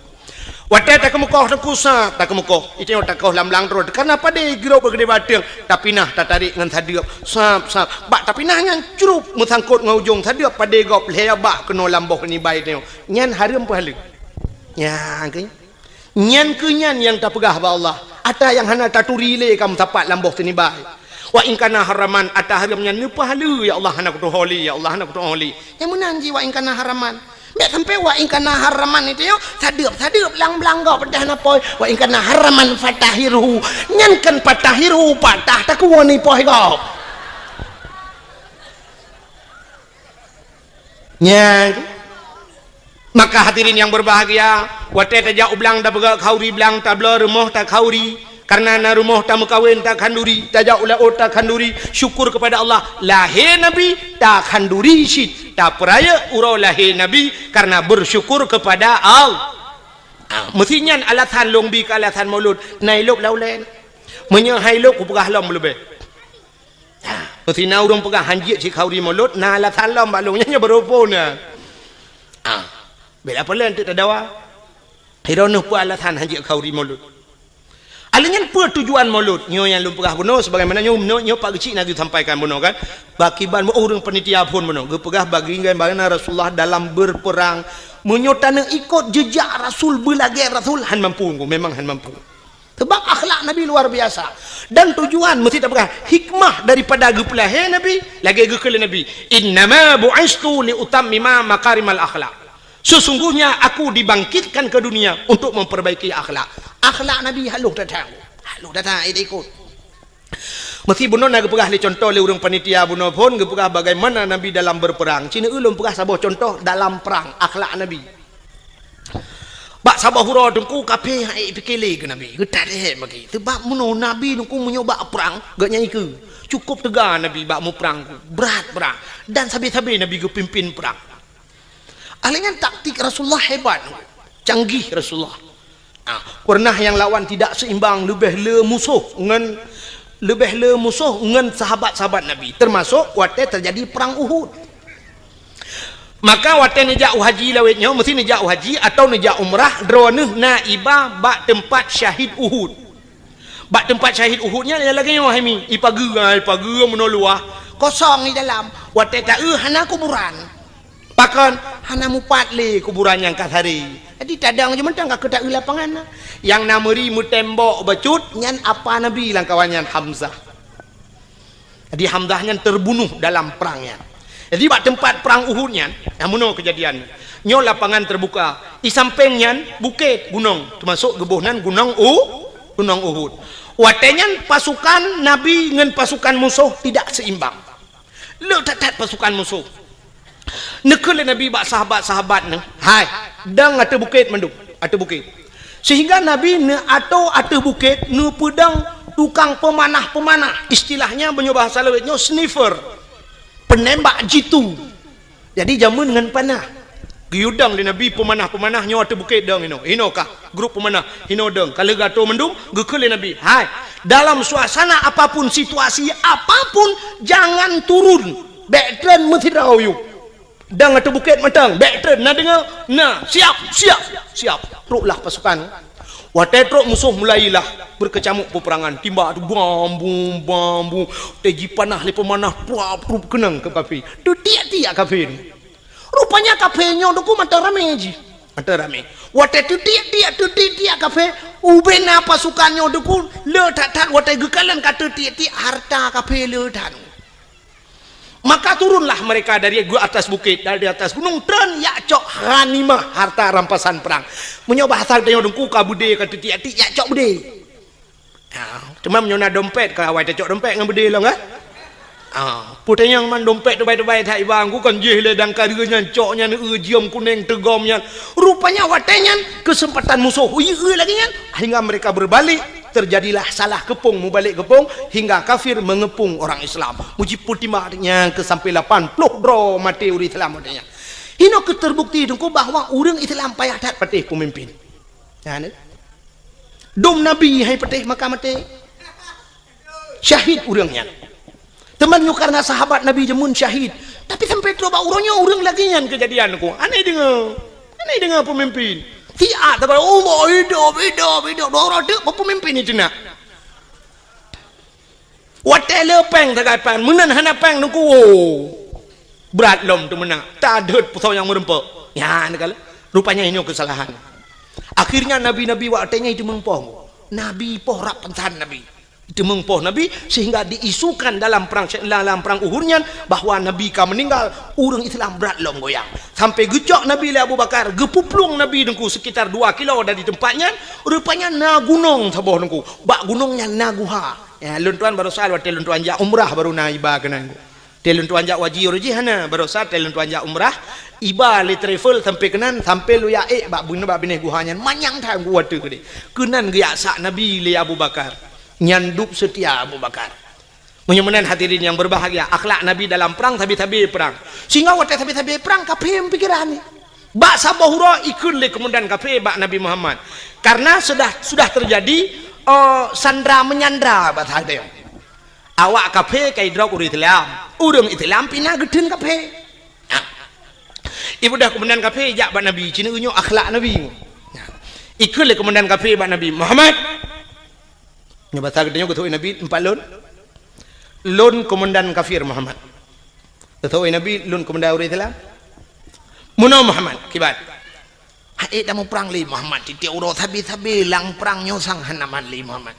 Watée takeumeukoh Teungku sa, takeumeukoh. Itanyoe takoh lam blang droe. Karena padé girok bak keudéh ateueng, tapinah tatarék ngon sadeuep. Sab, sab. Bak tapinah nyan crup meusangkot ngon ujong sadeuep padé gob lhée bah keunoe lam boh nibai tanyoe. Nyan hareuem peuhaleue. Nyan keuh. Nyan keuh nyan nyang tapeugah bak Allah. Ata nyang hana taturi lé ka meusapat lam boh teunibai. Wa in kana haraman, ata hareuem nyan neupeuhaleue, ya Allah, hana kutuho lé, ya Allah, hana kutuho lé. Nyang meunan jih wa in kana haraman. Bék sampai wa in kana haraman itu yo, sadeuep-sadeuep lam blang gob peudah na poi. Wa in kana haraman fatahhirhu. Nyan kan fatahhirhu, patah takuwa ni poi gob. Nyan. Maka hadirin yang berbahagia, watée tajak u blang tapeugah khanduri blang, tabloe rumoh takhanduri, karena na rumoh tameukawen takhanduri, tajak u laôt takhanduri, syukur kepada Allah, lahé Nabi takhanduri cit, tapeurayeuk uroe lahé Nabi karena bersyukur kepada Allah. Ah, meusi nyan alasan lôn bi keu alasan Maulud, na ilôb lam ulée. Meunyoe hai lôb kupeugah lom leubeh. Ha, meusi na ureuëng peugah han jeuet cit khanduri Maulud, na alasan lom bak lôn nyan, nyan baroe phon na. Ha. Bila peuleueh teuk tadawa. Hiroe neuh peue alasan han jeuet khauri Maulud. Alèh nyan peue tujuan Maulud? Nyoe nyang lôn peugah bunoe, sebagaimana nyoe, nyoe, nyoe Pak Geuchik na geusampaikan bunoe kan. Bak kiban ureueng panitia phôn bunoe, geupeugah bagaimana Rasulullah dalam berperang. Meunyoe taneuk ikot jejak Rasul, beulagèe Rasul, han mampu, memang han mampu. Sebab akhlak Nabi luar biasa. Dan tujuan, meusti tapeugah, hikmah daripada geupeulahé Nabi, lagèe geukheun lé Nabi, "Innama bu'istu li utammima makarimal akhlak." Sesungguhnya aku dibangkitkan ke dunia untuk memperbaiki akhlak. Akhlak Nabi halôh that-that. Halôh that-that, eh, ikot. Meusti bunoe na geupeugah lé contoh lé ureueng panitia bunoe phôn, geupeugah bagaimana Nabi dalam berperang. Cit ulôn peugah saboh contoh dalam perang, akhlak Nabi. Bak saboh uroe teungku kafé han ék pike lé keu Nabi. Geutat lé bagi. Sebab meunoe Nabi teungku meunyoe bak prang, geuh nyan ikeue. Cukup teuga Nabi bak muprang, brat prang. Dan sabe-sabe Nabi geupimpin prang. Alèh nyan taktik Rasulullah hebat. Canggih Rasulullah. Ah, pernah nyang lawan tidak seimbang, leubeh le musoh ngon, leubeh le musoh ngon sahabat-sahabat Nabi. Termasuk watèe terjadi perang Uhud. Maka watèe neujak u haji lawét nyoe, meusti neujak u haji atau neujak umrah, droeneuh na iba bak teumpat syahid Uhud. Bak teumpat syahid Uhud nyan lagèe nyoe hai mi, ipageue, ipageue meunoe luwah, kosong di dalam. Watèe taeu hana kuburan. Pakon? Hana mupat lé kuburan nyang ka saré. Jadi tadong jih mantong ka keu taeu lapangan na. Nyang na meuri meutembok bacut nyan apa Nabi lam kawan nyan Hamzah. Jadi Hamzah nyan terbunuh dalam perang nyan. Jadi bak teumpat perang Uhud nyan, nyang meunoe keujadian. Nyoe lapangan terbuka. Di sampéng nyan bukét, gunong, termasuk geuboh nan gunong U, gunong Uhud. Watèe nyan pasukan Nabi ngon pasukan musoh tidak seimbang. Le that-that pasukan musoh. Neukheun lé Nabi bak sahabat-sahabat neuh, "Hai, dong ateueh bukét mandum, ateueh bukét." Sehingga Nabi neuatoe ateueh bukét, neupeudong tukang peumanah-peumanah. Istilahnya, meunyoe bahasa lawét nyoe, sniper. Penembak jitu. Jadi, jameun ngon panah. Geuyue dong lé Nabi peumanah-peumanah nyoe ateueh bukét dong inoe. Inoe kah grup peumanah, inoe dong. Ka lheueh geuatoe mandum, geukheun lé Nabi, "Hai, dalam suasana apapun, situasi apapun, jangan turun. Bèk treun meusidroe yub." Dong ateueh bukét mantong, bèk treun, na deungö? Na. Siap, siap, siap. Troklah pasukan. Watèe trok musoh mulailah beukeucamuk peupeurangan. Timbak tu bam bum, bam bum. Watèe jipanah lé peumanah, pruap, pruap keunong keu kafé. Teutiek-tiek kafé tu. Rupanya kafé nyoe teungku mantong ramé jih. Mantong ramé. Watèe teutiek-tiek, teutiek-tiek kafé, ubena pasukan nyoe teungku, le that-that watèe geukalon ka teutiek-tiek harta kafé le that. Maka turunlah mereka dari gu-, atas bukét, dari atas gunong, treun jak cok ghanimah, harta rampasan perang. Meunyoe bahasa geutanyoe teungku ka beudé ka teutiek-tiek, jak cok beudé. Ha, teuma meunyoe na dompet, ka awai tacok dompet ngon beudé lom, kan? Ha, peue tanyong man dompet teubai-teubai that iba, ku kan jih lé dangkareue nyan, cok nyan, eu, jeuem kunéng teugom nyan. Rupanya watèe nyan keuseumpatan musoh, ui, eu lagèe nyan, hingga mereka berbalik. Terjadilah salah keupông mubalek keupông hingga kafir mengepung orang Islam. Mujib peutimang nyang keu sampai lapan ploh droe maté ureueng Islam watèe nyan. Hino keuh terbukti teungku bahwa ureueng Islam payah that patéh peumimpin. Nyan, dum Nabi hai patéh maka maté. Syahid ureueng nyan. Teuma nyoe karena sahabat Nabi jameun syahid. Tapi sampai trok bak uroe nyoe ureueng lagèe nyan keujadian ku. Aneh deungö. Aneh deungö peumimpin. Siat teuka, "Allah, hidup, hidup, hidup." Dua uroe teuk peumimpin itu nak. Watèe le péng sagai péng, meunan hana péng teungku. Brat lom teumeunak. Tadeuet peusau nyang meureumpok. Nyan kala. Rupanya inoe keusalahan. Akhirnya nabi-nabi watèe nyan itu meupoh. Nabi poh rab peusan Nabi. Teumeung poh Nabi, sehingga diisukan dalam perang, dalam perang Uhud nyan bahwa Nabi ka meuninggal, ureueng Islam brat lom goyang. Sampai geucok Nabi lé Abu Bakar, geupuplueng Nabi teungku sekitar dua kilo dari tempat nyan, rupanya na gunong saboh teungku. Bak gunong nyan na guha. Ya, lôn tuan barosa watèe lôn tuan jak umrah baru na iba keunan. Watèe lôn tuan jak haji uroe jih hana, barosa watèe lôn tuan jak umrah, iba lé travel sampai keunan, sampai lôn jak ék bak bune-, bak binéh guha nyan, manyang that geuh watèe keudéh. Keunan geujak sak Nabi lé Abu Bakar. Nyan dub seutia Abu Bakar. Meunyoe meunan hadirin yang berbahagia, akhlak Nabi dalam perang, sabe-sabe perang. Sehingga watèe sabe-sabe perang, kafé meupikiran ni. Bak saboh uroe ikheun lé keumandan kafé bak Nabi Muhammad. Karena sudah, sudah terjadi, eh, sandra menyandra bahasa dia. Awak kafé ka idrop ureueng Islam. Ureueng Islam pih na geutheun kafé. Nah. Ibeudôh keumandan kafé jak bak Nabi, ci nyoe akhlak Nabi. Ikheun lé keumandan kafé bak Nabi, "Muhammad." Nyoe basa geutanyoe geutôk lé Nabi, "Teumpat lôn." "Lôn keumandan kafir, Muhammad." Geutôk lé Nabi, "Lôn keumandan ureuëng Islam." "Meunoe Muhammad, kiban?" "Ha'ék tamuprang lé Muhammad, tieb-tieb uroe sabe-sabe lam prang nyoe sang hana mat lé Muhammad."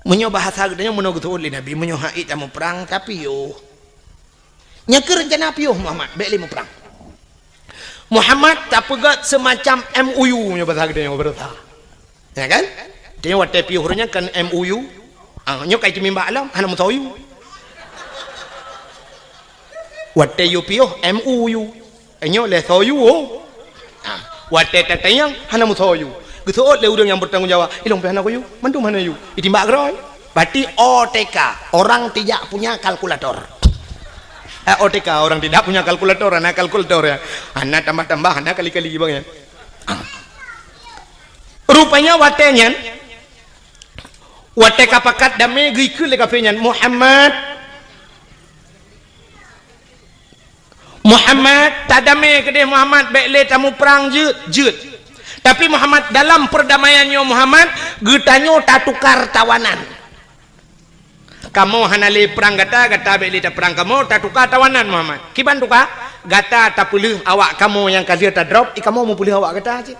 Meunyoe bahasa geutanyoe meunoe geutôk lé Nabi, "Meunyoe ha'ék tamuprang, tapiôh." "Nyan keuh reuncana piôh Muhammad, bék lé muprang." Muhammad tapeugét seumacam M O U nyoe basa geutanyoe beureusa. Ya kan? Tanyoe watée piôh ureuëng nyan kan M O U. Ah, nyoe kai teumimbak lom, hana meusoe yue. Watée yue piôh M O U. Nyoe lé soe yue, oh. Ah, watée tatanyong, hana meusoe yue. Geuseuôt lé ureuëng nyang beutanggung jawab, "Ilong pih hana kuyue, mandum hana yue." Itimbak keudroe. Berarti O T K, orang tidak punya kalkulator. Eh, O T K, orang tidak punya kalkulator, hana kalkulator ya. Hana tambah-tambah, hana kali-kali bang ya. Ah. Rupanya watée nyan, watée ka pakat damé geukheun lé kafé nyan, "Muhammad, Muhammad, tadamé keudeh Muhammad, bék lé tamuprang jeuet, jeuet." Tapi Muhammad dalam perdamaian nyoe Muhammad, geutanyoe tatukar tawanan. Kamoe hana lé prang gata, gata bék lé taprang kamoe, tatuka tawanan Muhammad. Kiban tuka? Gata tapeuleueh awak kamoe nyang ka lheueh tadrop, i kamoe meupeuleueh awak gata cit.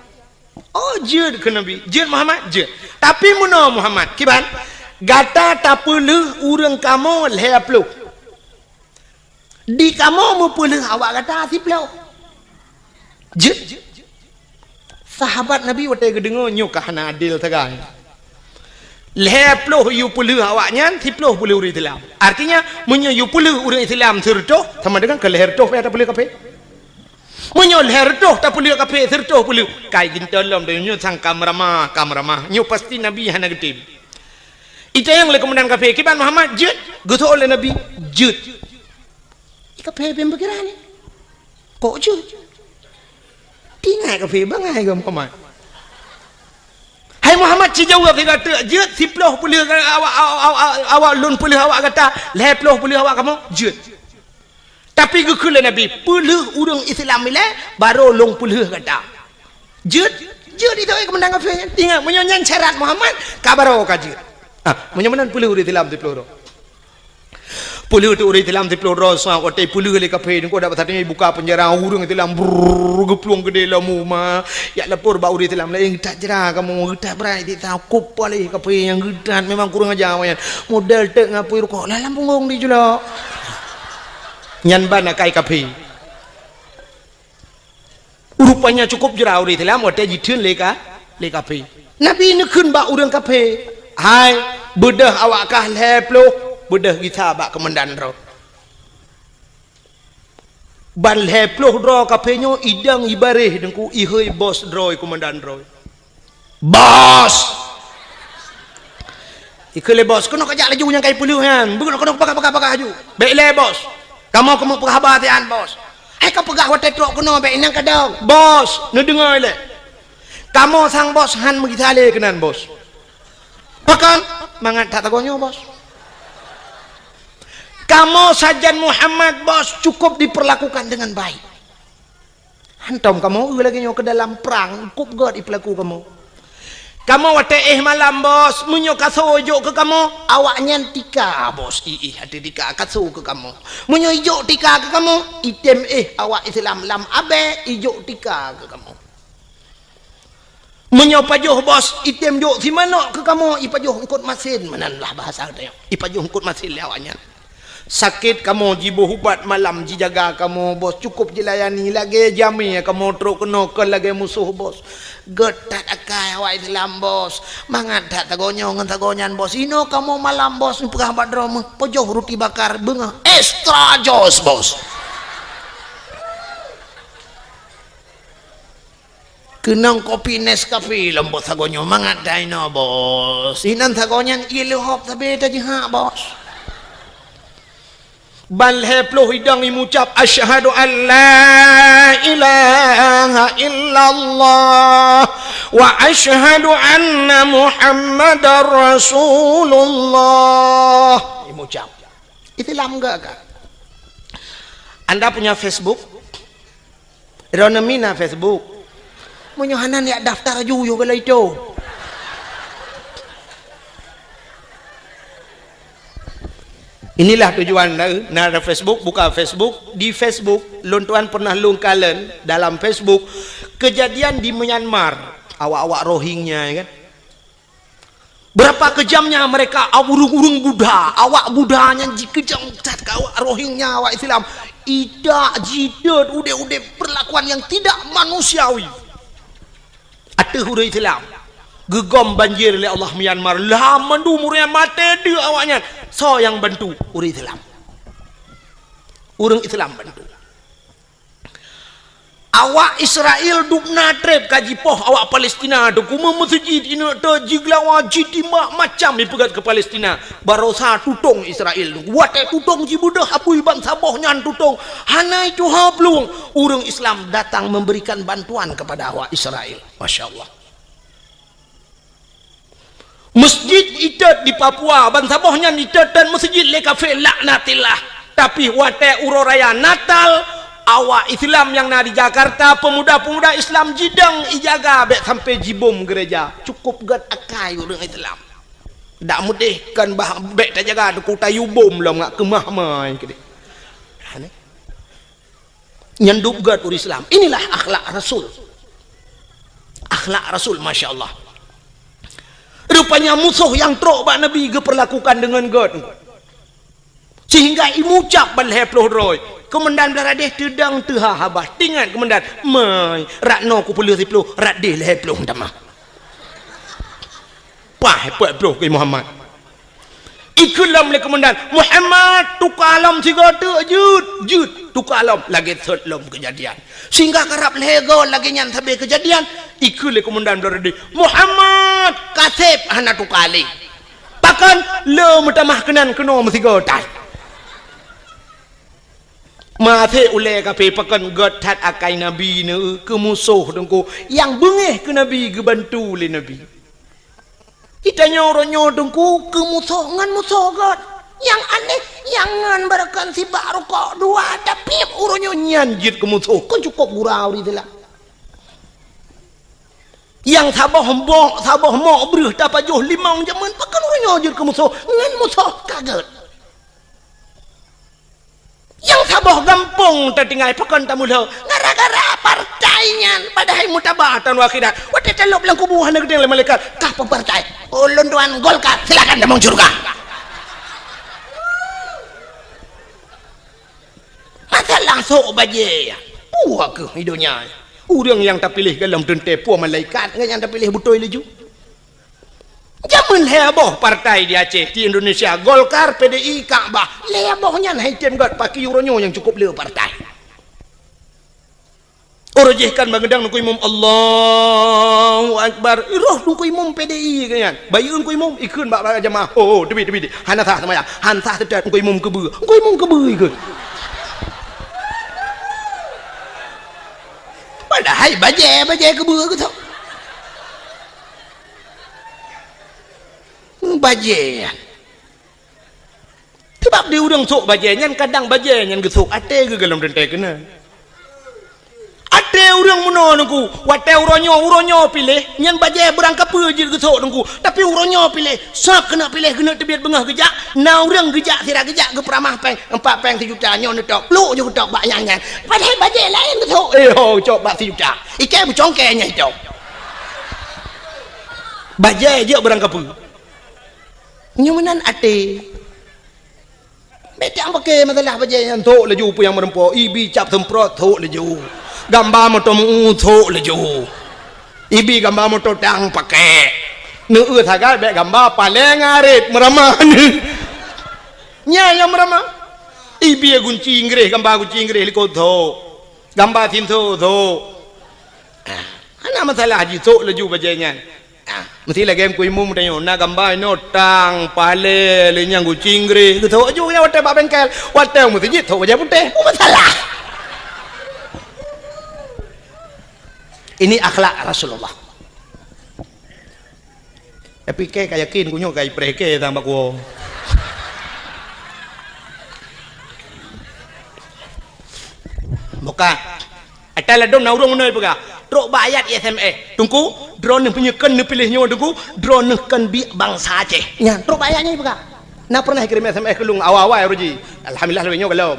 Oh, jeuet keu Nabi. Jeuet Muhammad? Jeuet. Tapi meunoe Muhammad, kiban? Gata tapeuleueh ureuëng kamoe lhée ploh. Di kamoe meupeuleueh awak gata siploh. Jeuet. Sahabat Nabi watée geudeungoe nyoe ka hana adil sagai. Lhée ploh yue peuleueh awak nyan, siploh peuleueh ureuëng Islam. Artinya, meunyoe yue peuleueh ureuëng Islam sireutôh, sama dengan keu lhée reutôh pih tapeuleueh kafé. Meunyoe lhée reutôh tapeuleueh kafé, sireutôh peuleueh, kai geuntôi lom, dan nyoe sang ka meuramah, ka meuramah. Nyoe pasti Nabi hana geutem. Itanyong lé keumandan kafé, "Kiban Muhammad jeuet?" Geuseuôt lé Nabi, "Jeuet." I kafé beupikiran, "Kok jeuet?" Tingai kafé bangai keu Muhammad. "Hai Muhammad, ci jaweueb sigoe teuk, jeuet siploh peuleueh awak, awak, awak, awak lôn peuleueh awak gata, lhée ploh peuleueh awak kamoe, jeuet." Tapi geukheun lé Nabi, "Peuleueh ureuëng Islam ilée, barô lôn peuleueh gata." Jeuet, jeuet itu, eh, keumandan kafé nyan. Ingat, meunyoe nyan syarat Muhammad, ka barô ka jeuet. Ah, meunyoe meunan peuleueh ureuëng Islam siploh droe. Peuleueh teuk ureuëng Islam siploh droe, sa watée peuleueh lé kafé, nyoe dak basa tanyoe buka peunjara, ureuëng Islam brrrr geuplueng keudeh lom uma. Jak lapor bak ureuëng Islam laén, "That jra kamoe, that brat, that kup paléh kafé nyang geudat, memang kurang aja awaknyan. Model teuk ngon apui rukok, lam punggong di julok." Nyan ban akai kafé. Rupanya cukup jra ureuëng Islam watée jitheun lé ka, lé kafé. Nabi neukheun bak ureuëng kafé, "Hai, beudôh awak kah lhée ploh, beudôh gisa bak keumandan droe." Ban lhée ploh droe kafé nyoe idong ibaréh deungku ihôi bos droe keumandan droe. "Bos!" Ikheun lé bos, "Keunoe kajak laju nyang kai peuleueh nyan. Beukeunong keunoe bagah-bagah-bagah laju." "Bék lé bos. Kamoe keumeung peugah haba sian bos." "Hai ka peugah watée trok keunoe bék inong kadong." "Bos, neudeungoe lé. Kamoe sang bos han meugisa lé keunan bos." "Pakon?" "Mangat that tagoe nyoe bos." "Kamoe sajan Muhammad bos cukup diperlakukan dengan baik. Hantom kamoe eu lagée nyoe keu dalam prang, kup gét ipeulaku kamoe. Kamoe watée éh malam bos, meunyoe kaso ijok keu kamoe, awaknyan tika bos, iéh até tika kaso keu kamoe. Meunyoe ijok tika keu kamoe, item éh awak Islam lam abée ijok tika keu kamoe. Meunyoe pajoh bos, item jok simanok keu kamoe, ipajoh eungkot masen, meunan lah bahasa geutanyoe. Ipajoh eungkot masen lé awaknyan. Sakét kamoe jiboh ubat malam jijaga kamoe bos, cukup jilayani lagée jamé kamoe trok keunoe kon lagée musoh bos. Gét that akai awak Islam bos. Mangat that tagoe nyoe ngon tagoe nyan bos. Inoe kamoe malam bos, neupeugah bak droe meuh, pajoh ruti bakar beungoh extra jos bos. Keunong kopi Nescafe lom bos sagoe nyoe, mangat that inoe bos. Inan sagoe nyan ié leuhop sabe tajihak bos. Ban lhée ploh idong imucab, "Asyhadu an la ilaha illallah wa asyhadu anna Muhammadar Rasulullah." Imucab. Islam gak kan? Anda punya Facebook? Droeneuh mina Facebook. Meunyoe hana, neujak daftar ju yoh keu laju. Inilah tujuan na, na ada Facebook, buka Facebook. Di Facebook, lôn tuan pernah lôn kalon dalam Facebook kejadian di Myanmar, awak-awak Rohingya, ya kan? Berapa kejamnya mereka, ureuëng-ureuëng Buddha, awak Buddha nyan jikeujam that keu awak Rohingya, awak Islam. Idak, jideut, udeb-udeb perlakuan yang tidak manusiawi. Ateueh ureuëng Islam, geugom banjir lé Allah Myanmar, lam mandum ureuëng maté deuek awaknyan. Soe nyang bantu? Ureuëng Islam. Ureuëng Islam bantu. Awak Israel dubna treb ka jipoh awak Palestina, teungku, meu-, meuseujid, ineuk teuk, jigeulawa, jitimbak, macam jipeugét keu Palestina. Barosa tutong Israel, teungku. Watée tutong jibeudôh apui bansaboh nyan tutong, hana tuha plueng. Ureuëng Islam datang memberikan bantuan kepada awak Israel. Masya Allah. Masjid itot di Papua, bansaboh nyan itot dan masjid lé kafé, laknatillah. Tapi watée uroe raya Natal, awak Islam nyang na di Jakarta, pemuda-pemuda Islam jidong ijaga bék sampai jibom gereja. Cukup gét akai ureuëng Islam. Dak mudeh kan bah bék tajaga, teungku, tayue bom lom ngat keumah mai keudeh. Nyan dub gét ureuëng Islam. Inilah akhlak Rasul. Akhlak Rasul, masya Allah. Rupanya musoh nyang trok bak Nabi geupeurlakukan deungon gét. Sehingga imucab ban lhée ploh droe. Keumandan Blaradeh teudong teuha haba. Tingat keumandan, "Mai, rot noe kupeulheueh siplôh, rot deh lhée ploh tamah." Pah, peuet ploh keu Muhammad. Ikheun lom lé keumandan, "Muhammad, tuka lom sigoe teuk, jeuet, jeuet, tuka lom." Lagée sot lom keujadian. Sehingga karab lhée goe lagée nyan sabe keujadian, ikheun lé keumandan Blaradeh, "Muhammad, kaseb hana tuka lé." Pakon? Le meutamah keunan keunoe meusigoe that. Maté ulée kafé pakon gét that akai Nabi neu keu musoh teungku nyang beungéh keu Nabi geubantu lé Nabi. Geutanyoe uroe nyoe teungku keu musoh ngon musoh gét. Nyang aneh, nyang ngon beureukan sibak rukok dua, tapi uroe nyoe nyan jeuet keu musoh, kon cukôp gura ureuëng Islam. Nyang saboh mok, saboh mok breueh tapajoh limong jameun, pakon uroe nyoe jeuet keu musoh, ngon musoh ka gét. Nyang saboh gampông tatinggai pakon tamulo, gara-gara partai nyan, padahai mutaba taun akhirat. Watée talôb lam kubu hana geudeng lé malaikat, "Kah peupartai?" "Oh, lôn tuan Golkar." "Silakan tamong syeuruga." Masalah sôk bajée, puah keuh i donya. Ureuëng nyang tapiléh golom teuntée, puah malaikat ngon nyang tapiléh beutôi laju. Jameun lhée boh partai di Aceh, di Indonesia, Golkar, P D I, Ka'bah. Lhée boh nyan hai tem gét, pakri uroe nyoe nyang cukôp le partai. Uroe jih kan bangeudang Teungku Imum, "Allahu Akbar." Roh Teungku Imum P D I keu nyan. Bayeue Teungku Imum, ikheun bak, bak jamaah. "Oh, oh, teubiet, teubiet. Hana sah seumayang." "Hana sah teutab Teungku Imum keubeu." Teungku Imum keubeu ikheun. Padahai bajée, bajée keubeu keu tu. Bajée. Sebab di ureuëng sôk bajée nyan, kadang bajée nyan geusôk até geuh golom teuntée keunan. Até ureuëng meunoe Teungku, watée uroe nyoe, uroe nyoe piléh, nyan bajée beurangkapeue jeuet geusôk Teungku. Tapi uroe nyoe piléh, soe keuneuk piléh keuneuk teubiet beungoh geujak, na ureuëng geujak sira geujak geupeuramah péng, empat péng sijuta nyoe neutok, plôk ju geutok bak nyang nyan. Padahai bajée laén geusôk. Eh ho, cok bak sijuta. Ikée beucongkée nyang itong. Bajée jeuet beurangkapeue. Nyoe meunan até. Bék tang paké masalah bajée nyan, sôk laju peue nyang meureumpok, ibi cap seumprot sôk laju. Gamba moto meu sôk laju. Ibi gamba moto tang paké. Neueu sagai bék gamba paleng arit meuramah. Nyan nyang meuramah. Ibi gunci Inggréh, gamba gunci Inggréh likot sôk. Gamba sinso sôk. Ah, hana masalah jisôk laju bajée nyan. Ah, meusti lagée Teungku Imum tanyoe, na gamba inoe tang, palée, lé nyang gunci Inggréh. Geusôk ju nyan watée bak bengkel, watée meuseujid sôk bajée putéh. Peue masalah? Ini akhlak Rasulullah. Tapi kée ka yakin, ku nyoe ka ipreh kée sang bak kuwoe. Buka. Ata Ladôm na ureuëng meunoe peugah, trok bak ayat S M S, "Teungku, droeneueh meunyoe kön neupiléh nyoe Teungku, droeneueh kön biek bansa Aceh." Nyan, trok bak ayat nyan peugah. Na pernah kirim S M S keu lôn awai-awai uroe jih. Alhamdulillah lagée nyoe gohlom.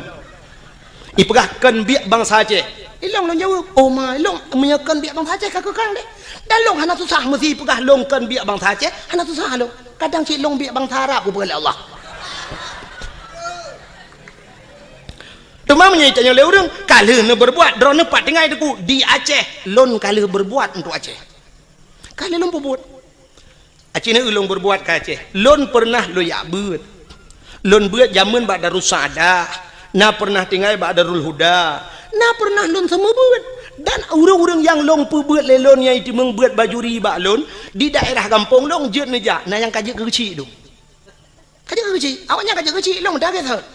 Ipeugah kön biek bansa Aceh. Ilong lôn jaweueb, "Oh ma, ilong meunyoe kön biek bansa Aceh ka keu kang deh." Dan lôn hana susah meusi peugah lôn kön biek bansa Aceh, hana susah lôn. Kadang cit lôn biek bansa Arab, kupeugah lé Allah. Teuma meunyoe tanyoe lé ureuëng, ka lheueh neubeurbuat, droeneueh pat tinggai Teungku di Aceh, lôn ka lheueh beurbuat untuk Aceh. Ka lheueh lôn peubuet. Aci na ulôn beurbuat ka Aceh. Lôn pernah lôn jak beuet. Lôn beuet jameun bak Darussaada, na pernah tinggai bak Darul Huda, na pernah lôn seumeubeuet. Dan ureuëng-ureuëng nyang lôn peubeuet lé lôn nyang iteumeung beuet bajuri bak lôn di daerah gampông lôn jeuet neujak, na nyang ka jeuet keu keuchik dum. Ka jeuet keu keuchik, awaknyan ka jeuet keu keuchik, lôn dagée that.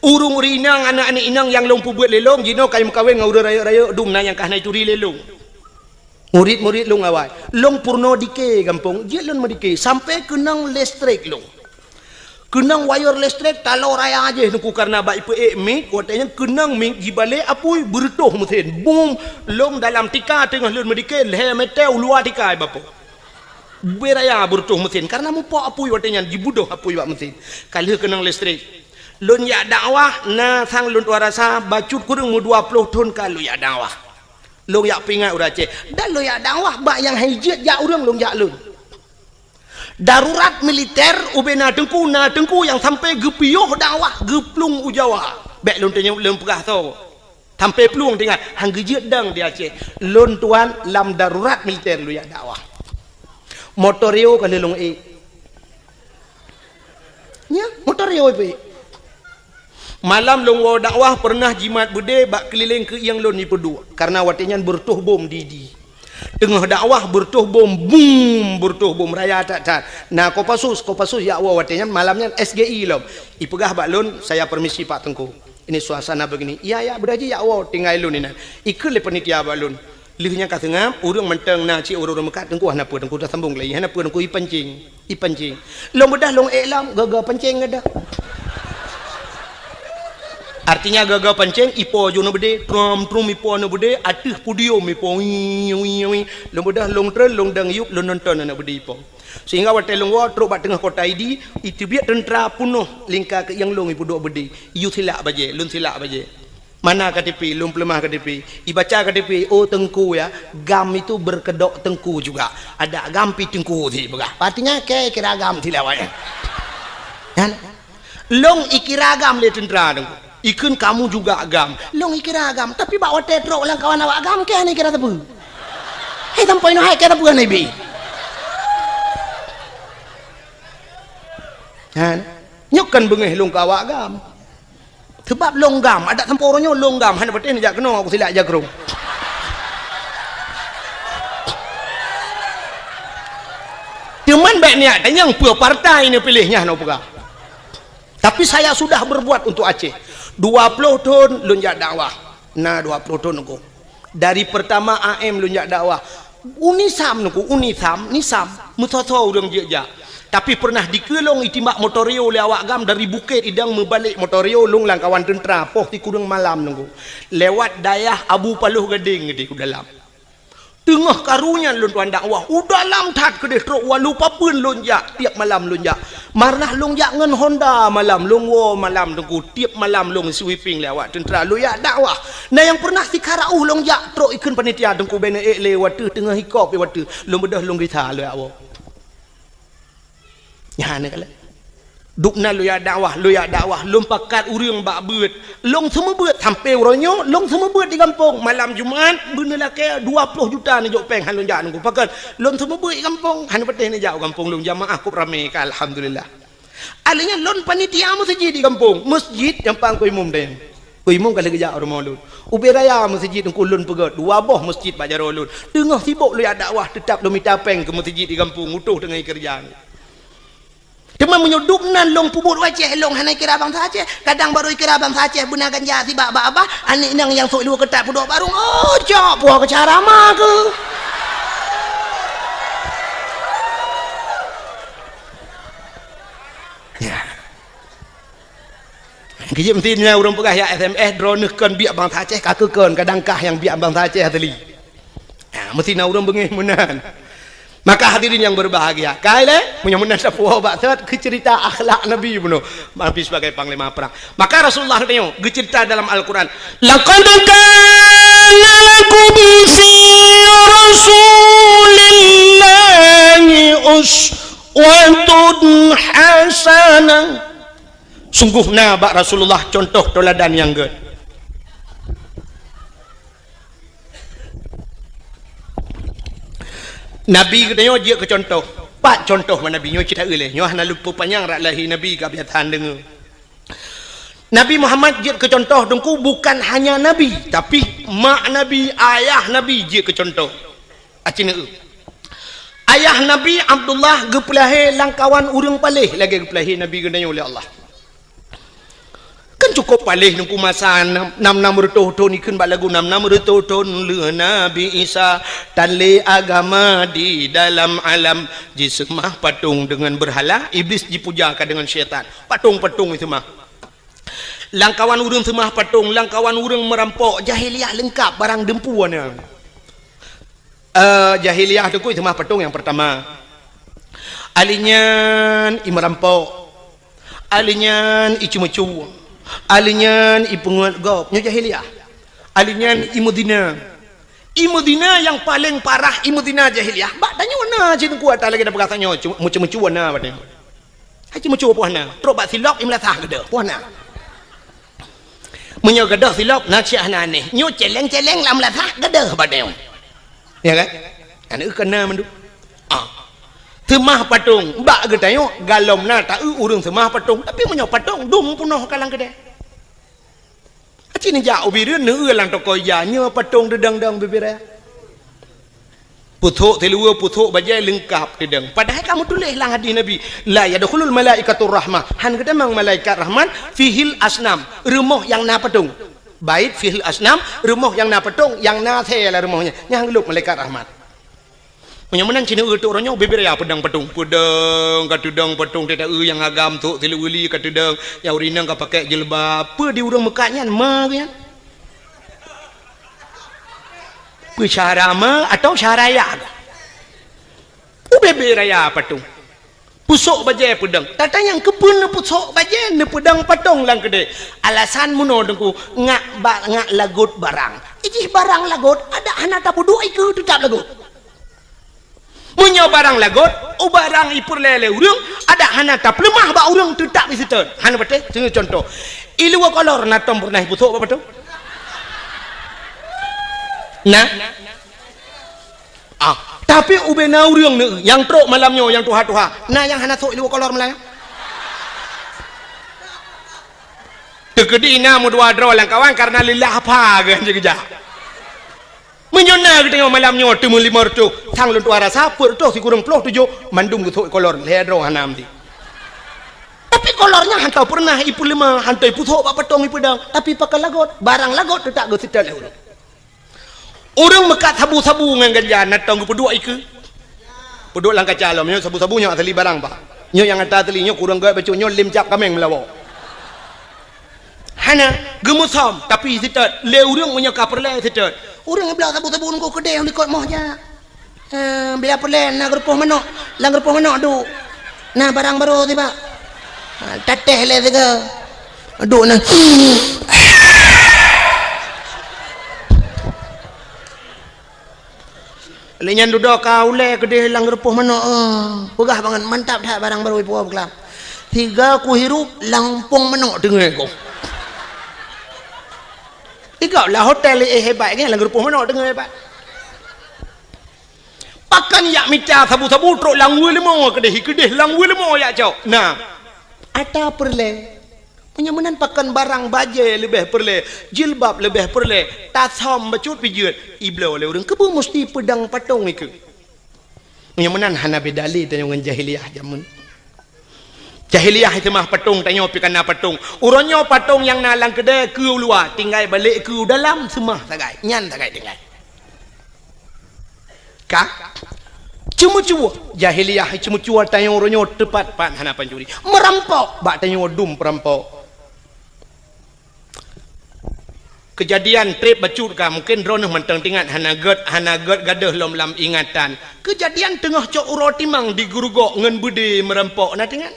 Ureuëng-ureuëng inong, aneuk-aneuk inong nyang lôn peubeuet lé lôn, jinoe ka meukawen ngon ureuëng rayeuk-rayeuk dum na nyang ka hana ituri lé lôn. Murit-murit lôn awai. Lôn peurunoe dike gampông, jeuet lôn meudike, sampoe keunong listrik lôn. Keunong wayeur listrik taloe raya jih Teungku, kareuna bak ipeuék mik, watée nyan keunong mik jibalek apui, beureutoh meusén. Bum! Lôn dalam tika teungoh lôn meudike, lhée meter u luwa tika ibapoe. Bui raya beureutoh meusén, kareuna mupok apui watée nyan, jibudoh apui bak meusén. Ka lheueh keunong listrik. Lôn jak dakwah, na sang lôn tuan rasa, bacut kureueng meu dua ploh thon ka lôn jak dakwah. Lôn jak peuingat ureuëng Aceh. Dan lôn jak dakwah bak nyang hai jeuet jak ureuëng lôn jak lôn. Darurat militer ubena teungku, na teungku nyang sampoe geupiôh dakwah geuplueng u Jawa. Bék lôn tanyong lôn peugah soe. Sampoe plueng teuingat, han geujeuet dong di Aceh. Lôn tuan lam darurat militer lôn jak dakwah. Motor Rio ka lheueh lôn ék. Nya, motor Rio ipeuék. Malam lôn woe dakwah peureunah jimat beudé bak keulileng keuieng lôn jipeuduek, kareuna watée nyan beureutoh bom di, di. Teungoh dakwah beureutoh bom, bum, beureutoh bom raya that-that. Na Kopassus, Kopassus jak woe watée nyan, malam nyan S G I lom. Ipeugah bak lôn, "Saya permisi Pak Teungku. Ini suasana begini." "Iya, ya, beudôh jih jak woe, tinggai lôn inan." Ikheun lé panitia bak lôn. Lheueh nyan ka seungab, ureuëng mantong na cit ureuëng-ureuëng meukat, "Teungku hana peue, Teungku tasambong lé, hana peue, Teungku ipancing, ipancing." Lôn beudôh lôn ék lom, gaga pancing gadoh. Artinya gaga pancing, ipo ju aneuk beudé, trom-trom ipo aneuk beudé, ateueh podium ipo, wii, wii, wii. Lôn beudôh lôn treun, lôn dang yup, lôn nonton aneuk beudé ipo. Sehingga watée lôn woe trok bak teungoh kota Idi, iteubiet teuntra peunoh lingka keuieng lôn ipeuduek beudé. Iyue silak bajée, lôn silak bajée. Mana K T P, lôn peuleumah K T P. Ibaca K T P, "Oh Teungku ya, GAM itu berkedok Teungku juga. Ada GAM pi Teungku," si peugah. Artinya, kei kira GAM silak awaknyan. Kan? Lôn ikira GAM lé teuntra Teungku. Ikheun, "Kamu juga GAM." Lôn ikira GAM, tapi bak watée trok lam kawan awak GAM, kei hana ikira sapeue. Hai sampoe nyoe hai kei sapeue hana ibi. Kan? Nyoe kan beungéh lôn keu awak GAM. Sabab lôn GAM, adak sampoe uroe nyoe lôn GAM, hana patéh neujak keunoe, aku silak jak keu rhueng. Teuma bék niat tanyong peue partai neupiléh nyan, hana peugah. Tapi saya sudah berbuat untuk Aceh. Dua ploh thon lôn jak dakwah. Na dua ploh thon Teungku. Dari pertama A M lôn jak dakwah. UNISAM Teungku, UNISAM, NISAM, meusoe-soe ureuëng jeuet jak. Tapi pernah dikeue lôn itimbak motor Rio lé awak GAM dari Bukét Idong meubalek motor Rio lôn lam kawan teuntra, poh sikureueng malam Teungku. Lewat dayah Abu Paloh Gadeng geudeh u dalam. Teungoh karu nyan lôn tuan dakwah, u dalam that keudeh trok walu papeuen lôn jak, tiep malam lôn jak. Marnah lôn jak ngon Honda malam, lôn woe malam Teungku, tiep malam lôn sweeping lé awak teuntra, lôn jak dakwah. Na nyang pernah sikara uh lôn jak trok ikheun panitia Teungku, bék neuék lé wateuh teungoh hikop lé wateuh, lôn beudôh lôn gisa lôn jak woe. Nyan keuh lé. Dubna lôn jak dakwah, lôn jak dakwah, lôn pakat ureuëng bak beuet. Lôn seumeubeuet sampoe uroe nyoe, lôn seumeubeuet di gampông. Malam Jumat, beuneulakée dua ploh juta neujok péng han lôn jak Teungku. Pakon, lôn seumeubeuet di gampông, han patéh neujak u gampông lôn, jamaah kôb ramé ka, alhamdulillah. Alheuh nyan lôn panitia meuseujid di gampông, meuseujid nyang pang keu imum deh. Keu imum ka lheueh geujak u rumoh lôn. Ubé raya meuseujid Teungku lôn peugét, dua boh meuseujid bak jaroe lôn. Teungoh sibok lôn jak dakwah, teutab lôn mita péng keu meuseujid di gampông, utôh teungoh keureuja. Teuma meunyoe dubnan lôn peubuet u Aceh, lôn hana ikira bansa Aceh. Kadang barô ikira bansa Aceh beuna ganja sibak bak abah, aneuk inong nyang sôk luweue keutat peuduek barô, oh, cok puwoe keu cara ma keuh. Ya. Keu jeuet meusti na ureuëng peugah, "Ya S M S, droeneuh kon biak bansa Aceh, ka keu kon, kadang kah nyang biak bansa Aceh asli." Ha, meusti na ureuëng beungéh meunan. Maka hadirin yang berbahagia, kai lé, meunyoe meunan tapuwoe bak sot, keu cerita akhlak Nabi bunoe, Nabi sebagai panglima perang. Maka Rasulullah geutanyoe geucerita dalam Al-Quran, "Laqad kana lakum fi Rasulillahi uswatun hasanah." Sungguh na bak Rasulullah contoh teuladan nyang gét. Nabi geutanyoe jeuet keu contoh. Pat contoh ma Nabi nyoe cit taeu lé. Nyoe hana luput panyang rak lahé Nabi ka biasa deungoe. Nabi Muhammad jeuet keu contoh Teungku bukan hanya Nabi, tapi mak Nabi, ayah Nabi jeuet keu contoh. Aci neu. Ayah Nabi Abdullah geupeulahé lam kawan ureuëng paléh lagée geupeulahé Nabi geutanyoe lé Allah. Kan cukup paléh Teungku masa nam, nam, nam reutôh thon, ikheun bak lagu nam, nam reutôh thon lheueh Nabi Isa, tan lé agama di dalam alam, jiseumah patong deungon beurhala, Iblis jipuja ka deungon syaitan. Patong-patong jiseumah. Lam kawan ureuëng seumah patong, lam kawan ureuëng meurampok, jahiliyah leungkap barang deumpu na. Eh, jahiliyah Teungku seumah patong nyang peurtama. Ahli nyan i meurampok. Ahli nyan i ceumeucue. Ahli nyan i peungeut gob. Nyoe jahiliyah. Ahli nyan i meuzina. I meuzina nyang paleng parah, i meuzina jahiliyah. Bak tanyoe na cit Teungku ata lagée na peugah tanyoe, cu-, meucue-meucue na bak tanyoe. Hai ceumeucue poh na, trok bak silop i meulasah gadôh, poh na. Meunyoe gadôh silop na cit hana aneh, nyoe celeng-celeng lam meulasah gadôh bak tanyoe. Ya kan? Aneuk keu na mandum. Ah. Seumah patong, bak geutanyoe galom na taeu ureuëng seumah patong, tapi meunyoe patong dum peunoh ka lam keudè. Aci neujak u Bireuen neueu lam toko ija, nyoe patong teudong-dong bibiraya. Pusok siluweue, pusok bajée leungkap teudong. Padahai ka meutuléh lam hadis Nabi, "La yadkhulul malaikatur rahmah." Han geutamong malaikat rahmat, "fihil asnam." Rumoh nyang na patong. Bait fihil asnam, rumoh nyang na patong, nyang na asée lam rumoh nyan. Nyan han geulop malaikat rahmat. Meunyoe meunan cit neueu teuh uroe nyoe, bibiraya peudong patong. Peudong, ka teudong patong, teuta eu nyang agam, sôk siluweue li ka teudong, nyang ureuëng inong ka pakai jilbab. Peue di ureuëng meukat nyan, ma geuh nyan? Peue syahara ma atau syahara ya? Ubé-bé raya patong. Pusok bajée peudong. Tata nyang keupeue neupusok bajée, neupeudong patong lam keudè. Alasan meunoe Teungku, ngak ba-, ngak lagot barang. Ijih barang lagot, adak hana tapeuduek ikeue, teutap lagot. Meunyoe barang lagot, u barang ipeureulée lé ureuëng, adak hana tapeuleumah bak ureuëng, teutap iseutôt. Hana patéh, seuneu contoh. Iluwa kolor na tom peureunah ipusok bak patong? Na? Ah, tapi ubé na ureuëng neu nyang trok malam nyoe nyang tuha-tuha, na nyang hana sok iluwa kolor malam nyoe? Teukeudi na meudua droe lam kawan karena lillah apa geuh jeuet geujak. Meunyoe na geutanyoe malam nyoe teumeulimong reutôh, sang lôn tuha rasa peuet reutôh sikureueng ploh tujoh mandum geusok ikolor, lhée droe hana meuti. Tapi kolor nyan hana peureunah ipeuleumah, hana ipusok bak patong ipeudong, tapi pakai lagot, barang lagot teutap geuseutôt lé ureuëng. Ureuëng meukat sabu-sabu ngon ganja na tom geupeuduek ikeue. Peuduek lam kaca lom, nyoe sabu-sabu nyoe asali barang, Pak. Nyoe nyang ata asali, nyoe kureueng gét bacut, nyoe lem cap kaméng meulawa. Hana, geumeusom, tapi seutôt, lé ureuëng meunyoe ka peureulée seutôt. Ureuëng ibloe sabu-sabu ngon keudeh likot moh jak. Eh, bila peureulée na geurupoh manok, lam geurupoh manok duek. Na barang barô sibak. Ha, tatéh lé sigoe. Duek na. Lé nyan dudoe ka ulée keudeh lam geurupoh manok, eh. Peugah bangat, mantap that barang barô ipuwoe beukelam. Sigoe kuhirup lam pong manok teungoh ku. Igob lah hotel, eh, hebat kan, lam geurupoh manok teungoh hebat. Pakon jak mita sabu-sabu trok lam weue leumo keudeh, keudeh lam weue leumo jak cok. Nah, ata peureulée. Meunyoe meunan pakon barang bajée leubeh peureulée, jilbab leubeh peureulée, tasam bacut pijeut, ibloe lé ureuëng keubeue musti peudong patong ikeue. Meunyoe meunan hana beda lé tanyoe ngon jahiliyah jameun. Jahiliyah seumah patong, tanyoe pih kana patong. Uroe nyoe patong nyang na lam keudée keu u luwa, tinggai balek keu u dalam seumah sagai, nyan sagai tinggai. Ka? Ceumeucue. Jahiliyah ceumeucue tanyoe uroe nyoe teupat-pat hana pancuri. Meurampok bak tanyoe dum peurampok. Keujadian treb bacut ka, mungken droeneuh mantong teuingat, hana gét, hana gét gadôh lom lam ingatan. Keujadian teungoh cok uroe timang di Geurugok ngon beudé meurampok, na teuingat?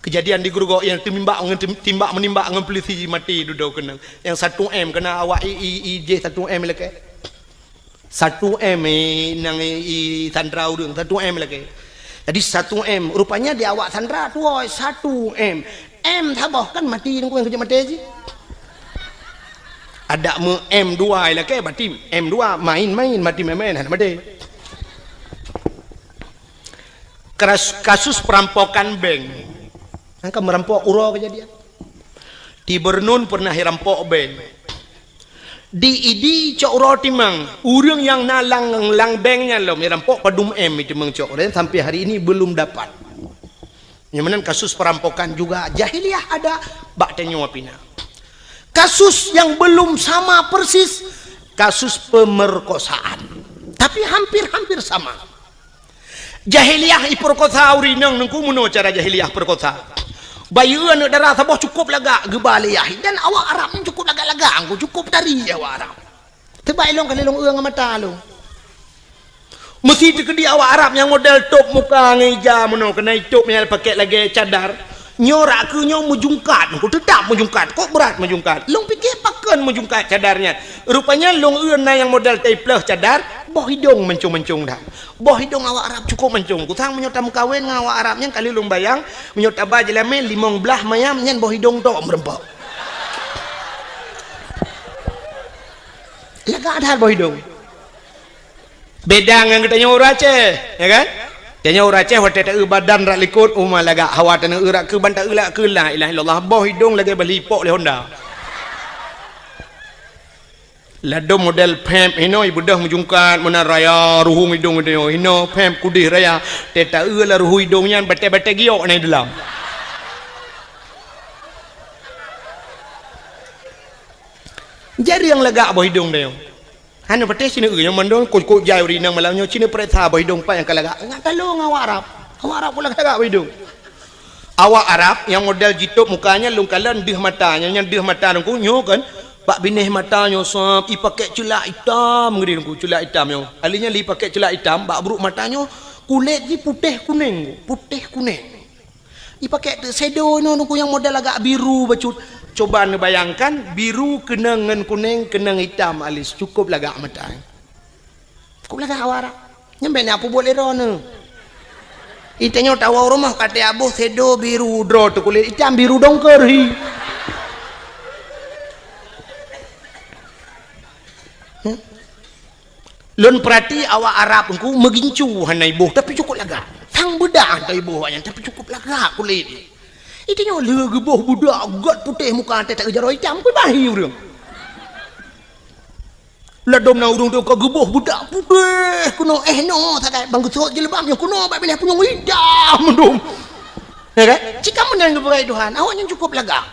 Keujadian di Geurugok nyang teumimbak ngon tim-, timbak meunimbak ngon peulisi maté dudoe keunoe. Nyang satu M keunan awak i, i, i jih satu M lakée. Satu M, eh, nang i, i sandra ureuëng, satu M lakée. Jadi satu M, rupanya di awak sandra tuwoe satu M. M saboh kan maté, nungku nyang keujeuet maté jih. Adak meu M dua lakée, berarti M dua, main-main, maté main-main, hana maté. Keras-, kasus perampokan bank. Angka meurampok uroe keujadian. Di Bernun pernah irampok bank. Di Idi cok uroe timang, ureuëng nyang na lam, lam bank nyan lom irampok padum M itu meucok, dan sampai hari ini belum dapat. Nyang meunan kasus perampokan juga jahiliyah ada bak tanyoe pih na. Kasus yang belum sama persis, kasus pemerkosaan. Tapi hampir-hampir sama. Jahiliyah ipeurkosa ureuëng inong, nungku, meunoe cara jahiliyah peurkosa. Bayeue aneuëk dara saboh cukup lagak geuba lé yah, dan awak Arab nyan cukup lagak-lagak, nungku, cukup tari awak Arab. Teubai lôn kali lôn eu ngon mata lôn. Meusi teukeudi awak Arab nyang model top muka ngon ija meunoe, keunan itop nyang pakai lagée cadar. Nyoe rak keu nyoe meujungkat, nungku, teutap meujungkat. Kok brat meujungkat? Lôn pike pakon meujungkat cadar nyan. Rupanya lôn eu na nyang model taipleuh cadar, boh idong mancong-mancong that. Boh idong awak Arab cukup mancong. Kusang meunyoe tameukawen ngon awak Arab nyan, kali lôn bayang, meunyoe taba jeulamé limong blaih mayam nyan boh idong tok meureumpok. Lagak that boh idong. Beda ngon geutanyoe ureuëng Aceh, ya kan? Tanyoe ureuëng Aceh watée taeu badan rak likot, uma lagak, hawa taneuk eu rak keu ban taeu lak keu la ilaha illallah, boh idong lagée bali pok lé Honda. Ladom model pep hinoe beudôh meujungkat meunan raya ruhueng idong geutanyoe. Hinoe pep kudeh raya. Tée taeu lam ruhueng idong nyan batée-batée giok na di dalam. Jareueng lagak boh idong tanyoe. Hana patéh sineuk nyoe mandum kot-kot jai ureuëng inong malam nyoe sineuk pareksa boh idong pat nyang ka lagak. Ngat talong awak Arab. Awak Arab kok lagak-lagak boh idong. Awak Arab nyang model jitôb muka nyan lôn kalon deuh mata, nyan, nyan deuh mata nungku nyoe kan. Bak binéh mata nyoe sab, ipakék ceulak itam ngeudeh nungku, ceulak itam nyoe. Ahli nyan lé ipakék ceulak itam, bak brôk mata nyoe kulét jih putéh kunéng, putéh kunéng. Ipakék teuk shadow nyoe nungku nyang model agak biru bacut. Coba neubayangkan, biru keunong ngon kunéng, keunong itam alis, cukup lagak mata. Kup lagak awak Arab. Nyan bék na peubuet lé droeneuh. Itanyoe tawoe rumoh ka teuaboh sedo biru droe teuh kulét itam biru dongker hi. Hmm? Lôn peurati awak Arab engku meugincu hana iboh tapi cukup lagak. Sang beudah hana iboh awaknyan tapi cukup lagak kulét. Itanyoe lé geuboh beudak gét putéh muka até tak jaroe itam kui bahi ureuëng. Ladom na ureuëng teuka geuboh beudak putéh keunoe, eh, noe sagai bang geusot jilbab nyoe keunoe bak binéh punyueng itam mandum. Ya kan? Cit ka meunan geupeugah Tuhan, awaknyan cukup lagak.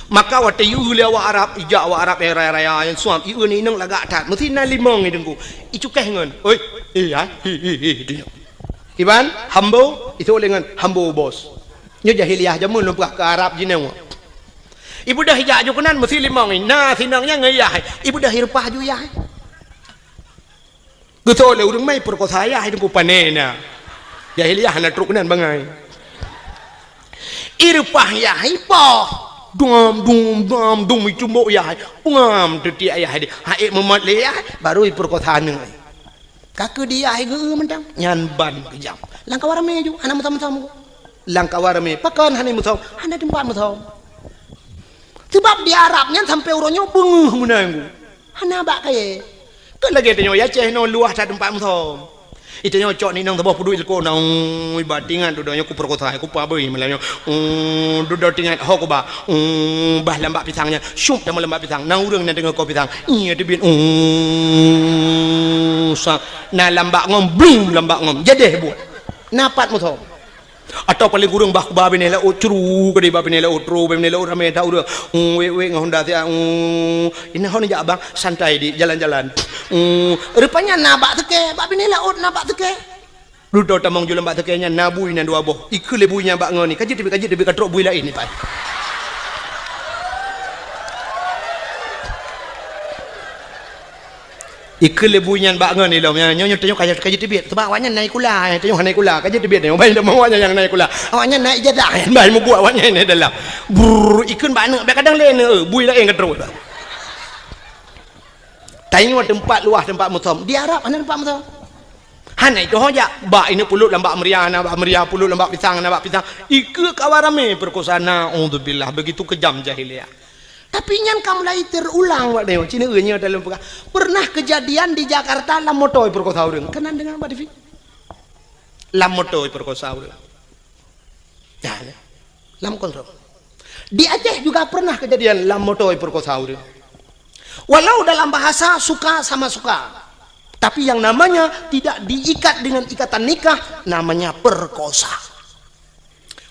Maka watée yue lé awak Arab, ijak awak Arab nyang raya-raya nyang suam, ieu ni inong lagak that. Meusi na limong i deungku. Icukéh ngon, "Oi, eh, hai, hi, hi, hi," dinyo. Iban, "Hambo," isok lé ngon, "Hambo, bos." Nyoe jahiliah jameun lôn peugah keu Arab jinoe. Ibeudôh ijak ju keunan meusi limong i. Na sinong nyan ngon yah. Ibeudôh ireupah ju yah. Geutôi lé ureuëng mai peurkosa yah itu ku pané na. Jahiliah hana trok keunan bangai. Ireupah yah ipoh. Dum, dum, dum, dum itumbok yah. Pengam teutiek yah di. Haék meumot lé yah baru ipeurkosa aneuk. Ka keu di yah geu mantong. Nyan ban keujam. Lam kawan ramé ju, hana meusom-som. Lam kawan ramé, pakon hana meusom, hana teumpat meusom. Sebab di Arab nyan sampai uroe nyoe beungeuh meunan. Hana bak kayée. Kan lagée tanyoe i Aceh nyoe luwah that teumpat meusom. Itanyoe cok ninong saboh peuduek ileko na, ui, ba tingat dudoe nyoe kupeurkosa, kupabei malam nyoe. Ui, dudoe tingat ho kuba. Ui, bah lambak pisang nyan. Syup teuma lambak pisang. Na ureuëng na deungoe ko pisang. Iya teubiet. Ui, sa. Na lambak ngom, blum lambak ngom. Jadeh buet. Na pat meusom. Atau paling kurang bah kuba binéh laôt curu, keu di bah binéh laôt tru, bah binéh laôt ramé that ureuëng. Hmm, wék-wék ngon honda siat. Hmm, ini hon jak abang, santai di jalan-jalan. Hmm, rupanya na bak seukée, bak binéh laôt na bak seukée. Dudoe tamong ju lam bak seukée nyan na bui na dua boh. Ikeu lé bui nyan bak ngon ni. Ka jeuet teubiet, ka jeuet teubiet, ka trok bui laén ni pai. Ikheun lé bui nyan bak ngon ilom nyan, nyoe, nyoe, tanyoe ka, ka jiteubiet. Teuma awaknyan na sikula, eh, tanyoe hana sikula, ka jiteubiet nyoe, ban teuma awaknyan nyang na sikula. Awaknyan na ijazah, ban mubuet awaknyan na dalam. Brrr, ikheun bak aneuk, bèk kadang lé aneuk, bui laén ka trok. Tanyoe teumpat luwah teumpat musöm. Di Arab hana teumpat musöm. Hana itu ho jak. Bak ineuk pulot lam bak meuria, na bak meuria, pulot lam bak pisang, na bak pisang. Ikheun kawan ramé perkosa, naudzubillah, begitu kejam jahiliyah. Tapi nyan ka mulai teurulang, wak nyoe, cina nyoe dalam peugah. Pernah kejadian di Jakarta lam moto iperkosa ureueng. Keunan deungoe bak T V. Lam moto iperkosa ureueng. Nah, lam kontrol. Di Aceh juga pernah kejadian lam moto iperkosa ureueng. Walau dalam bahasa suka sama suka, tapi yang namanya tidak diikat dengan ikatan nikah, namanya perkosa.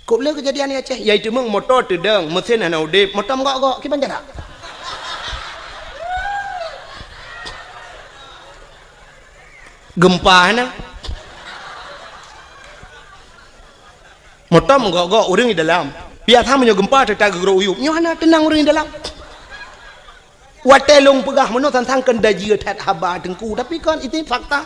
Kok le kejadian di Aceh, yaitu meng moto teudong, mesin hana udeb, moto meugok-gok, kiban cara? Gempa hana. Moto meugok-gok, ureueng di dalam. Biasa meunyoe gempa, teuta geugrok uyueb. Nyoe hana, teunang ureueng di dalam. Watèe lôn peugah meunoe sang-sang keu dajieue that haba Teungku, tapi kon itu fakta.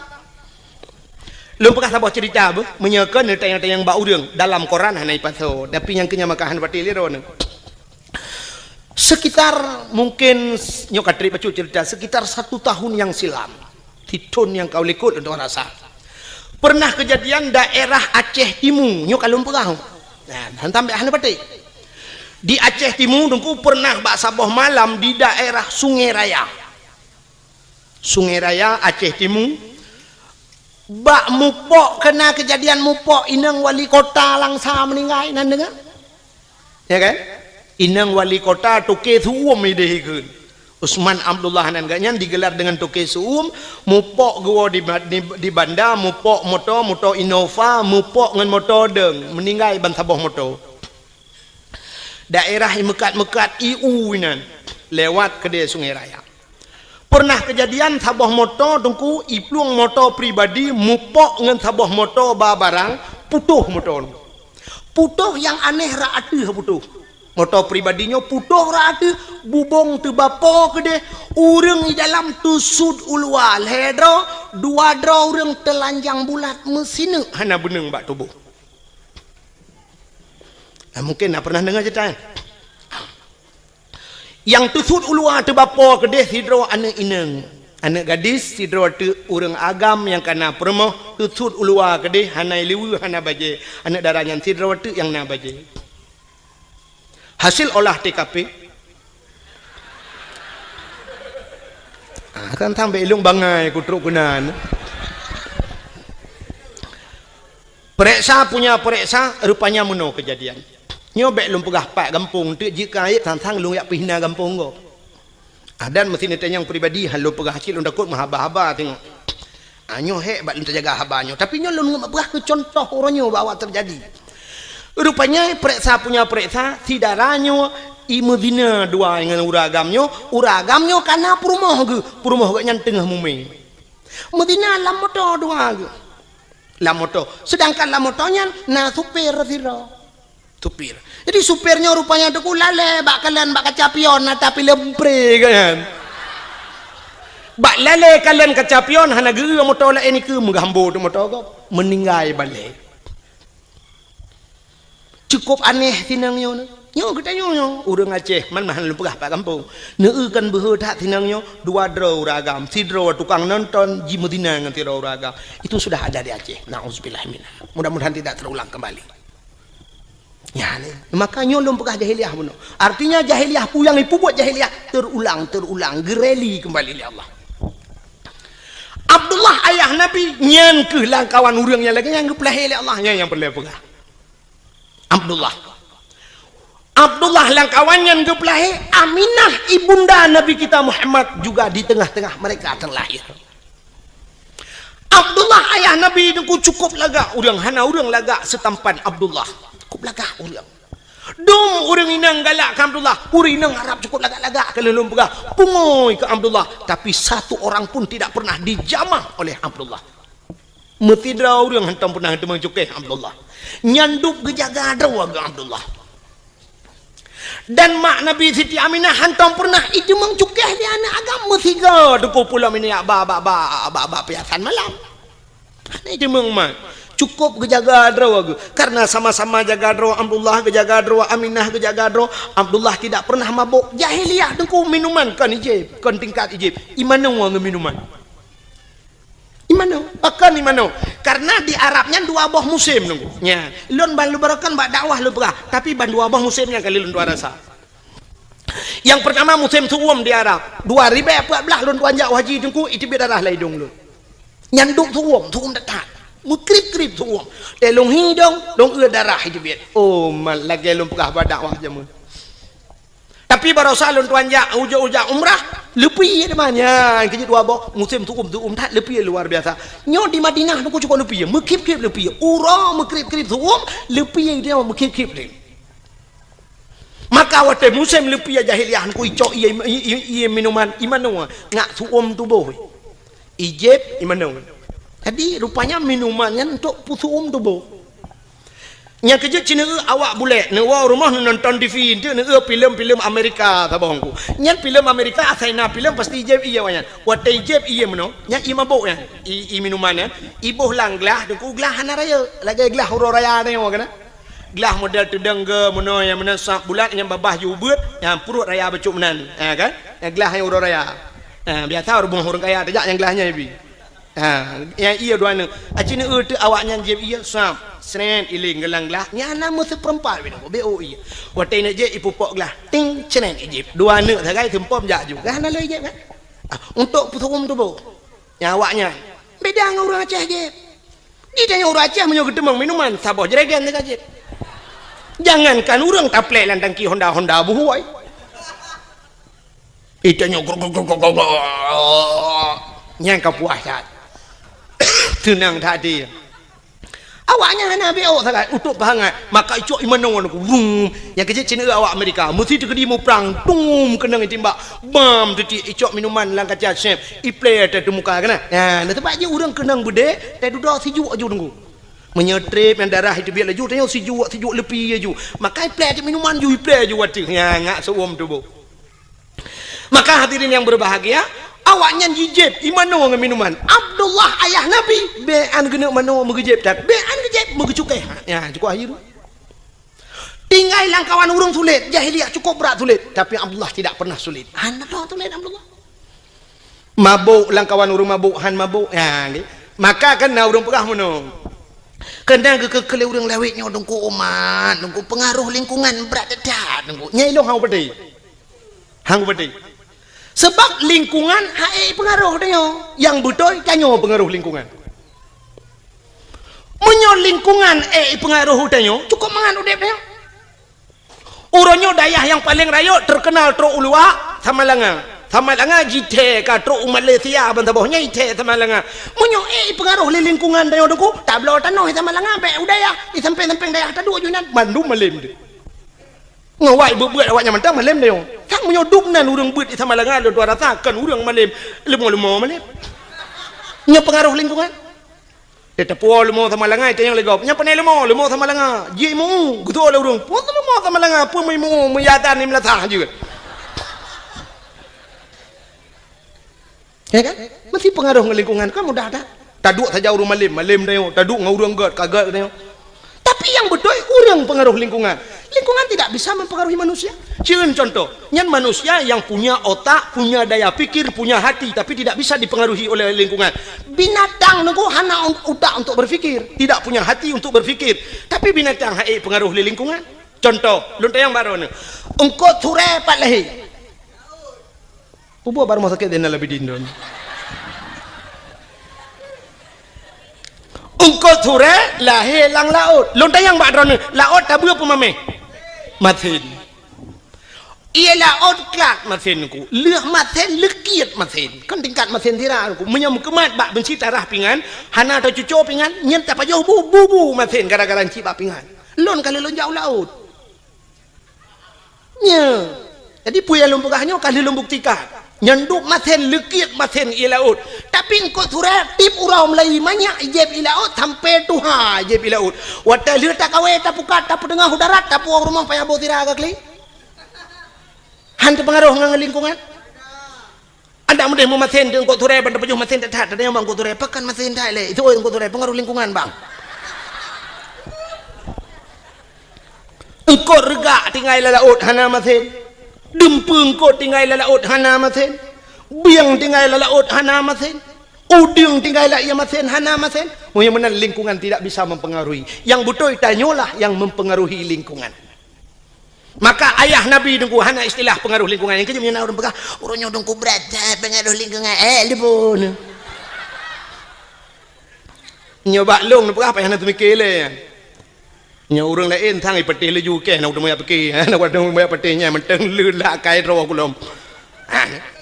Lôn peugah saboh cerita beuh, meunyoe kon neutanyong-tanyong bak ureueng, dalam koran hana ipasoe, tapi nyang keu nyan meukahan watèe lirone. Sekitar mungkin, nyoe ka trép bacut cerita, sekitar satu tahun yang silam, di thôn nyang ka u likot lôn rasa, pernah kejadian daerah Aceh Timu, nyoe ka lôn peugah. Nah, han sampai hana patéh. Di Aceh Timu, Teungku, pernah bak saboh malam di daerah Sungai Raya. Sungai Raya, Aceh Timu. Bak mupok, keunan kejadian mupok, inong wali kota Langsa meuninggai, nan deungoe? Ya kan? Inong wali kota Toke Su'um ideh ikheun. Usman Abdullah nan geuh nyan digelar dengan Toke Su'um, mupok geuwoe di ba-, di, di banda, mupok moto, moto Innova, mupok ngon moto dong, meuninggai ban saboh moto. Daerah imeukat-meukat iu inan, lewat keudè Sungai Raya. Pernah kejadian saboh moto Teungku, iplueng moto pribadi mupok ngon saboh moto ba barang, putôh moto nyoe. Putôh nyang aneh rot ateueh putôh. Moto pribadi nyoe putôh rot ateueh, bubông teubapo keudeh, ureueng di dalam teusut u luwa lhèe droe, dua droe ureueng teulanjang bulat meusineuk hana beuneueng bak tuboh. Nah, mungkin na pernah deungoe cerita nyan. Nyang teusut u luwa teubapo keudeh sidroe aneuk inong, aneuk gadis sidroe teuk ureueng agam nyang kana peurumoh, teusut u luwa keudeh hana liweue hana bajèe, aneuk dara nyan sidroe teuk nyang na bajèe. Hasil olah T K P. Ah, kan sampai ilong bangai kutrok keunan. Pereksa punya pereksa, rupanya meunoe kejadian. Nyoe bèk lôn peugah pat gampông, teuk jeuet keu ayeb sang-sang lôn jak peuhina gampông gob. Ah, dan meusineuk tanyong pribadi, han lôn peugah cit lôn takot meuhaba-haba teungoh. Ah, nyoe hék bak lôn teujaga haba nyoe. Tapi nyoe lôn peugah keu contoh uroe nyoe bak awak teujadi. Rupanya pereksa punya pereksa, si dara nyoe imeuzina dua ngon ureueng agam nyoe, ureueng agam nyoe kana peurumoh geuh, peurumoh geuh nyan teungoh mumè. Meuzina lam moto dua geuh. Lam moto. Sedangkan lam moto nyan na supir sidroe. Supir. Jadi supir nyoe rupanya Teungku lalè bak kalon bak kaca pion na tapi lempré kan. Bak lalè kalon kaca pion hana geu moto laén ikeu meugah ambo teuk moto gob. Meuninggai balè. Cukup aneh sinang nyoe. Nyoe geutanyoe nyoe, ureueng Aceh, man mahan lôn peugah bak gampông. Neueu kan beuhe that sinang nyoe, dua droe ureueng agam, sidroe tukang nonton jimeuzina ngon sidroe ureueng agam. Itu sudah ada di Aceh. Nauzubillah minha. Mudah-mudahan tidak terulang kembali. Ya, ni. Maka nyoe lôn peugah jahiliyah bunoe. Artinya jahiliyah peue nyang ipubuet jahiliyah terulang, terulang, geureli kembali lé Allah. Abdullah ayah Nabi nyan keuh lam kawan ureueng nyang lagèe nyang geupeulahé lé Allah, nyan nyang peureulèe peugah. Abdullah. Abdullah lam kawan nyan geupeulahé, Aminah ibunda Nabi kita Muhammad juga di tengah-tengah mereka terlahir. Abdullah ayah Nabi Teungku cukup lagak ureueng, hana ureueng lagak seutampan Abdullah. Cukup lagak ureueng. Dum ureueng inong galak keu Abdullah, ureueng inong Arab cukup lagak-lagak keu lôn peugah, pungui keu Abdullah, tapi satu orang pun tidak pernah dijamah oleh Abdullah. Meusidroe ureueng hantom pernah teumé cukéh Abdullah. Nyan dub geujaga droe geuh Abdullah. Dan mak Nabi Siti Aminah hantom pernah ijeumeung cukéh di aneuk agam meusigoe teungku pulo minyak ba, ba, ba, ba, ba piasan malam. Hana ijeumeung mak. Cukup geujaga droe geuh. Karena sama-sama jaga droe, Abdullah geujaga droe, Aminah geujaga droe. Abdullah tidak pernah mabok. Jahiliyah teungku minuman kon ijép, kon tingkat ijép. Imanoe ngon minuman. Imanoe, pakon imanoe? Karena di Arab nyan dua boh musém teungku. Nya, lôn ban lôn beureukan bak dakwah lôn peugah, tapi ban dua boh musém nyan kali lôn tuan rasa. Nyang pertama musém su'um di Arab. Dua ribèe peuet blah lôn tuan jak haji teungku, iteubiet darah lam idông lôn. Nyan duek su'um, su'um that-that. Meukrib-krib su'um. Teuh lôn hi idông, lôn eu darah iteubiet. Oh, mat lagèe lôn peugah bak dakwah jameun. Tapi barosa lôn tuan jak, ujoe-ujoe umrah, leupie teuma nyan, keujeuet dua boh, musém su'um, su'um that leupie luar biasa. Nyoe di Madinah teungku cukôp leupie, meukrib-krib leupie. Uroe meukrib-krib su'um, leupie dia meukrib-krib lé. Maka watèe musém leupie jahiliyah teungku icok ié, ié, ié, ié minuman, imanoe, ngat su'um tuboh. Ijép imanoe. Jadi rupanya minuman nyan untuk peusu'um tuboh. Nyang keujeuet cit neueu awak bulèk, neuwoe rumoh neunonton T V, enteuk neueu filem-filem Amerika saboh teungku. Nyan filem Amerika asai na filem pasti ijép ié awaknyan. Watèe ijép ié meunoe, nyan ié mabok nyan, ié, ié minuman nyan, iboh lam glah, teungku glah hana rayeuk, lagèe glah uroe raya nyoe keunan. Glah model teudong geuh meunoe nyang meunan sab bulat nyang babah jih ubeut, nyang pruet raya bacut meunan. Ha kan? Nyang glah nyang uroe raya. Ha, biasa rumoh ureueng kaya tajak nyang glah nyan ibi. Ha, nyang ié dua neuk. Aci neueu teuk awaknyan jieb ié, sab, sret, iléng geulang glah. Nyan na meuseupeurempat binoe, beu ié. Watèe neuk jieb ipupok glah, ting, sret, ijib. Dua neuk sagai seumpom jak ju. Glah na lé ijib kan? Ah, untuk peusu'um tuboh. Nyang awaknyan. Beda ngon ureueng Aceh jib. Di tanyoe ureueng Aceh meunyoe geuteumeung minuman, saboh jerigen teuka jib. Jangankan ureueng taplek lam tangki Honda, Honda buhôi. Ita nyoe grok, grok, grok, grok, grok. Nyang ka puas that. Seunang that dia. Awaknyan hana beok sagai, utôp peuhangat. Maka icok imanoe nyan, wum. Nyang keujeuet cit neueu awak Amerika. Meusi teukeudi muprang, tum, keunong itimbak. Bam, teuti icok minuman lam kaca sép. Iplè teuh muka keunan. Nah, na teumpat jih ureueng keunong beudé, teududoe sijuek aju teungku. Meunyoe trép nyang darah iteubiet laju, tanyoe sijuek, sijuek leupie aju. Maka iplè cit minuman ju, iplè aju ateueh. Nya, ngat su'um tuboh. Maka hadirin yang berbahagia, awaknyan jijép imanoe ngon minuman. Abdullah ayah Nabi, bèk an geuneuk manoe meugeujép that. Bèk an geujép meugeucukéh. Ya, cukup akhir. Tinggai lam kawan ureueng sulet, jahiliyah cukup brat sulet, tapi Abdullah tidak pernah sulet. Hana droe sulet Abdullah. Mabok lam kawan ureueng mabok, han mabok. Ya, nggih. Maka kan na ureueng peugah meunoe. Keunan geukeu-keu lé ureueng lawét nyoe teungku umat, teungku pengaruh lingkungan brat that, teungku. Nyai lôn hang peudeh. Hang peudeh. Sebab lingkungan hana pengaruh tanyoe. Nyang beutôi tanyoe pengaruh lingkungan. Meunyoe lingkungan ék pengaruh tanyoe, cukup mangat udép tanyoe. Uroe nyoe dayah nyang paleng rayeuk teukeunal trok u luwa, Samalanga. Samalanga jithèe ka trok u Malaysia ban saboh nyan jithèe Samalanga. Meunyoe ék pengaruh lé lingkungan tanyoe teungku, tabloe tanoh di Samalanga bèk u dayah, di sampéng-sampéng dayah taduek ju nan, mandum malém deuh. Ngon wai beuet-beuet awaknyan mantong malém tanyoe. Sang meunyoe dum nan ureueng beuet di Samalanga lôn tuan rasa kon ureueng malém, leumo-leumo malém. Nyoe pengaruh lingkungan. Di teupeu leumo Samalanga, itanyong lé gob. Nyan pane leumo, leumo Samalanga. Jimeu, geutoe lé ureueng. Peue leumo Samalanga, peue meuimu, meuyadan ni meulasah jeuet. Ya kan? Meusti pengaruh ngon lingkungan, kan mudah that. Taduek saja ureueng malém, malém tanyoe. Taduek ngon ureueng gèt, ka gèt tanyoe. Tapi nyang beutôi ureueng pengaruh lingkungan. Lingkungan tidak bisa mempengaruhi manusia. Cen contoh, nyan manusia yang punya otak, punya daya pikir, punya hati, tapi tidak bisa dipengaruhi oleh lingkungan. Binatang teungku hana un-, utak untuk berpikir, tidak punya hati untuk berpikir. Tapi binatang hana ék pengaruh lé lingkungan. Contoh, lôn tanyong baroe nyoe. Eungkôt surée pat lahé. Peue buet bak rumoh sakét Zainal Abidin dum? Eungkôt surée lahé lam laôt. Lôn tanyong bak droeneuh, laôt tabeue peue mamèh? Masen. Ié laôt klat masen ku. Lheueh masen, leukiet masen. Kan tingkat masen sira ku. Meunyoe meukeumat bak beunsi tarah pingan, hana tacuco pingan, nyan tapajoh bu, bu, bu masen gara-gara nci bak pingan. Lôn ka lheueh lôn jak u laôt. Nya. Jadi peue nyang lôn peugah nyoe ka lheueh lôn buktikan. Nyan dum masen, leukiet masen ié laôt. Tapi eungkôt surée tiep uroe mulai manyak ijép ié laôt sampoe tuha ijép ié laôt. Watée lheueh takawé, tapukat, tapeuteungoh u darat, tapuwoe u rumoh payah boh sira ka kli. Han teupeungaroh ngon lingkungan? Adak meudeh meumasen teungkot Surée ban teupajoh masen that-that, tanyong bak eungkot Surée, pakon masen that lé? Itu eungkot Surée, peungaroh lingkungan, bang. Eungkot reugak tinggai lam laôt hana masen. Dumpeue eungkot tinggai lam laôt hana masen. Bieng tinggai lam laôt hana masen. Udeueng tinggai lam ié masen hana masen. Meunyoe meunan lingkungan tidak bisa mempengaruhi. Yang beutôi tanyoe lah yang mempengaruhi lingkungan. Maka ayah Nabi teungku hana istilah pengaruh lingkungan. Nyang keujeuet meunyoe na ureuëng peugah, "Ureuëng nyoe teungku brat, eh, pengaruh lingkungan." Eh, lipun. Nyoe bak lôn neupeugah, payah na teumike lé. Nyoe ureuëng laén sang ipeuteh laju keh, na udah moyak pike, na udah moyak peuteh nyan mantong leulat kai droe kulom. Ha.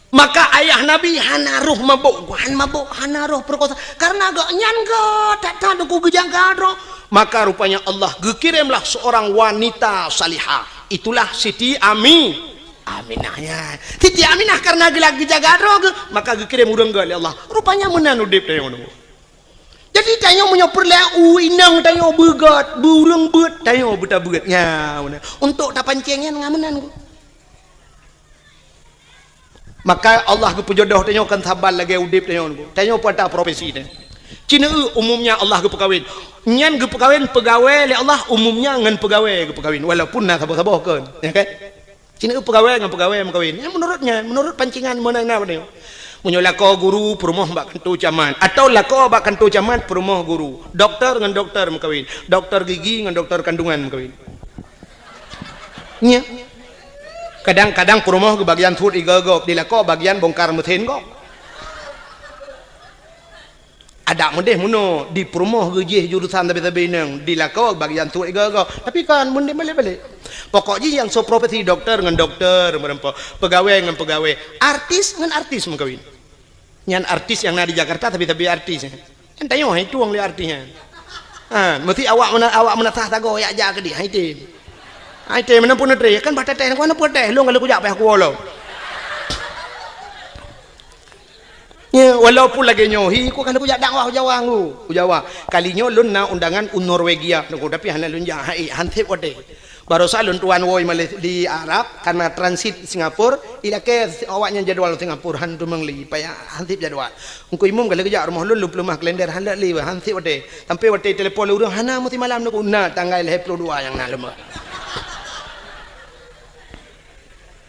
Maka ayah Nabi hana roh mabök, han mabök, hana roh peurekosa. Karena gobnyan geuh that-that teungku geujaga droe. Maka rupanya Allah geukirimlah seorang wanita salihah. Itulah Siti Ami, Aminah nyan. Siti Aminah karena geula geujaga droe geuh, maka geukirém ureuëng geuh lé Allah. Rupanya meunan udeb tanyoe nyoe. Jadi tanyoe meunyoe peureulée u inong tanyoe beugét, beu ureuëng beuet, tanyoe beutabeuet. Nya, meunan. Untuk tapancéng nyan ngon meunan geuh. Maka Allah geupeujodoh tanyoe kon saban lagée udeb tanyoe nyoe. Tanyoe peue ata profesi tanyoe. Cina eu umumnya Allah geupeukawen. Nyan geupeukawen peugawée lé Allah umumnya ngon peugawée geupeukawen. Walaupun na saboh-saboh kon. Ya kan? Cina eu peugawée ngon peugawée meukawen. Nyan menurut nyan, menurut pancingan meunan na tanyoe. Meunyoe lakoe guru peurumoh bak kantô camat. Atau lakoe bak kantô camat peurumoh guru. Doktor ngon doktor meukawen. Doktor gigi ngon doktor kandungan meukawen. Nya. Kadang-kadang peurumoh geubagian suet igoe gob, di lakoe bagian bongkar meusén gob. Adak meudeh meunoe, di peurumoh geujih jurusan sabe-sabe inong, di lakoe bagian suet igoe gob. Tapi kan meudeh balek-balek. Pokok jih nyang soe profesi doktor ngon doktor meureumpok, peugawée ngon peugawée, artis ngon artis meukawen. Nyan artis nyang na di Jakarta, tapi-tapi artis nyan. Nyan tanyoe hai tueng lé artis nyan. Ha, meusti awak meuna-, awak meunasah sagoe yak jak keudeh, hai tem. Hai tem, meunan pun neutré, kan bah teuteh, kan pun teh, lôn ka lheueh kujak payah kuwoe lom. Nya, walaupun lagée nyoe, hi, ku ka lheueh kujak dakwah u Jawa ngu, u Jawa. Kali nyoe lôn na undangan u Norwegia, nunggu, tapi hana lôn jak, hai, han sép watée. Barosa lôn tuan woe Malaysia di Arab, karena transit Singapura, ilakée awaknyan jadwal Singapura, han teumeung lé, payah han sép jadwal. Teungku Imum ka lheueh geujak rumoh lôn, lôn peuleumah kalender, han lé, han sép watée. Sampai watée telepon lé ureuëng, hana meusimalam nunggu, na tanggai lhée ploh dua nyang na leumoh.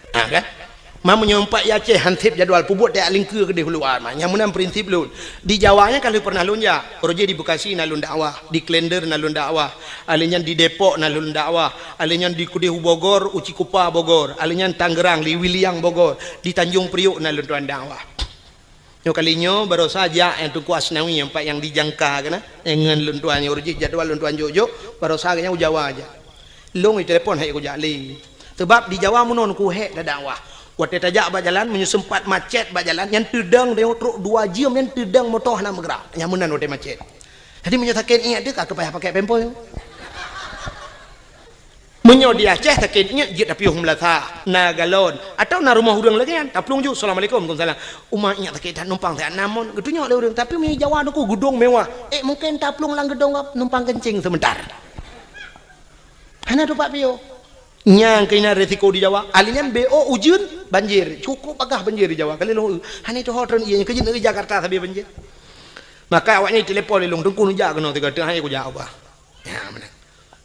Ha, kan? Ma meunyoe umpat i Aceh han sép jadwal, peubuet tajak lingkeue keudeh u luwa ma. Nyang meunan prinsip lôn. Di Jawa nyan ka lheueh pernah lôn jak. Uroe jih di Bekasi na lôn dakwah, di Klender na lôn dakwah, alheuh nyan di Depok na lôn dakwah, alheuh nyan di keudeh u Bogor, u Cikupa Bogor, alheuh nyan Tangerang, di Wiliang Bogor, di Tanjung Priok na lôn tuan dakwah. Nyoe kali nyoe barosa jak nyang Teungku Asnawi nyang pat nyang dijangka keunan, eh, ngon lôn tuan nyoe, uroe jih jadwal lôn tuan jok-jok, barosa geuhnyan u Jawa jak. Lôn jitelepon hai kujak lé. Sebab di Jawa meunoe ku hék tadakwah. Watée tajak bak jalan, meunyoe seumpat macet bak jalan, nyan teudong trok dua jeuem, nyan teudong moto hana meugerak. Nyang meunan watée macet. Jadi meunyoe sakét iék teuh ka payah pakai pempol. Meunyoe di Aceh sakét iék jeuet tapiôh meulasah, na galon, atawa na rumoh ureuëng lagée nyan, taplueng ju, "Assalamualaikum." "Waalaikumsalam." "Uma iék sakét that numpang siat na mon." Geutunyok lé ureuëng, tapi meunyoe Jawa nyoe ku geudong mewah. Eh, mungken taplueng lam geudong numpang keuncing sebentar. Hana tupat piôh. Nyang keunan resiko di Jawa. Ahli nyan B O ujeuen, banjir. Cukup bagah banjir di Jawa. Kali lôn, hana tuho treun ié, keujeuet negeri Jakarta sabe banjir. Maka awaknyan telepon lé lôn, "Teungku neujak keunoe sigoe, teuh hai kujak ubah." Ya, meunan.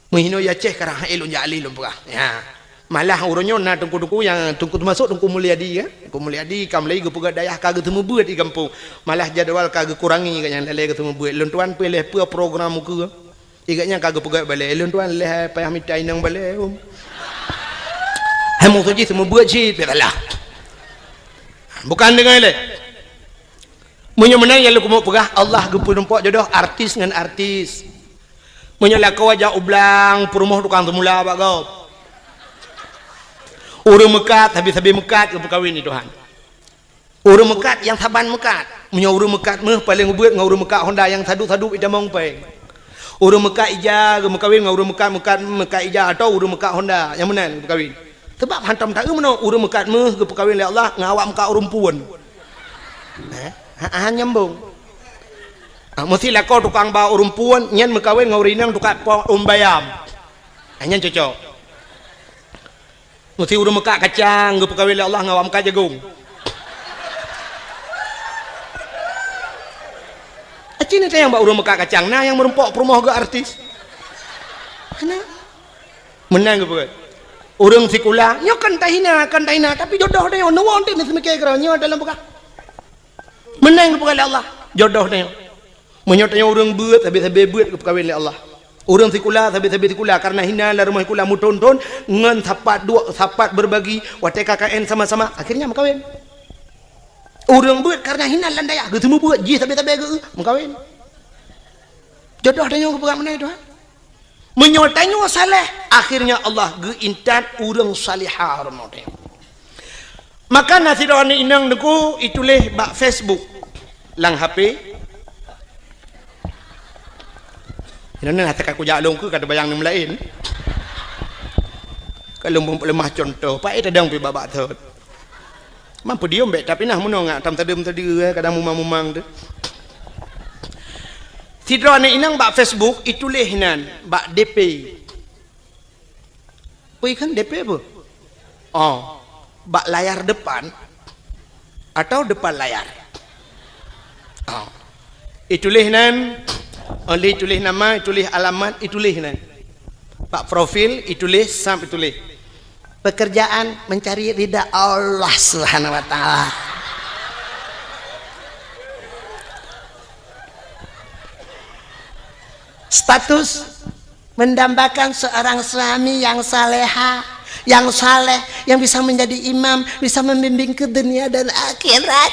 Meuhinoe ya Aceh karang hai lôn jak lé lôn peugah. Ya. Malah uroe nyoe na teungku-teungku nyang teungku teumasok Teungku Mulyadi, ya. Teungku Mulyadi ka mulai geupeugah dayah ka geuseumeubeuet di gampông. Malah jadwal ka geukurangi gobnyan lalée geuseumeubeuet. Lôn tuan pih lheueh peue program ukeue. Igat nyang ka geupeugét balée, lôn tuan lheueh payah mita inong balée, um. Hai meusoe jih seumeubeuet cit, pih salah. Bukan deungon lé. Meunyoe meunan nyang lôn keumeung peugah, Allah geupeurumpok jodoh artis ngon artis. Meunyoe lakoe jak u blang, peurumoh tukang seumula bak gob. Ureuëng meukat, sabe-sabe meukat geupeukawen di Tuhan. Ureuëng meukat nyang saban meukat. Meunyoe ureuëng meukat méuh paleng ubeuet ngon ureuëng meukat honda nyang sadup-sadup itamong péng. Ureuëng meukat ija geumeukawen ngon ureuëng meukat, meukat, meukat ija atawa ureuëng meukat honda nyang meunan geumeukawen. Sabab hantom taeu meunoe ureuëng meukat méuh geupeukawen lé Allah ngon awak meukat ureuëng puon. Eh? Ha, ha, nyambung. Ah, meusti lakoe tukang ba ureuëng puon nyan meukawen ngon ureuëng inong tukang po ureuëng bayam. Ah, nyan cocok. Meusti ureuëng meukat kacang geupeukawen lé Allah ngon awak meukat jagong. Aci ni tayang bak ureuëng meukat kacang, na nyang meurumpok peurumoh geuh artis. Hana. Meunan geupeugah. Ureuëng sikula, nyoe kan tahina, kan tahina, tapi jodoh tanyoe, neuwoe deh meuseumiké keudroe, nyoe dalam peugah. Meunan geupeugah lé Allah, jodoh tanyoe. Meunyoe tanyoe ureuëng beuet, sabe-sabe beuet geupeukawen lé Allah. Ureuëng sikula, sabe-sabe sikula, kareuna hina lam rumoh sikula meuthon-thon, ngon sapat duek, sapat berbagi, watée K K N sama-sama, akhirnya meukawen. Ureuëng beuet kareuna hina lam dayah, geuseumeubeuet, jih sabe-sabe geu-, meukawen. Jodoh tanyoe geupeugah meunan, Tuhan. Meunyoe tanyoe saleh, akhirnya Allah geuintat ureuëng salihah rumoh tanyoe. Maka na sidroe aneuk inong teungku ituléh bak Facebook lam H P. Inoe hana ka kujak lôn keu ka teubayang nyang laén. Ka lôn leumah cuntoh, paét tadong pih babah thot. Mampu diom bék, tapi nah meunoe ngak tam tadeuem tadi, eh, kadang mumang-mumang tu. Sidroe aneuk inong bak Facebook ituléh nan bak D P. Peue kheun D P peue? Oh, bak layar depan atau depan layar? Oh. Ituléh nan, oleh ituléh nama, ituléh alamat, ituléh nan. Bak profil, ituléh, sab ituléh. Pekerjaan mencari ridha Allah Subhanahu wa Ta'ala. Status mendambakan seorang suami yang saleha, yang saleh, yang bisa menjadi imam, bisa membimbing ke dunia dan akhirat.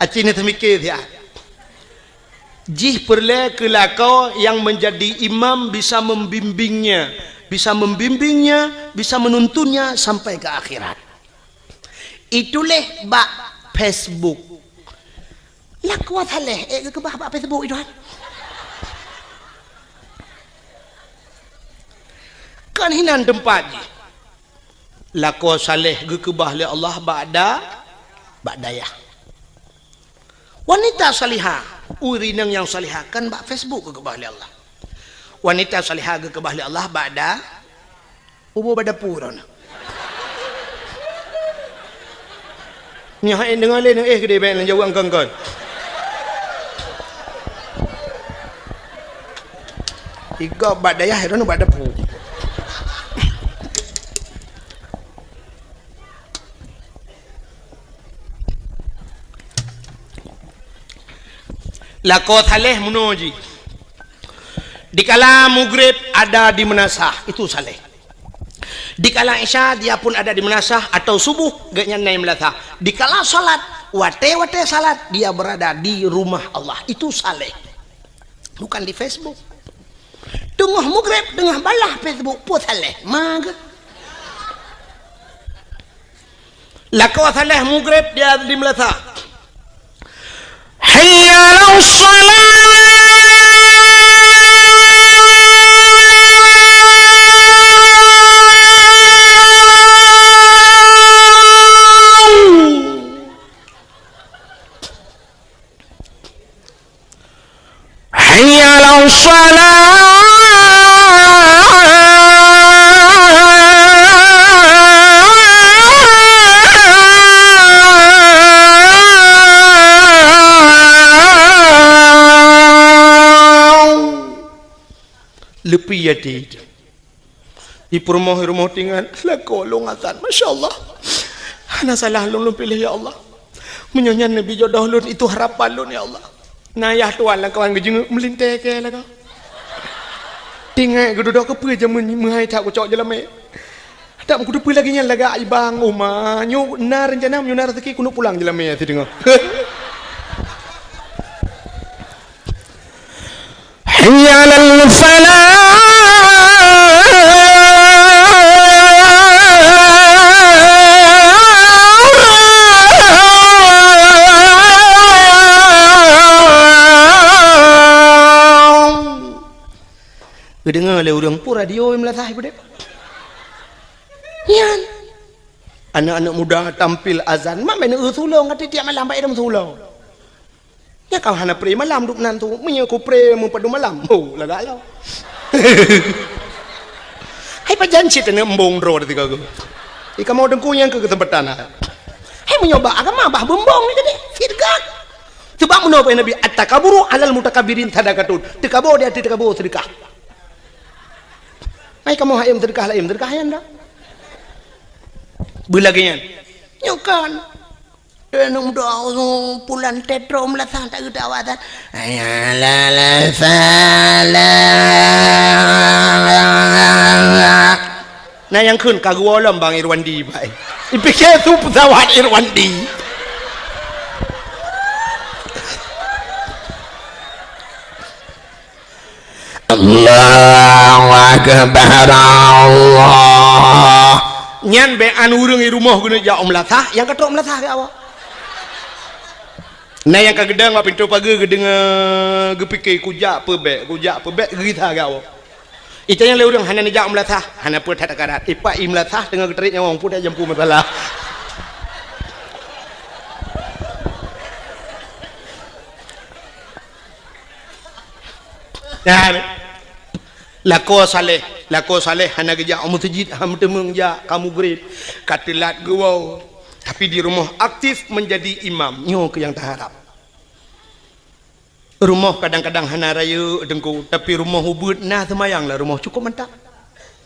Aci ni teumiké siat. Jih peureulée keu lakoe nyang menjadi imam bisa membimbingnya, bisa membimbingnya, bisa menuntunnya sampai ke akhirat. Ituléh bak Facebook. Lakoe saleh, eh, geukeubah bak Facebook itu kan. Kan hinan teumpat jih. Lakoe saleh geukeubah lé Allah bak da-, bak dayah. Wanita salihah, ureuëng inong nyang salihah kan bak Facebook geukeubah lé Allah. Wanita salihah geukeubah lé Allah bak da-, ubu bak dapu droeneuh. Nyoe hai deungoe lé neuéh keudeh bék neujaweueb kon-kon. Igob bak dayah droeneuh bak dapu. Lakoe saleh meunoe jih. Dikala mugreb ada di meunasah, itu saleh. Dikala isya dia pun ada di meunasah atau subuh geuhnyan na di meunasah. Dikala salat, watée-watée salat dia berada di rumah Allah, itu saleh. Bukan di Facebook. Teungoh mugreb teungoh balah Facebook, peue saleh? Ma geuh. Lakoe saleh mugreb dia di meunasah. Hayya 'alas shalah. Hayya 'alas shalah. Leupie até. Di peurumoh-rumoh tingan, lakoe lôn azan. Masya Allah. Hana salah lôn, lôn piléh, ya Allah. Meunyoe nyan neubi jodoh lôn, itu harapan lôn, ya Allah. Na yah tuan lam kawan geujeungeuk meulintée keu lakoe. Tingat geududoe keupeue jameun meuhai that kucok jeulamé. That meukuteupeue lagée nyan lagak ibang uma. Nyoe na reuncana, meunyoe na raseuki keuneuk pulang jeulamé sideungoe. Hayya 'alal falah. Geudeungoe lé ureuëng peue radio meunasah ipeudeh. Nyan. Aneuk-aneuk muda tampil azan, mak main eu sulong, ka tiep malam bak idong sulong. Nyan ka hana pré malam dum nan tu. Meunyoe ku pré meupadum malam. Oh, lagak lo. Hai pajan cit teuneuk embong droe teuka geuh. Ikamoe teungku nyang keu keuseumpatan. Hai meunyoe bak agama bah beumbong ni tadi. Sirgak. Sebab meunoe Nabi, "At-takaburu alal mutakabirin sadaqatun." Teukabo di ateueh teukabo seudeukah. Hai kamoe hayom seudeukah laén, seudeukah nyan dah. Beulagée nyan. Nyoe kan. Eh, aneuk muda, oh, pulan tetrok meulasah tak geudak awak tan. Hayya 'alas salah. Nah, nyang kheun ka geuwoe lom Bang Irwandi, bai. Ipike su pesawat Irwandi. Allahu Akbar, Allah. Nyan bék an ureuëng i rumoh geuneuk jak u meulasah, nyang ka trok meulasah keu awak. Nah, nyang ka geudong bak pintoe pageue geudeungoe, geupike, "Kujak peubék, kujak peubék," geugisa keu awak. Itanyong lé ureuëng, "Hana neujak u meulasah?" "Hana peue that, ka rhat." Ipak i meulasah teungoh geutrép nyawöng, peue that jampu masalah. Nyan, lakoe saleh, lakoe saleh hana geujak u meuseujid, hana meuteumèe jak ka mugreb, ka teulat geuwoe, tapi di rumoh aktif menjadi imam. Nyoe keuh nyang taharab. Rumoh kadang-kadang hana rayeuk teungku, tapi rumoh ubeuet na seumayang lam rumoh cukôp mantap.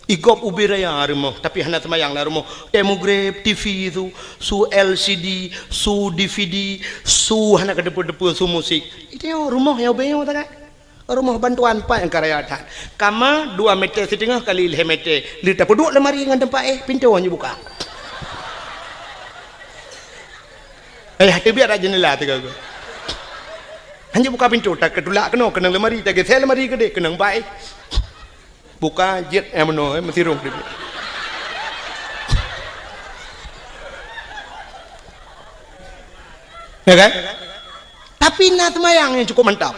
Igob ubé raya rumoh, tapi hana seumayang lam rumoh. Tée mugreb, T V su, su L C D, su D V D, su hana keudeupeue-deupeue, su musik. Itu nyoe rumoh nyang ubé nyoe tagai. Rumoh bantuan pat nyang ka raya that. Kama dua meter siteungoh kali lhèe meter. Lheueh tapeuduek lemari ngon teumpat éh, pintoe hana jibuka. Eh, teubiet rak jeundela teuga geuh. Hana jibuka pintoe, takeutulak keunoe, keunong lemari, tageusé lemari keudeh, keunong bai. Buka jeuet, eh, meunoe, eh, meusirong keudeh. Ya kan? Tapi na seumayang nyang cukup mantap.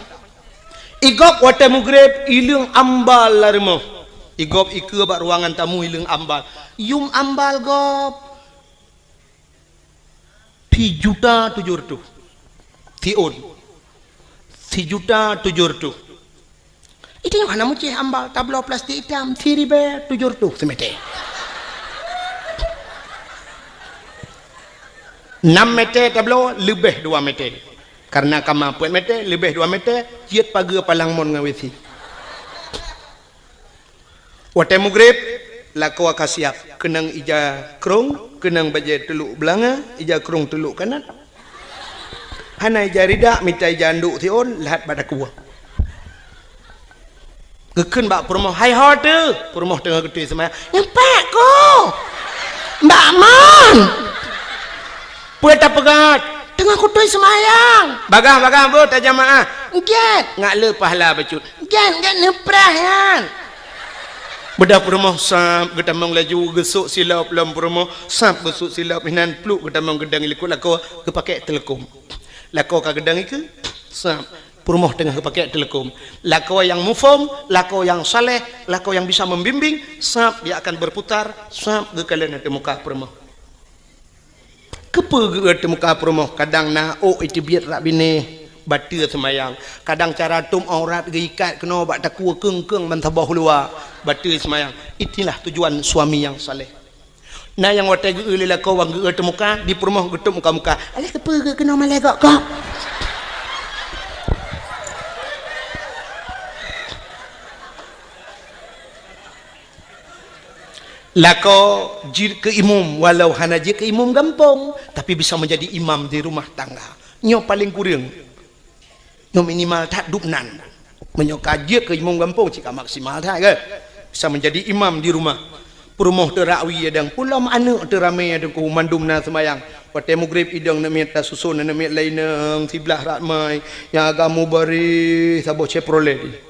Igob watée mugreb, ileueng ambal lam rumoh. Igob ikeue bak ruangan tamu, ileueng ambal. Yum ambal gob. Sijuta tujoh reutôh. Siôn. Sijuta tujoh reutôh. Itu nyang hana meucéh ambal, tabloe plastik itam, siribèe tujoh reutôh simeter. Nam meter tabloe, leubeh dua meter. Karena kama peuet meter, leubeh dua meter, jeuet pageue palang mon ngon W C. Watée mugreb, lakoe ka siab, keunong ija krông, keunong bajée teulok beulanga, ija krông teulok kanat. Hana ija ridak, mita ija andok siôn, lhat bak takue. Geukheun bak peurumoh, "Hai ho teuh?" Peurumoh teungoh geutôi seumayang. "Nyoe pat, Ko." "Bak mon?" "Peue tapeugah?" "Teungoh kutôi seumayang." "Bagah-bagah beuh tajamaah." "Gét." "Ngat le pahala bacut." "Gét, gét neuprah nyan." Beudôh peurumoh sab geutamong laju, geusok silop lom peurumoh, sab geusok silop, hinan pluek geutamong geudong likot lakoe, geupakèk teuleukom. Lakoe ka geudong ikeue, sab peurumoh teungoh geupakèk teuleukom. Lakoe nyang muphom, lakoe nyang saleh, lakoe nyang bisa membimbing, sab dia akan berputar, sab geukalon ateueh muka peurumoh. Keupeue geu-eu teumuka peurumoh, kadang na ôk iteubiet rak binéh, bateue seumayang. Kadang cara tôm aurat geuikat keunoe bak takue keung-keung ban saboh luwa, bateue seumayang. Itulah tujuan suami nyang saleh. Na nyang watèe geu-eu lé lakoe wan geu-eu teumuka, di peurumoh geutôp muka-muka. Alah keupeue geu-eu keunoe malèe gok-gok? Lakoe jeuet keu imum, walau hana jeuet keu imum gampông, tapi bisa menjadi imam di rumah tangga. Nyoe paleng kureueng. Nyoe minimal that dub nan. Meunyoe ka jeuet keu imum gampông, cit ka maksimal that, kan? Bisa menjadi imam di rumah. Peurumoh teurakwi adang, pulom aneuk teuramé adang ku mandum na seumayang. Watèe mugreb idong aneuk miet tasuson, aneuk miet laineueng siblah rak mai. Nyang agam mubareh saboh Chevrolet.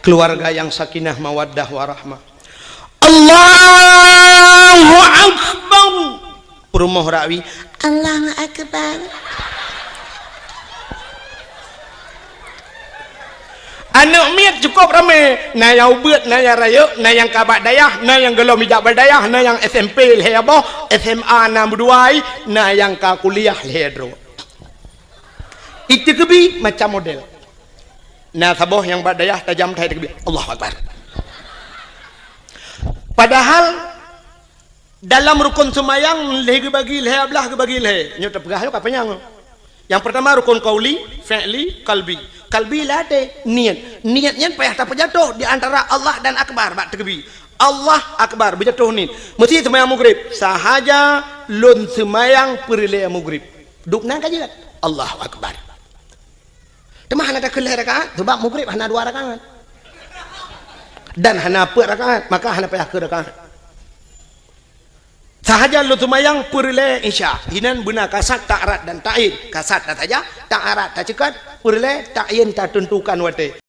Keluarga yang sakinah, mawaddah, warahmah. Allahu Akbar. Peurumoh rakwi, Allahu Akbar. Aneuk miet cukup ramé, na nyang ubit, na nyang rayeuk, na nyang ka bak dayah, na nyang gohlom ijak bak dayah, na nyang S M P lhèe boh, S M A na meudua, na nyang ka kuliah lhèe droe. Iteukeubie macam model. Na saboh nyang bak dayah tajam that teukeubie. Allahu Akbar. Padahal dalam rukon seumayang lhèe geubagi lhèe, blah geubagi lhèe. Nyoe teupeugah nyoe ka panyang. Nyang peurtama rukon qauli, fi'li, qalbi. Qalbi lam até, niet. Niet nyan payah tapeujatoh di antara Allah dan Akbar bak teukeubie. Allah Akbar, beujatoh niet. Meusti seumayang Maghrib. Sahaja lôn seumayang peureulèe Maghrib. Duek nan ka jeuet. Allahu Akbar. Teuma hana takheun lhèe rakaat, sebab Maghrib hana dua rakaat. Dan hana peuet rakaat, maka hana payah keu rakaat. Sahaja lôn seumayang peureulèe Isya. Inan beuna kasat ta'rad dan ta'yin. Kasat tasaja, ta'rad taceukat, peureulèe ta'yin tateuntukan watèe.